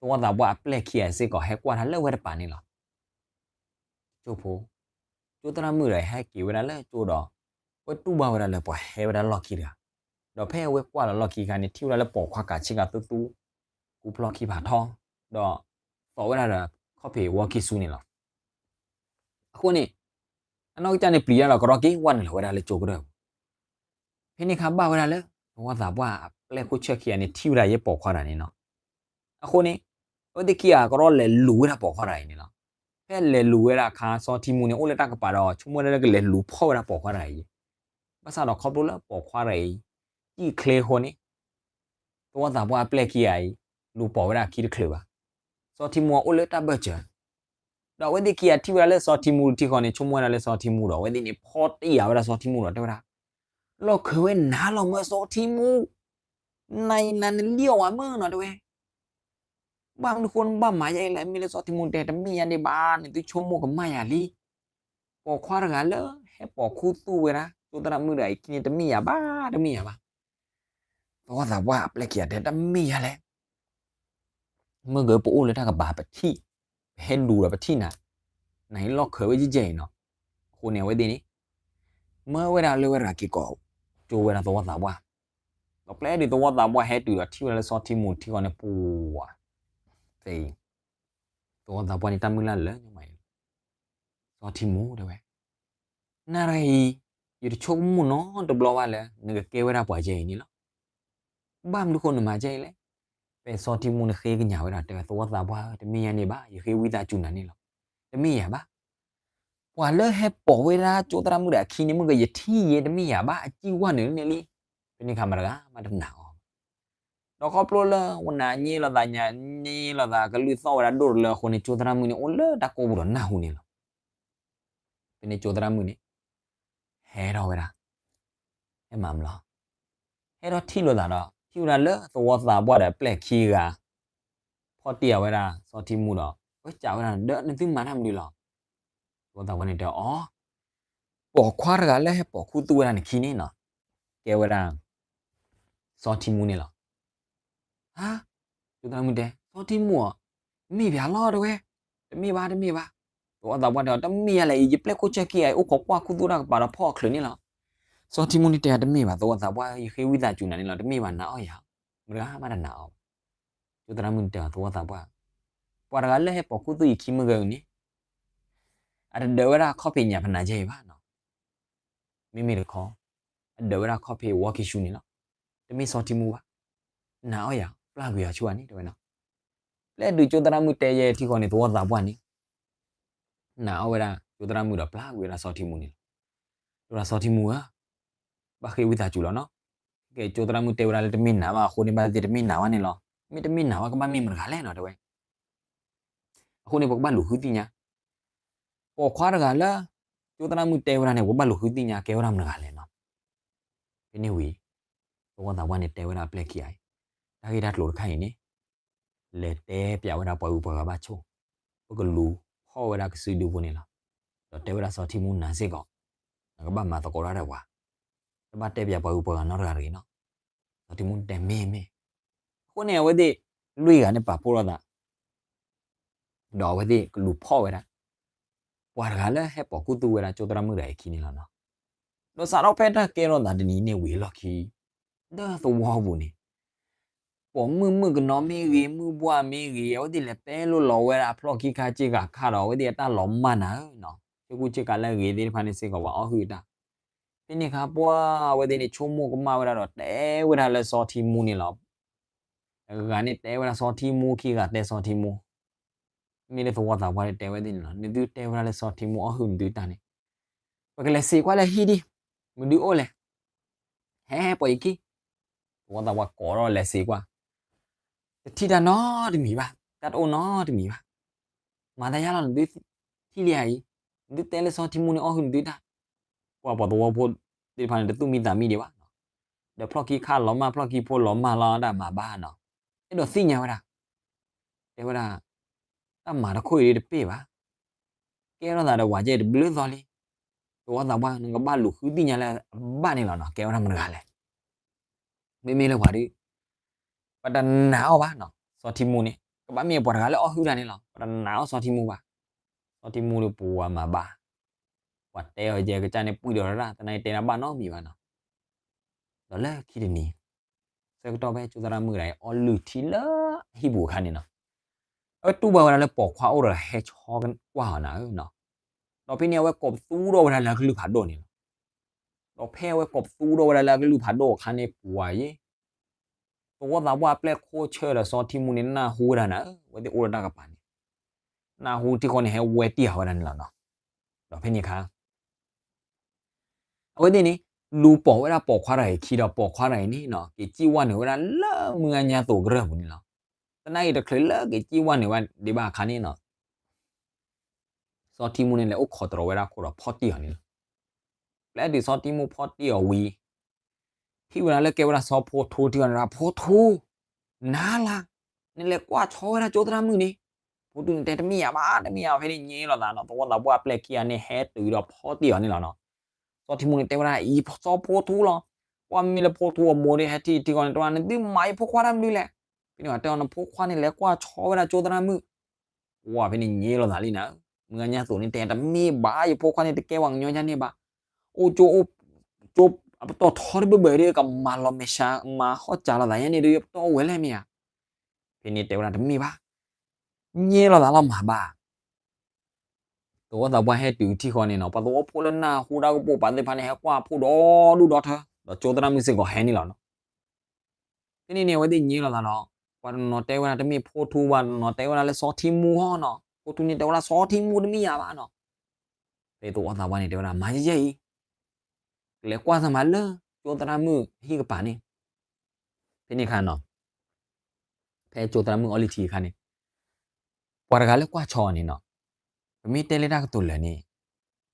သဝီသးပှၢ်အပျဲၢ်ခံဂၤစ့ၢ်ကီး ဟဲကွၢ်တၢ်လၢဝဲတပၤန့ၣ်လီၤ. ကၠိဖိ, ကၠိသရၣ်မုၣ်ဒီးဟဲက့ၤဝဲဒၣ်လၢကၠိဒီး ဝဲတူၢ်ဘၣ်ဝဲဒၣ်လၢပှၤဟဲဝဲဒၣ်လီၢ်ခံတဂၤ, ဒီးဖဲအဝဲကွၢ်လီၤလီၢ်ခံအခါန့ၣ် ထံၣ်ဝဲဒၣ်လၢပိာ်ခွါကးဆ့ကၤသူသူ, ကူဖျီခံဖးထီ, ဒီးသိးဝဲဒၣ်ဒီးခီၣ်ဖံးဝီခံဆူန့ၣ်လီၤ. အဃိန့ၣ် အနီၢ်ကစၢ်န့ၣ်ပျံၤတၢ်ဒီးကရီက့ၤဝဲနုာ်လီၤဝဲဒၣ်လၢကၠိကတၢၢ်ပူၤ. ဖဲန့ၣ်အခါဘၣ်ဝဲဒၣ်လၢ သဝီသးပှၢ်အပျဲၢ်ခိၣ်ဆၢခံဂၤန့ၣ် ထံၣ်ဝဲဒၣ်ယဲပိာ်ခွါတဂၤန့ၣ်နီၤ. အဃိန့ၣ် အဝဲသ့ၣ်ခံဂၤကရီလဲၤလူၤဝဲဒၣ်ပိာ်ခွါတဂၤအံၤန့ၣ်လီၤ. ဖဲလဲၤလူၤဝဲဒၣ်အခါ စီၤထံမူန့ၣ် အိၣ်လၢတၢ်ကပၤဒီး ဆိကမိၣ်ဝဲဒၣ်လၢကလဲၤလူၤဖီၣ်ဝဲဒၣ်ပိာ်ခွါတဂၤအံၤ, ဘၣ်ဆၣ်ဒီးခီဖျိလၢပိာ်ခွါတဂၤအံၤ စံၣ်ချ့အဃိန့ၣ် သဝီသးပှၢ်အပျဲၢ်ခံဂၤအံၤ လူၤပိာ်ဝဲဒၣ်အခံတချုးဘၣ်. စီၤထံမူအိၣ်လၢတၢ်ဘၢၣ်စၢၤ ဒီးအဝဲသ့ၣ်ခံဂၤထံၣ်ဝဲဒၣ်လၢစီၤထံမူတထံၣ်ဃီန့ၣ် ဆိကမိၣ်ဝဲဒၣ်လၢစီၤထံမူဒီး အဝဲသ့ၣ်န့ၣ် ဖီတံၢ်ယၤဝဲဒၣ်စီၤထံမူဒီးတဲဝဲဒၣ်, လီၢ်ခၢးဝဲနၤလီၤမၢစီၤထံမူ, နၤအံၤနၤနလံၣ်အီၣ်ဝဲမၢနီၤတဲဝဲ, ဘၣ်မနုၤဃိနဘၣ်မၤယဲအံၤလဲၣ်, မ့ၢ်လၢစီၤထံမူတဲတမ့ၢ်ယၤဒံးဘၣ်, နသုဆိကမိၣ်ကမၣ်ယၤလံ. ပိာ်ခွါတဂၤလၢဟဲပိာ်ခူသူၣ်ဝဲဒၣ် ကၠိသရၣ်မုၣ်တဂၤအံၤအခံန့ၣ် တမ့ၢ်ယၤဘၣ်, တမ့ၢ်ယၤဘၣ်. သဝီသးပှၢ်အပျဲၢ်ခံဂၤတဲတမ့ၢ်ယၤလဲၣ်. မ့ၢ်ဂ့ၤပအိၣ်လၢတၢ်ကပၤပထံၣ်, ပဟဲလူၤဒီးပထံၣ်နၤ, နၤအံၤလီၢ်ခၢးဝဲယဲၢ်ယဲၢ်အံၤနီၤ. အဃိန့ၣ် အဝဲသ့ၣ်န့ၣ် မၢဝဲဒၣ်လၢဝဲတဂၤက့ၤကိးကၠိဝဲဒၣ်သဝီသးပှၢ်, ဒီးပျဲဒုးသဝီသးပှၢ်ဟဲတုၤဒီးထံၣ်ဝဲဒၣ်လၢစီၤထံမူတထံၣ်ဃီန့ၣ် ပူၤဝဲ သဝီသးပှၢ်န့ၣ်တၢ်မုၢ်လၢ်လၢညါမးအံၤ, စီၤထံမူတဲဝဲ, နၤတဂၤအံၤ ယတဆိကမိၣ်နီတဘျီဘၣ်လၢ နကကဲဝဲဒၣ်ပှၤယဲၢ်အံၤန့ၣ်လီၤ. ဘၣ်မနုၤဃိနမၤယဲၢ်အံၤလဲၣ်. ဖဲစီၤထံမူန့ၣ်ဃ့ကညးဝဲဒၣ်တဲဝဲ သဝီသးပှၢ်ဧၢ, တမ့ၢ်ယၤန့ၣ်ဘၣ်, ယဃ့ဝံသးစူၤနၤန့ၣ်လီၤ. တမ့ၢ်ယၤဘၣ်. ပှၤလၢဟဲပိာ်ဝဲဒၣ်ကၠိသရၣ်မုၣ်ဒီးအခံန့ၣ် မ့ၢ်ဂ့ၤယထံၣ်ယဲတမ့ၢ်ယၤဘၣ်, အစံၣ်ဝဲနုာ်န့ၣ်လံ. ဖဲန့ၣ်အခါမတၤတဂၤမးတနာ်အီၤ ဒီးခီဖျိလၢဝဲနၤညါလီၤသး ညါလီၤသး ကလုၢ်သီၣ်ဝဲဒၣ်ဒိၣ်တလၢအဃိန့ၣ် ကၠိသရၣ်မုၣ်န့ၣ် အိၣ်လၢတၢ်ကိၢ်ပူၤဒီးနၢ်ဟူန့ၣ်လီၤ. ဖဲန့ၣ်ကၠိသရၣ်မုၣ်န့ၣ် ဟဲထီၣ်ဝဲဒၣ်, ဟဲမၤမလီၤ, ဟဲထီၣ်ထံၣ်လိာ်သးဒီး ထံၣ်ဝဲဒၣ်လၢသဝီသးပှၢ်ဒီးပျဲၢ်ခံဂၤ ဖီၣ်တံၢ်အဝဲဒၣ်စီၤထံမူဒီး ဝဲစံးဝဲဒၣ် ဒီးနသုမၤတၢ်မနုၤလီၤ. သဝီသးပှၢ်န့ၣ်တဲအီၤ, ပိာ်ခွါတဂၤလၢဟဲပိာ်ခူသူၣ်ဝဲဒၣ်နခံန့ၣ်နီၤ, ကဲဝဲဒၣ် စီၤထံမူန့ၣ်လီၤ. ဟါ, ကၠိသရၣ်မုၣ်တဲ စီၤထံမူဧၢ, မ့ၢ်ပှၤလီၤတဲဝဲ, တမ့ၢ်ဘၣ် တမ့ၢ်ဘၣ်. သဝီသးပှၢ်တဲအီၤ တမ့ၢ်ယၤလဲၣ်အံၤ, ယပျဲၢ်ခိၣ်ဆၢခံဂၤအံၤ အိၣ်ခိးကွၢ်ခူသူၣ်တၢ်ကပၤဒီးဖီၣ်အချုးန့ၣ်လီၤ. စီၤထံမူန့ၣ်တဲ တမ့ၢ်ဘၣ် သဝီသးပှၢ်ဧၢ, ယဃ့ဝံသးစူၤနၤန့ၣ်လီၤ, တမ့ၢ်ဘၣ် နာ်အီၣ်ယၤ, မတၤတဂၤမးတနာ်အီၣ်ဘၣ်. ကၠိသရၣ်မုၣ်န့ၣ်တဲအီၤ သဝီသးပှၢ်, ပှၤတဂၤလၢဟဲပိာ်ခူသူၣ်ယခံမုၢ်ဂီၤန့ၣ် အတဒၢးဝဲဒၣ်ခီၣ်ဖံးညၣ်ဖနၤကဲအံၤဘၣ်နီၤ, မ့မ့ၢ်တခီ အဒၢးဝဲဒၣ်ခီၣ်ဖံးဝီကံၢ်ဆူန့ၣ်လီၤ. တမ့ၢ်စီၤထံမူဘၣ်, နာ်အီၣ်ယၤ ပျၢ်ကွံာ်အီၤဆူအန့ၣ် တဲဝဲနီၤ. ပျဲတုၤကၠိသရၣ်မုၣ်တဲယဲထံဃီန့ၣ် သဝီသးပှၢ်န့ၣ် နာ်အီၣ်ဝဲဒၣ်ကၠိသရၣ်မုၣ်ဒီးပျၢ်ကွံာ်ဝဲဒၣ်စီၤထံမူန့ၣ်လီၤ. တဲဝဲဒၣ်စီၤထံမူဧၢ, ဘၣ်ဃ့ဝံသးစူၤလီၤနီၤ, ကဲကၠိသရၣ်မုၣ်တဲဝဲဒၣ်လၢတမ့ၢ်နာ်ဘၣ်အဃိန့ၣ် ဘၣ်သ့ၣ်တမ့ၢ်နာ်ဘၣ်န့ၣ်လီၤ. မ့ၢ်တမ့ၢ်နာ်ဘၣ်ကဘၣ်မ့ၢ်မတၤတဂၤလဲၣ်နီၤ တဲဝဲ. အဃိန့ၣ် ပကဘၣ်လူၤဃုသ့ၣ်ညါ ပိာ်ခွါတဂၤလၢ ကၠိသရၣ်မုၣ်တဲဝဲဒၣ်န့ၣ် ပကဘၣ်လူၤဃုသ့ၣ်ညါ ကဲဝဲဒၣ်မတၤတဂၤလဲၣ်နီၤ. ဖဲန့ၣ်ဝံၤ သဝီသးပှၢ်န့ၣ်တဲဝဲဒၣ်အပျဲၢ်ခံဂၤအံၤ, တၢ်ဂ့ၢ်တၢ်ကျိၤတခါအံၤန့ၣ် လဲၤတဲပၠးဝဲဒၣ်ပှၤဂုၤပှၤဂၤဘၣ်ဆိၣ်, ပကလူၤဖီၣ်ဝဲဒၣ်ကစုဒုဖိန့ၣ်လီၤ. ဒီးတဲဝဲဒၣ်စီၤထံမူနၤစ့ၢ်ကီး, နကဘၣ်မၤသကိးတၢ်ဒီးပှၤ, တဘၣ်တဲပၠးပှၤဂုၤပှၤဂၤနီတဂၤတဂ့ၤနီၤ. စီၤထံမူတဲမ့ၢ်မ့ၢ်. အဃိန့ၣ် အဝဲသ့ၣ်လွံၢ်ဂၤန့ၣ်ပာ်ဖှိၣ်လိာ်သး ဒီးအဝဲသ့ၣ်ကလူၤဖီၣ်ဝဲဒၣ် ပှၤတဂၤလၢဟဲပိာ်ခူသူၣ်ဝဲဒၣ်ကၠိသရၣ်မုၣ်တဂၤအခံန့ၣ်လီၤနီၤ. ဒီးစးထီၣ်ဖဲတၢ်ကဲထီၣ်သးတနံၤန့ၣ်ဝံၤအလီၢ်ခံ လၢသဝီပူၤန့ၣ် ပိာ်မုၣ်မုၣ်ကနီမ့ၢ်ဂ့ၤ မုၣ်ဘှၣ်မ့ၢ်ဂ့ၤ အဝဲသ့ၣ်လဲၤတဲလိာ်လီၤဝဲဒၣ်အဖျီၣ်ခံခါစ့ၢ်ကီးခါဒီး အဝဲသ့ၣ်အတၢ်လီၤမၢ်နၤဧၢနီၤ. ဆ့ကူဆ့ကၤလၢအဂ့ၤသ့ၣ်တဖၣ်န့ၣ်စ့ၢ်ကီးပှၤအီၣ်ဟုၣ်တၢ်. ဖဲန့ၣ်အခါပှၢ် အဝဲသ့ၣ်န့ၣ်ဆိကမိၣ်ကမၣ်ဝဲဒၣ်ဒီးတဲဝဲဒၣ်လၢစီၤထံမူန့ၣ်လီၤ. တဂၤန့ၣ်တဲဝဲဒၣ်စီၤထံမူ ခံဂၤတဲစီၤထံမူ မ့ၢ်လၢသဝီသးပှၢ်တဲဝဲသ့ၣ်န့ၣ်လီၤ. နသုတဲဝဲဒၣ်လၢစီၤထံမူအီၣ်ဟုၣ်နသုတၢ်န့ၣ် ပကလဲၤစံးကွၢ်လၢဟံၣ်ဒံး, မနုၤအိၣ်လဲၣ်, ဟဲပိာ်ယခံ. သဝီသးပှၢ်ကိးထီၣ်လဲၤစံးကွၢ်, တထံၣ်တၢ်နီတမံၤဘၣ်, တၢ်တအိၣ်နီတမံၤဘၣ်. မၤသးယါလီၤ နသုထံၣ်လံဧါအံၤ, နသုတဲလၢစီၤထံမူန့ၣ်အီၣ်ဟုၣ်နသုတၢ်. ပှၤပှၤသဝီဖိသ့ၣ်တဖၣ်န့ၣ်တသူၣ်မံသးမံဒံးဘၣ်. ဒီးဖျီၣ်ခံခါလီၤမၢ် ဖျီၣ်ခံဖိလီၤမၢ်လီၤတၢ်မၤဘၣ်နီၤ. အဲၣ်ဒိးသ့ၣ်ညါဝဲဒၣ်, တဲဝဲဒၣ်, တၢ်မၤတခိၣ်အံၤတပ့ၢ်ဘၣ်. ကဲထီၣ်သးဒီးပှၤကဲတဘျုးသီလံ. သဝီသးပှၢ် နကဘၣ်လူၤဃုသ့ၣ်ညါလၢအဘၣ်န့ၣ်လီၤနီၤ. ကဲဝဲဒၣ်မတၤတဂၤလဲၣ်. မ့မ့ၢ်လၢပှၤဒုး ပတနာ်အီၣ်ဘၣ်နီၤ. စီၤထံမူန့ၣ် ကဘၣ်မ့ၢ်ပှၤတဂၤလၢအီၣ်ဟုၣ်တၢ်န့ၣ်လီၤ. ပတနာ်အီၣ်စီၤထံမူဘၣ်. စီၤထံမူဒီးပှၤမၤဘၣ်, ပှၤတဲအီၤယဲကစၢ်န့ၣ် ပှံၢ်ဒီးရၣ် သနာ်က့တဲဒၣ်ဘၣ်နီတမံၤဘၣ်နီၤ. ဒီးလၢခံတနံၤ ဆၢကတီၢ်ဖဲကၠိသရၣ်မုၣ်တဂၤအံၤ အီလုၢ်ထံလၢအဟံၣ်ပူၤအခါန့ၣ်နီၤ, အဝဲတူၢ်ဘၣ်ဝဲဒၣ်လၢပိာ်ခွါအိၣ်ဒီးဟဲဆီကွၢ်အီၤနၤဧၢနီၤ. ဒီးဖဲန့ၣ်အဝဲကိးပသူထီၣ်ဝဲဒၣ်လၢအကလုၢ်ဖးဒိၣ်န့ၣ်လီၤ. ဒီးဖဲအဝဲကိးပသူထီၣ်ဝဲဒၣ်လၢအကလုၢ်ဖးဒိၣ်အခါန့ၣ် ပှၤယဲ သဝီသးပှၢ်အပျဲၢ်ခိၣ်ဆၢဒီးစီၤထံမူန့ၣ် နၢ်ဟူဝဲဒၣ်နၤဧၢ, အဝဲသ့ၣ်အိၣ်ဒီးတၢ်ကပၤန့ၣ်, နၢ်ဟူထံဃီန့ၣ် ဟဲဝဲတံၢ်ဃီဝဲဒၣ်န့ၣ်လီၤနီၤ. ဒီးဖဲန့ၣ်အခါ အဝဲသ့ၣ်န့ၣ် လူၤပိာ်ဝဲဒၣ်ပိာ်ခွါတဂၤအံၤခံဒီး ပိာ်ခွါတဂၤအံၤန့ၣ်နီၤ က့ၤစံၣ်ဝဲနုာ်ဝဲဒၣ်လၢမုၢ်ဂၤညါသိးကရၢၢ်ပူၤန့ၣ်လီၤ. သနာ်က့တချုးလၢက့ၤစံၣ်ဝဲနုာ်ဝဲဒံးဘၣ်အခါန့ၣ်နီၤ စီၤထံမူန့ၣ်လဲၤအိၣ်ခိးတြီၤဝဲဒၣ်အခိၣ်ဒီးဖီၣ်တံၢ်အီၤန့ၣ်လီၤ. ပျဲတုၤစီၤထံမူဖီၣ်တံၢ်အီၤဝံၤ ထံၣ်ဝဲဒၣ်လၢကဲဝဲဒၣ်စီၤဖိထူထံၣ်အီၤန့ၣ်ဒီး ဖိထူ, နၤလၢ်, နလဲၤကွၢ်ဆီဝဲဒၣ်ကၠိသရၣ်မုၣ်န့ၣ်. ဖိထူန့ၣ်တဲတမ့ၢ်ယၤဘၣ် တမ့ၢ်ယၤဘၣ်. ဖဲန့ၣ်ညဲလီၤသးနီၤ သဝီသးပှၢ်အပျဲၢ်ခံဂၤန့ၣ် ဟဲတုၤဒီးဖီၣ်တံၢ်အီၤန့ၣ်လီၤနီၤ. စီၤထံမူန့ၣ်တဲဝဲဒၣ်အံၤ စီၤဖိထူလီၤ. ကွၢ်မ့ၢ်လၢဖိထူအမိၢ်ဒီး ဟဲထံၣ်ထံဃီန့ၣ် တဲဝဲဒၣ် နသုမၤယဖိခွါတၢ်မနုၤလဲၣ်. ဖဲန့ၣ်တဲအီၤ နဖိခွါန့ၣ်လဲၤကွၢ်ဆီဝဲဒၣ်ကၠိသရၣ်မုၣ် ပှၤဖဲန့ၣ်ညဲလီၤသးလံနၤ, မုၢ်ဂၤညါသိးန့ၣ် တဲတမ့ၢ်ဘၣ် ယဖိခွါန့ၣ်တကဲပှၤကညီယါန့ၣ်ဘၣ်. အိၣ်ကၠိ ကၠိအပတီၢ်ထီတဘ့ၣ်ဘၣ်ဒီး ကမၤလီၤမဲာ်ဆှး မၤဟီၣ်စၢ်လိာ်သးယါန့ၣ်ဒီး ယပတီၢ်အိၣ်ဝဲလဲၣ်မ့ၢ်ဧါ. ဖဲန့ၣ်တဲဝဲဒၣ်တမ့ၢ်ဘၣ်, ညဲလီၤသးလီၤမၤဘၣ်. သဝီသးပှၢ်ဟဲတုၤထံဃီန့ၣ်နီၤ ပှၤသဝီဖိလၢနၢ်ဟူတၢ်ကပိာ်ပာ်သ့ၣ်တဖၣ်န့ၣ် ဟဲကွၢ်ဖှိၣ်ဒီဒူၣ်ဒီထၢ ဒီးကၠိသရၣ်မုၣ်စ့ၢ်ကီးဟဲန့ၣ်လီၤနီၤ. ဖဲန့ၣ်န့ၣ် အဝဲသ့ၣ်ညဲလီၤသးလီၤ. ပှၤတနီၤတဲဝဲဒၣ်တမ့ၢ်ဖိထူဘၣ်, တနီၤတဲဝဲဒၣ်လၢစီၤထံမူဟီနီၤ. ဖိထူန့ၣ်တဲဝဲဒၣ်စီၤထံမူတမ့ၢ်ယၤဘၣ်နီၤ. ဖဲသဝီသးပှၢ်န့ၣ်တဲဝဲဒၣ် မၤယဲၢ်ယဲၢ်အံၤ, ကလဲၤကွၢ်သးမးလၢကၠိသရၣ်မုၣ်ဟံၣ်ကပၤန့ၣ်. ဖဲန့ၣ်အခါနီၤ ဖဲကၠိသရၣ်မုၣ်အီလုၢ်ထံအခါန့ၣ် ပှၤတဂၤလၢကွၢ်ဆီအီၤန့ၣ်နီၤ, ပမ့ၢ်တဲလၢတၢ်ကတိၤလၢာ်န့ၣ်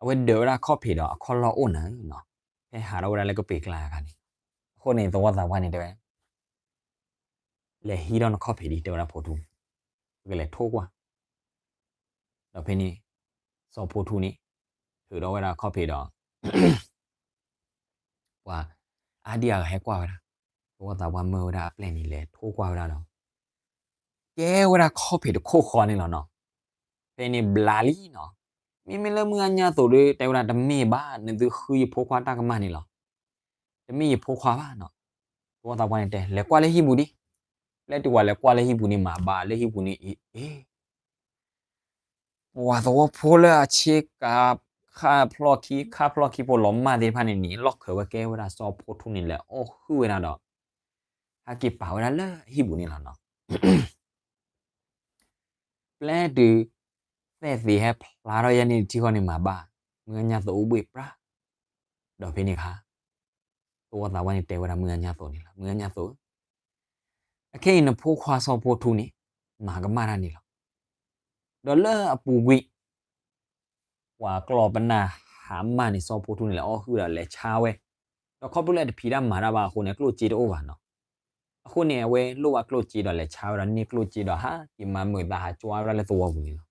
အဝဲဒၢးဝဲဒၣ်ခီၣ်ဖံးဒီးအခီၣ်လီၢ်အိၣ်နၤဧၢနီၤ, ဖဲဟးထီၣ်ဝဲဒၣ်လၢကပ့ၤကျါအခါန့ၣ်. အဃိန့ၣ် သဝီသးပှၢ်န့ၣ်တဲဝဲ လဲၤဟံးထီၣ်နခီၣ်ဖံးဒံး တဲဝဲဒၣ်ဖိထူ, ပကလဲၤထိကွၢ်. ဒီးဖဲန့ၣ် စီၤဖိထူန့ၣ် ထုးထီၣ်ဝဲဒၣ်ခီၣ်ဖံးဒီး ပှၤအါဒံအါဂၤဟဲကွၢ်ဝဲဒၣ်, သဝီသးပှၢ်မၢဝဲဒၣ်အပျဲၢ်န့ၣ် လဲၤထိကွၢ်ဝဲဒၣ်ဒီး ကဲဝဲဒၣ်ခီၣ်ဖံးတခိၣ်ဃီန့ၣ်လီၤနီၤ. ဖဲန့ၣ်ဘျးလံနီၤ. မ့မ့ၢ်လၢမုၢ်အါညါသိးဒီး တဲဝဲဒၣ်တမ့ၢ်ဘၣ်, နသုဃုယဖိခွါတၢ်ကမၣ်န့ၣ်လီၤ. တမ့ၢ်ယဖိခွါဘၣ်နီၤ. သဝီသးပှၢ်န့ၣ်တဲ လဲၤကွၢ်လၢဟံၣ်ပူၤဒံး. ပျဲတုၤပှၤလဲၤကွၢ်လၢဟံၣ်ပူၤန့ၣ် မၤဘၣ်လၢဟံၣ်ပူၤန့ၣ်အံၤ အ့ ပှၤသဝီဖိလၢအဆ့ကၤ ခါဖျီၣ်ခံ ခါဖျီၣ်ခံဖိလီၤမၢ်သ့ၣ်တဖၣ်န့ၣ်န့ၣ် လီၢ်ခၢးဝဲကဲဝဲဒၣ်စီၤဖိထူန့ၣ် လဲၤအီၣ်ဟုၣ်ဝဲဒၣ်ဒီး ဟဲက့ၤပာ်ဝဲဒၣ်လၢအဟံၣ်ပူၤန့ၣ်လီၤနီၤ. ပျဲတုၤ သဲၣ်သ့ဟဲဖျါထီၣ်ယဲန့ၣ်တထံၣ်ဃီန့ၣ်မၤဘၣ်, မုၢ်အါညါသိးအိၣ်ဘှ့ၣ်ပြၢ်, ဒီးဖဲန့ၣ်အခါ သဝီသးပှၢ်န့ၣ်တဲဝဲဒၣ်မုၢ်အါညါသိးန့ၣ်လီၤ, မုၢ်အါညါသိးဧၢ, အခဲအံၤနဖိခွါစီၤဖိထူန့ၣ် မၤကမၣ်တၢ်န့ၣ်လီၤ. ဒီးလၢအပူၤကွံာ် ပှၤကျီၢ်ပနၢ်ဟးမၢ်န့ၣ် စီၤဖိထူန့ၣ် လဲၤအီၣ်ဟုၣ်ဒီးလဲၤဆါဝဲ, ဒီးခီဖျိလၢတဖံးတၢ်မၤတၢ်ဘၣ်အဃိန့ၣ် အကျိၣ်စ့တအိၣ်ဘၣ်နီၤ. အဃိန့ၣ် အဝဲလိၣ်ဘၣ်ကျိၣ်စ့ဒီးလဲၤဆါဝဲဒီးန့ၢ်ကျိၣ်စ့ဒီး ဟးက့ၤမၤမုာ်သးဟးကွၢ်ဝဲဒၣ်လၢသဝီပူၤန့ၣ်လီ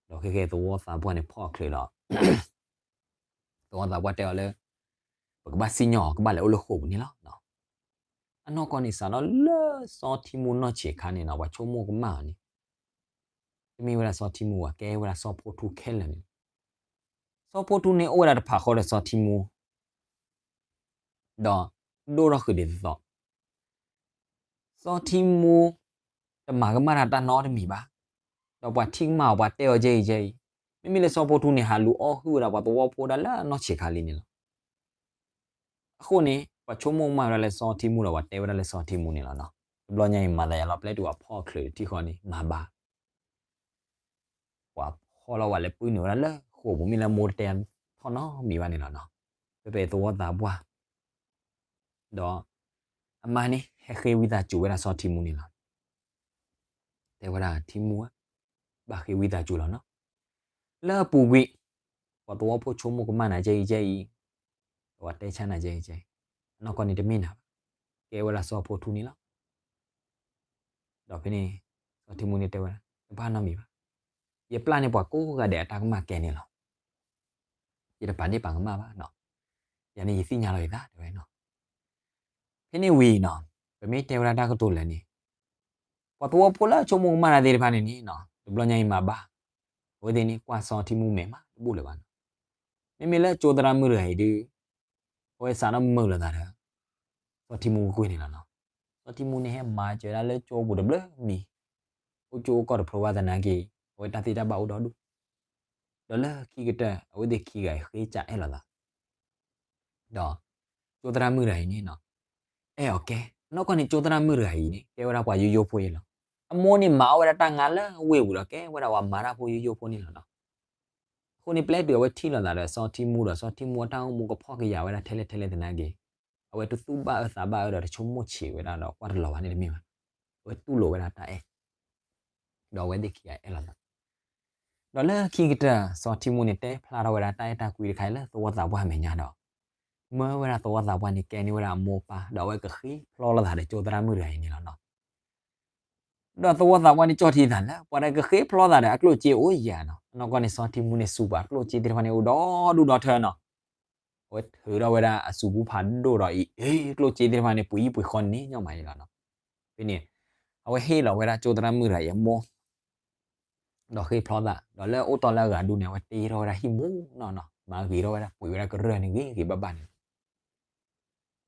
ၤ. ဒီးခဲကဲသဝီသးပှၢ်န့ၣ်ဖီၣ်ချုးဒီး သဝီသးပှၢ်တဲအီၤလၢ ပကဘၣ်စံၣ်ညီၣ်အီၤ ကဘၣ်လဲၤအိၣ်လၢဃိာ်ပူၤန့ၣ်လီၤ. အနီၢ်ကီၢ်န့ၣ် စးထီၣ်လၢစီၤထံမူနီၢ်ဆံးခါန့ၣ်နီၤ ပှၤဆိကမိၣ်ကမၣ်အီၤန့ၣ် တမ့ၢ်ဝဲဒၣ်စီၤထံမူဘၣ်, ကဲဝဲဒၣ်စီၤဖိထူခဲလၢာ်န့ၣ်လီၤ. စီၤဖိထူန့ၣ်အိၣ်ဝဲဒၣ်တဖးဃီဒီးစီၤထံမူ ဒီးဒိၣ်ထီၣ်ဃုာ်ဒ်သိးသိး စီၤထံမူ တမၤကမၣ်တၢ်တၢ်နီတမံၤဘၣ်, ဒီးပှၤထံၣ်ကမၣ်အီၤ ပှၤတဲအီၤကဲအံၤကဲအံၤ, မ့မ့ၢ်လၢစီၤဖိထူန့ၣ် ဟးလူၤအီၣ်ဟုၣ်ဝဲဒၣ်ပှၤသဝီဖိဒၣ်လၢအနီၢ်ဆံးခါလံန့ၣ်လီၤ. အဃိန့ၣ် ပှၤဆိကမိၣ်ကမၣ်ဝဲဒၣ်လၢစီၤထံမူဒီး ပှၤတဲဝဲဒၣ်လၢစီၤထံမူန့ၣ်လီၤနီၤ. တဘျီညါအံၤမၤသးယၤလီၤ ပျဲတုၤပှၤဖီၣ်ချုးတထံၣ်ဃီန့ၣ် မၤဘၣ် ပှၤဖီၣ်လီၤဝဲလၢပုၢ်နုာ်ဝဲဒၣ်လၢဃိာ်ပူၤ မ့ၢ်လၢမိၢ်တတဲထီၣ်နီတမံၤဘၣ်န့ၣ်လီၤနီၤ. ဖဲဖဲသဝီသးပှၢ် ဒီး အမါန့ၣ် ဟဲဃ့ဝံသးစူၤဝဲဒၣ်စီၤထံမူန့ၣ်လီၤ. တဲဝဲဒၣ်ထံမူဧၢ, ဘၣ်ဃ့ဝံသးစူၤလီၤနီၤ. လၢအပူၤကွံာ် ပှၤသဝီဖိဆိကမိၣ်ကမၣ်နၤကဲအံၤကဲအံၤ, ပှၤတဲဆါနၤကဲအံၤကဲအံၤ, အနီၢ်ကီၢ်န့ၣ်တမ့ၢ်နၤဘၣ်, ကဲဝဲဒၣ်စီၤဖိထူန့ၣ်လီၤ. ဒီးဖဲန့ၣ် စီၤထံမူန့ၣ်တဲဝဲဒၣ် တဘၣ်နီတမံၤဘၣ်, ယပျၢ်န့ၢ်ပှၤကိးဂၤဒဲးအတၢ်ကမၣ်ကဲန့ၣ်လီၤ. ယတပာ်န့ၢ်ပာ်ကမၣ်ဘၣ်နီၤ, ယၤန့ၣ်ယသ့ၣ်ညါလီၤယသး တဲဝဲနီၤ. ဖဲန့ၣ်ဝံၤနီၤ ပမ့ၢ်တဲဝဲဒၣ်တၢ်ကတိၤလၢာ်န့ၣ် ပှၤသဝီဖိလၢဆိကမိၣ်ကမၣ်တၢ်သ့ၣ်တဖၣ်န့ၣ်န့ၣ်နီၤ တဘျီညါအံၤမၤဘၣ်, အဝဲသ့ၣ်န့ၣ် ကွၢ်စီၤထံမူမဲာ်မးတဘူၣ်လၢၤဘၣ်နီၤ. မ့မ့ၢ်လၢကၠိသရၣ်မုၣ်တဂၤအံၤဒုး အဝဲစးထီၣ်မုာ်လိာ်သးဒီး စီၤထံမူကွ့ၢ်ကွ့ၢ်န့ၣ်လီၤနီၤ. စီၤထံမူန့ၣ်ဟဲမၤစၢၤဒၣ်လၢကၠိပူၤတဘျုးမံၤ, အိၣ်ကၠိအိၣ်ကီၢ်တဖျိဘၣ်သနာ်က့ အဝဲတၢ်သ့တၢ်ဘၣ်အိၣ်ဒီဒူၣ်, ဒီးလၢခံကတၢၢ် အဝဲသ့ၣ်ခံဂၤအံၤဃ့စးအဲၣ်လိာ်သး ဒီး ကၠိသရၣ်မုၣ်တဂၤအံၤန့ၣ်နီၤ အဲၣ်အီၤကဲ, အနီၢ်ကီၢ်န့ၣ် ကၠိသရၣ်မုၣ်တဂၤအံၤန့ၣ် ကဲဝဲဒၣ်ပှၤယိယိဖိအံၤလီၤ. အမိၢ်န့ၣ်မၤအီၣ်ဝဲဒၣ်တၢ်ငါလၢဝ့ၢ်ပူၤဒီး ကဲဝဲဒၣ်ပှၤမၤတၢ်ဖိယိယိဖိန့ၣ်လီၤနီၤ. အဃိန့ၣ် ပျဲတုၤအဝဲထံၣ်လိာ်သးဒီးစီၤထံမူဒီး စီၤထံမူအတၢ်အိၣ်မူကဖီၣ်ကယာ်ဝဲဒၣ်ထဲလဲၣ်ထဲလဲၣ်သနာ်က့ အဝဲတသူၣ်ဘၣ်အၢသးဘၣ်အၢဒီး တဆိကမိၣ်ဆံးဝဲဒၣ်ဒီး ကွၢ်တလီၤဘၣ်န့ၣ်တမ့ၢ်ဘၣ်. အဝဲတူၢ်လိာ်ဝဲဒၣ်တၢ်အဲၣ် ဒီးအဝဲသ့ၣ်ခံဂၤအဲၣ်လိာ်သး ဒီးလၢခံကတၢၢ် စီၤထံမူန့ၣ် တဲဖျါထီၣ်ဝဲဒၣ်တၢ်အဲၣ်တၢ်ကွံတခါအံၤလၢသဝီသးပှၢ်အမဲာ်ညါဒီး မၢဝဲဒၣ်သဝီသးပှၢ်န့ၣ် ကဲန့ၢ်ဝဲဒၣ်အမိၢ်အပၢ် ဒီးအဝဲကဃ့ဖျီလိာ်သးဒီးကၠိသရၣ်မုၣ်တဂၤအံၤန့ၣ်လီၤနီၤ. ဒီးသဝီသးပှၢ်န့ၣ် ကၠီၣ်ထံသးလၢ ပှၤတကဃ့ဖျီသးဒီးအကျိၣ်စ့အိၣ်ယၤနီၤ. အနီၢ်ကီၢ်န့ၣ် စီၤထံမူန့ၣ် စူးပာ်ကျိၣ်စ့သ့ၣ်တဖၣ်န့ၣ် အိၣ်ဒီဒူၣ်ဒီထၢနီၤ. အဝဲထုးထီၣ်ဝဲဒၣ်အစူးပူဖးဒိၣ်ဒီးအံၤ အ့ ကျိၣ်စ့သ့ၣ်တဖၣ်န့ၣ် ပှ့ၤယံာ်ပှ့ၤဃီန့ၣ်ညီမးအံၤလီၤနီၤ. ဖဲန့ၣ် အဝဲဟ့ၣ်လီၤဝဲဒၣ်ကၠိသရၣ်မုၣ်တဂၤအံၤအမိၢ် ဒီးဃ့ဖျီသး ဒီးလၢအိၣ်တီၢ်လၢအဂၤဒူၣ်န့ၣ် အဝဲတ့ထီၣ်ဝဲဒၣ်ဟံၣ်မူနီၢ်နီၢ် မၤဂ့ၤထီၣ်ဝဲဒၣ် ပှ့ၤဝဲဒၣ်ကရၢၢ်န့ၣ်ဂ့ၤဂ့ၤဘၣ်ဘၣ်န့ၣ်လီ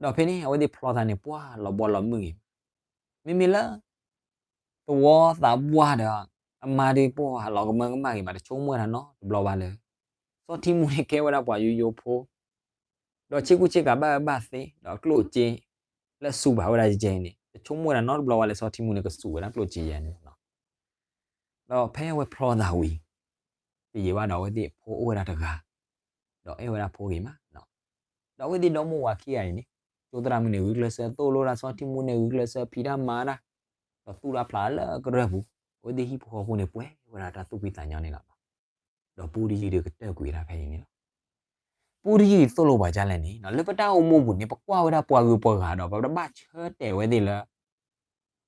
ၤ. ဒီးဖဲန့ၣ် အဝဲသ့ၣ်ဖျီသးန့ၣ် ပှၢ်လီၤဘီလီၤမုၢ်ဂ့ၤ, မ့မ့ၢ်လၢ သဝီသးပှၢ်ဒီး အမါဒုးပှၢ်လီၤကမၢကမၣ်ဂ့ၤမး တဆိကမိၣ်ဝဲဒၣ်နီတဘျီဘၣ်လၢ စီၤထံမူန့ၣ်ကဲဝဲဒၣ်ပှၤယိယိဖိ ဒီးဆ့ကူဆ့ကၤဘၣ်အၢဘၣ်သီ ဒီးကျိၣ်စ့ လၢအစူးပာ်ဝဲဒၣ်ယဲအံၤန့ၣ် တဆိကမိၣ်ဝဲဒၣ်နီတဘျီဘၣ်လၢစီၤထံမူန့ၣ် ကစူးဝဲဒၣ်ကျိၣ်စ့ယဲန့ၣ်လီၤ. ဒီးဖဲအဝဲဖျီသးဝံၤ တယံာ်ဘၣ်ဒီး အဝဲသ့ၣ်အဖိအိၣ်ဝဲဒၣ်တဂၤ ဒီးအဲၣ်ဝဲဒၣ်ဖိဂ့ၤမး, ဒီးအဝဲသ့ၣ်ဒီမိၢ်ဝၤခံဂၤအံၤန့ၣ် ကၠိသရၣ်မုၣ်န့ၣ် ဂုာ်ကျဲးစၢးသိၣ်လိတၢ် စီၤထံမူန့ၣ် ဂုာ်ကျဲးစၢးဖံးတၢ်မၤတၢ် ဒီးသူၣ်တၢ်ဖျးလၢကရၢၢ်ပူၤ, အဝဲသ့ၣ်ဟံၣ်ဖိဃီဖိန့ၣ် ပှဲၤဝဲဒၣ်တၢ်သူၣ်ဖှံသးညီန့ၣ်လီၤ. ဒီးပူတယုၢ်ဒီးကတၢၢ်ကွံာ်ဝဲဒၣ်ဖဲအံၤန့ၣ်လီၤ. ပူတယုၢ်သိၣ်လိပှၤဒ်လဲၣ်န့ၣ် လၢပတၢ်အိၣ်မူပူၤန့ၣ် ပကွၢ်ဝဲဒၣ်ပှၤဂုၤပှၤဂၤဒီး ပတဘၣ်ဆၢတဲာ်ဝဲသ့ၣ်လၢ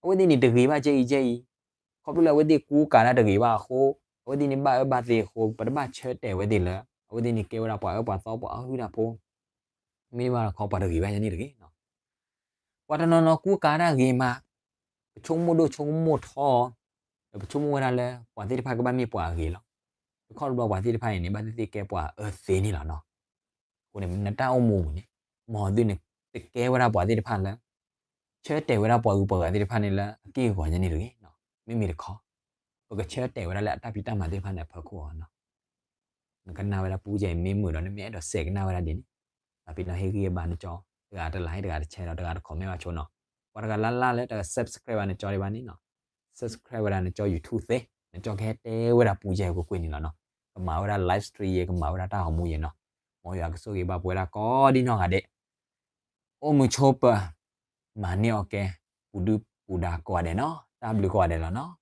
အဝဲသ့ၣ်န့ၣ်တဂ့ၤဘၣ်ကဲအံၤကဲအံၤ, ခီဖျိလၢအဝဲသ့ၣ်ကူကၤတၢ်တဂ့ၤဘၣ်အဃိ, အဝဲသ့ၣ်န့ၣ်ဘၣ်အၢဘၣ်သီအဃိ ပတဘၣ်ဆၢတဲာ်ဝဲသ့ၣ်လၢ အဝဲသ့ၣ်န့ၣ်ကဲဝဲဒၣ်ပှၤအၢပှၤသီ ပှၤအဟုၣ်တၢ်ဖိ, မ့ၢ်ဘၣ်တခီပှၤတဂ့ၤဘၣ်ယၤန့ၣ်တဂ့ၤနီၤ. ပှၤတနီၤနီၤကူကၤတၢ်ဂ့ၤမး, ပဆိကမိၣ်ဒိၣ်ဆိကမိၣ်ထီ, ဒီးပဆိကမိၣ်ဝဲဒၣ်လၢ ပှၤသ့ၣ်တဖၣ်ကဘၣ်မ့ၢ်ပှၤအဂ့ၤလီၤ. တခီတဘျီပှၤသ့ၣ်တဖၣ်အံၤန့ၣ် ဘၣ်သ့ၣ်သ့ၣ်ကဲပှၤအၢသ့န့ၣ်လီၤနီၤ. အဃိန့ၣ် နတၢ်အိၣ်မူပူၤန့ၣ် မ်သုန့ၣ် တကဲဝဲဒၣ်ပှၤသ့ၣ်တဖၣ်လၢ ဆၢတဲာ်ဝဲဒၣ်ပှၤဂုၤပှၤဂၤသ့ၣ်တဖၣ်န့ၣ်လၢအက့ၢ်အဂီၤယၤန့ၣ်တဂ့ၤနီၤ. မ့မ့ၢ်တခီ ပကဆၢတဲာ်ဝဲဒၣ်လၢအတၢ်ဖံးတၢ်မၤသ့ၣ်တဖၣ်န့ၣ်အဖီခိၣ်အီၤနီၤ. နကနၣ်ဝဲဒၣ်ပူယဲမ့ၢ်မုာ်ဒီး နမ့ၢ်အဲၣ်ဒိးစဲးကနၣ်ဝဲဒၣ်ဒ်န့ၣ်, သးပ့ၤနီၣ်ဟ့ၣ်ဂံၢ်ဘါနကၠီ, တဂၤတlike တဂၤတshareဒီး တဂၤတcommentဘၣ်ဆိနီၤ. ပှၤတဂၤလၢ်လၢ်လၢတဂၤ subscribe ဘၣ်နကၠီဒံးဘၣ်န့ၣ်နီၤ, subscribe ဝဲဒၣ်နကၠီ YouTube သ့, နကၠီကဟဲတဲဝဲဒၣ်ပူယဲကွ့ၢ်ကွ့ၢ်န့ၣ်လီၤနီၤ. ကမၤဝဲဒၣ် live stream ယဲ ကမၤဝဲဒၣ်တၢ်ဂီၤမူယဲနီၤ. မ်ယွၤကဆိၣ်ဂ့ၤဘၣ်ပဝဲဒၣ်ကိးဒံနီၢ်ဂၤဒဲး. အိၣ်မုာ်ဆိးပၢၤ, မၤန့ၢ်အီၣ်ကဲ, ပူၤဒုၣ်ပူၤဒါကိးဂၤဒဲးနီၤ, တၢ်ဘျုးကိးဂၤဒဲးလီၤနီၤ.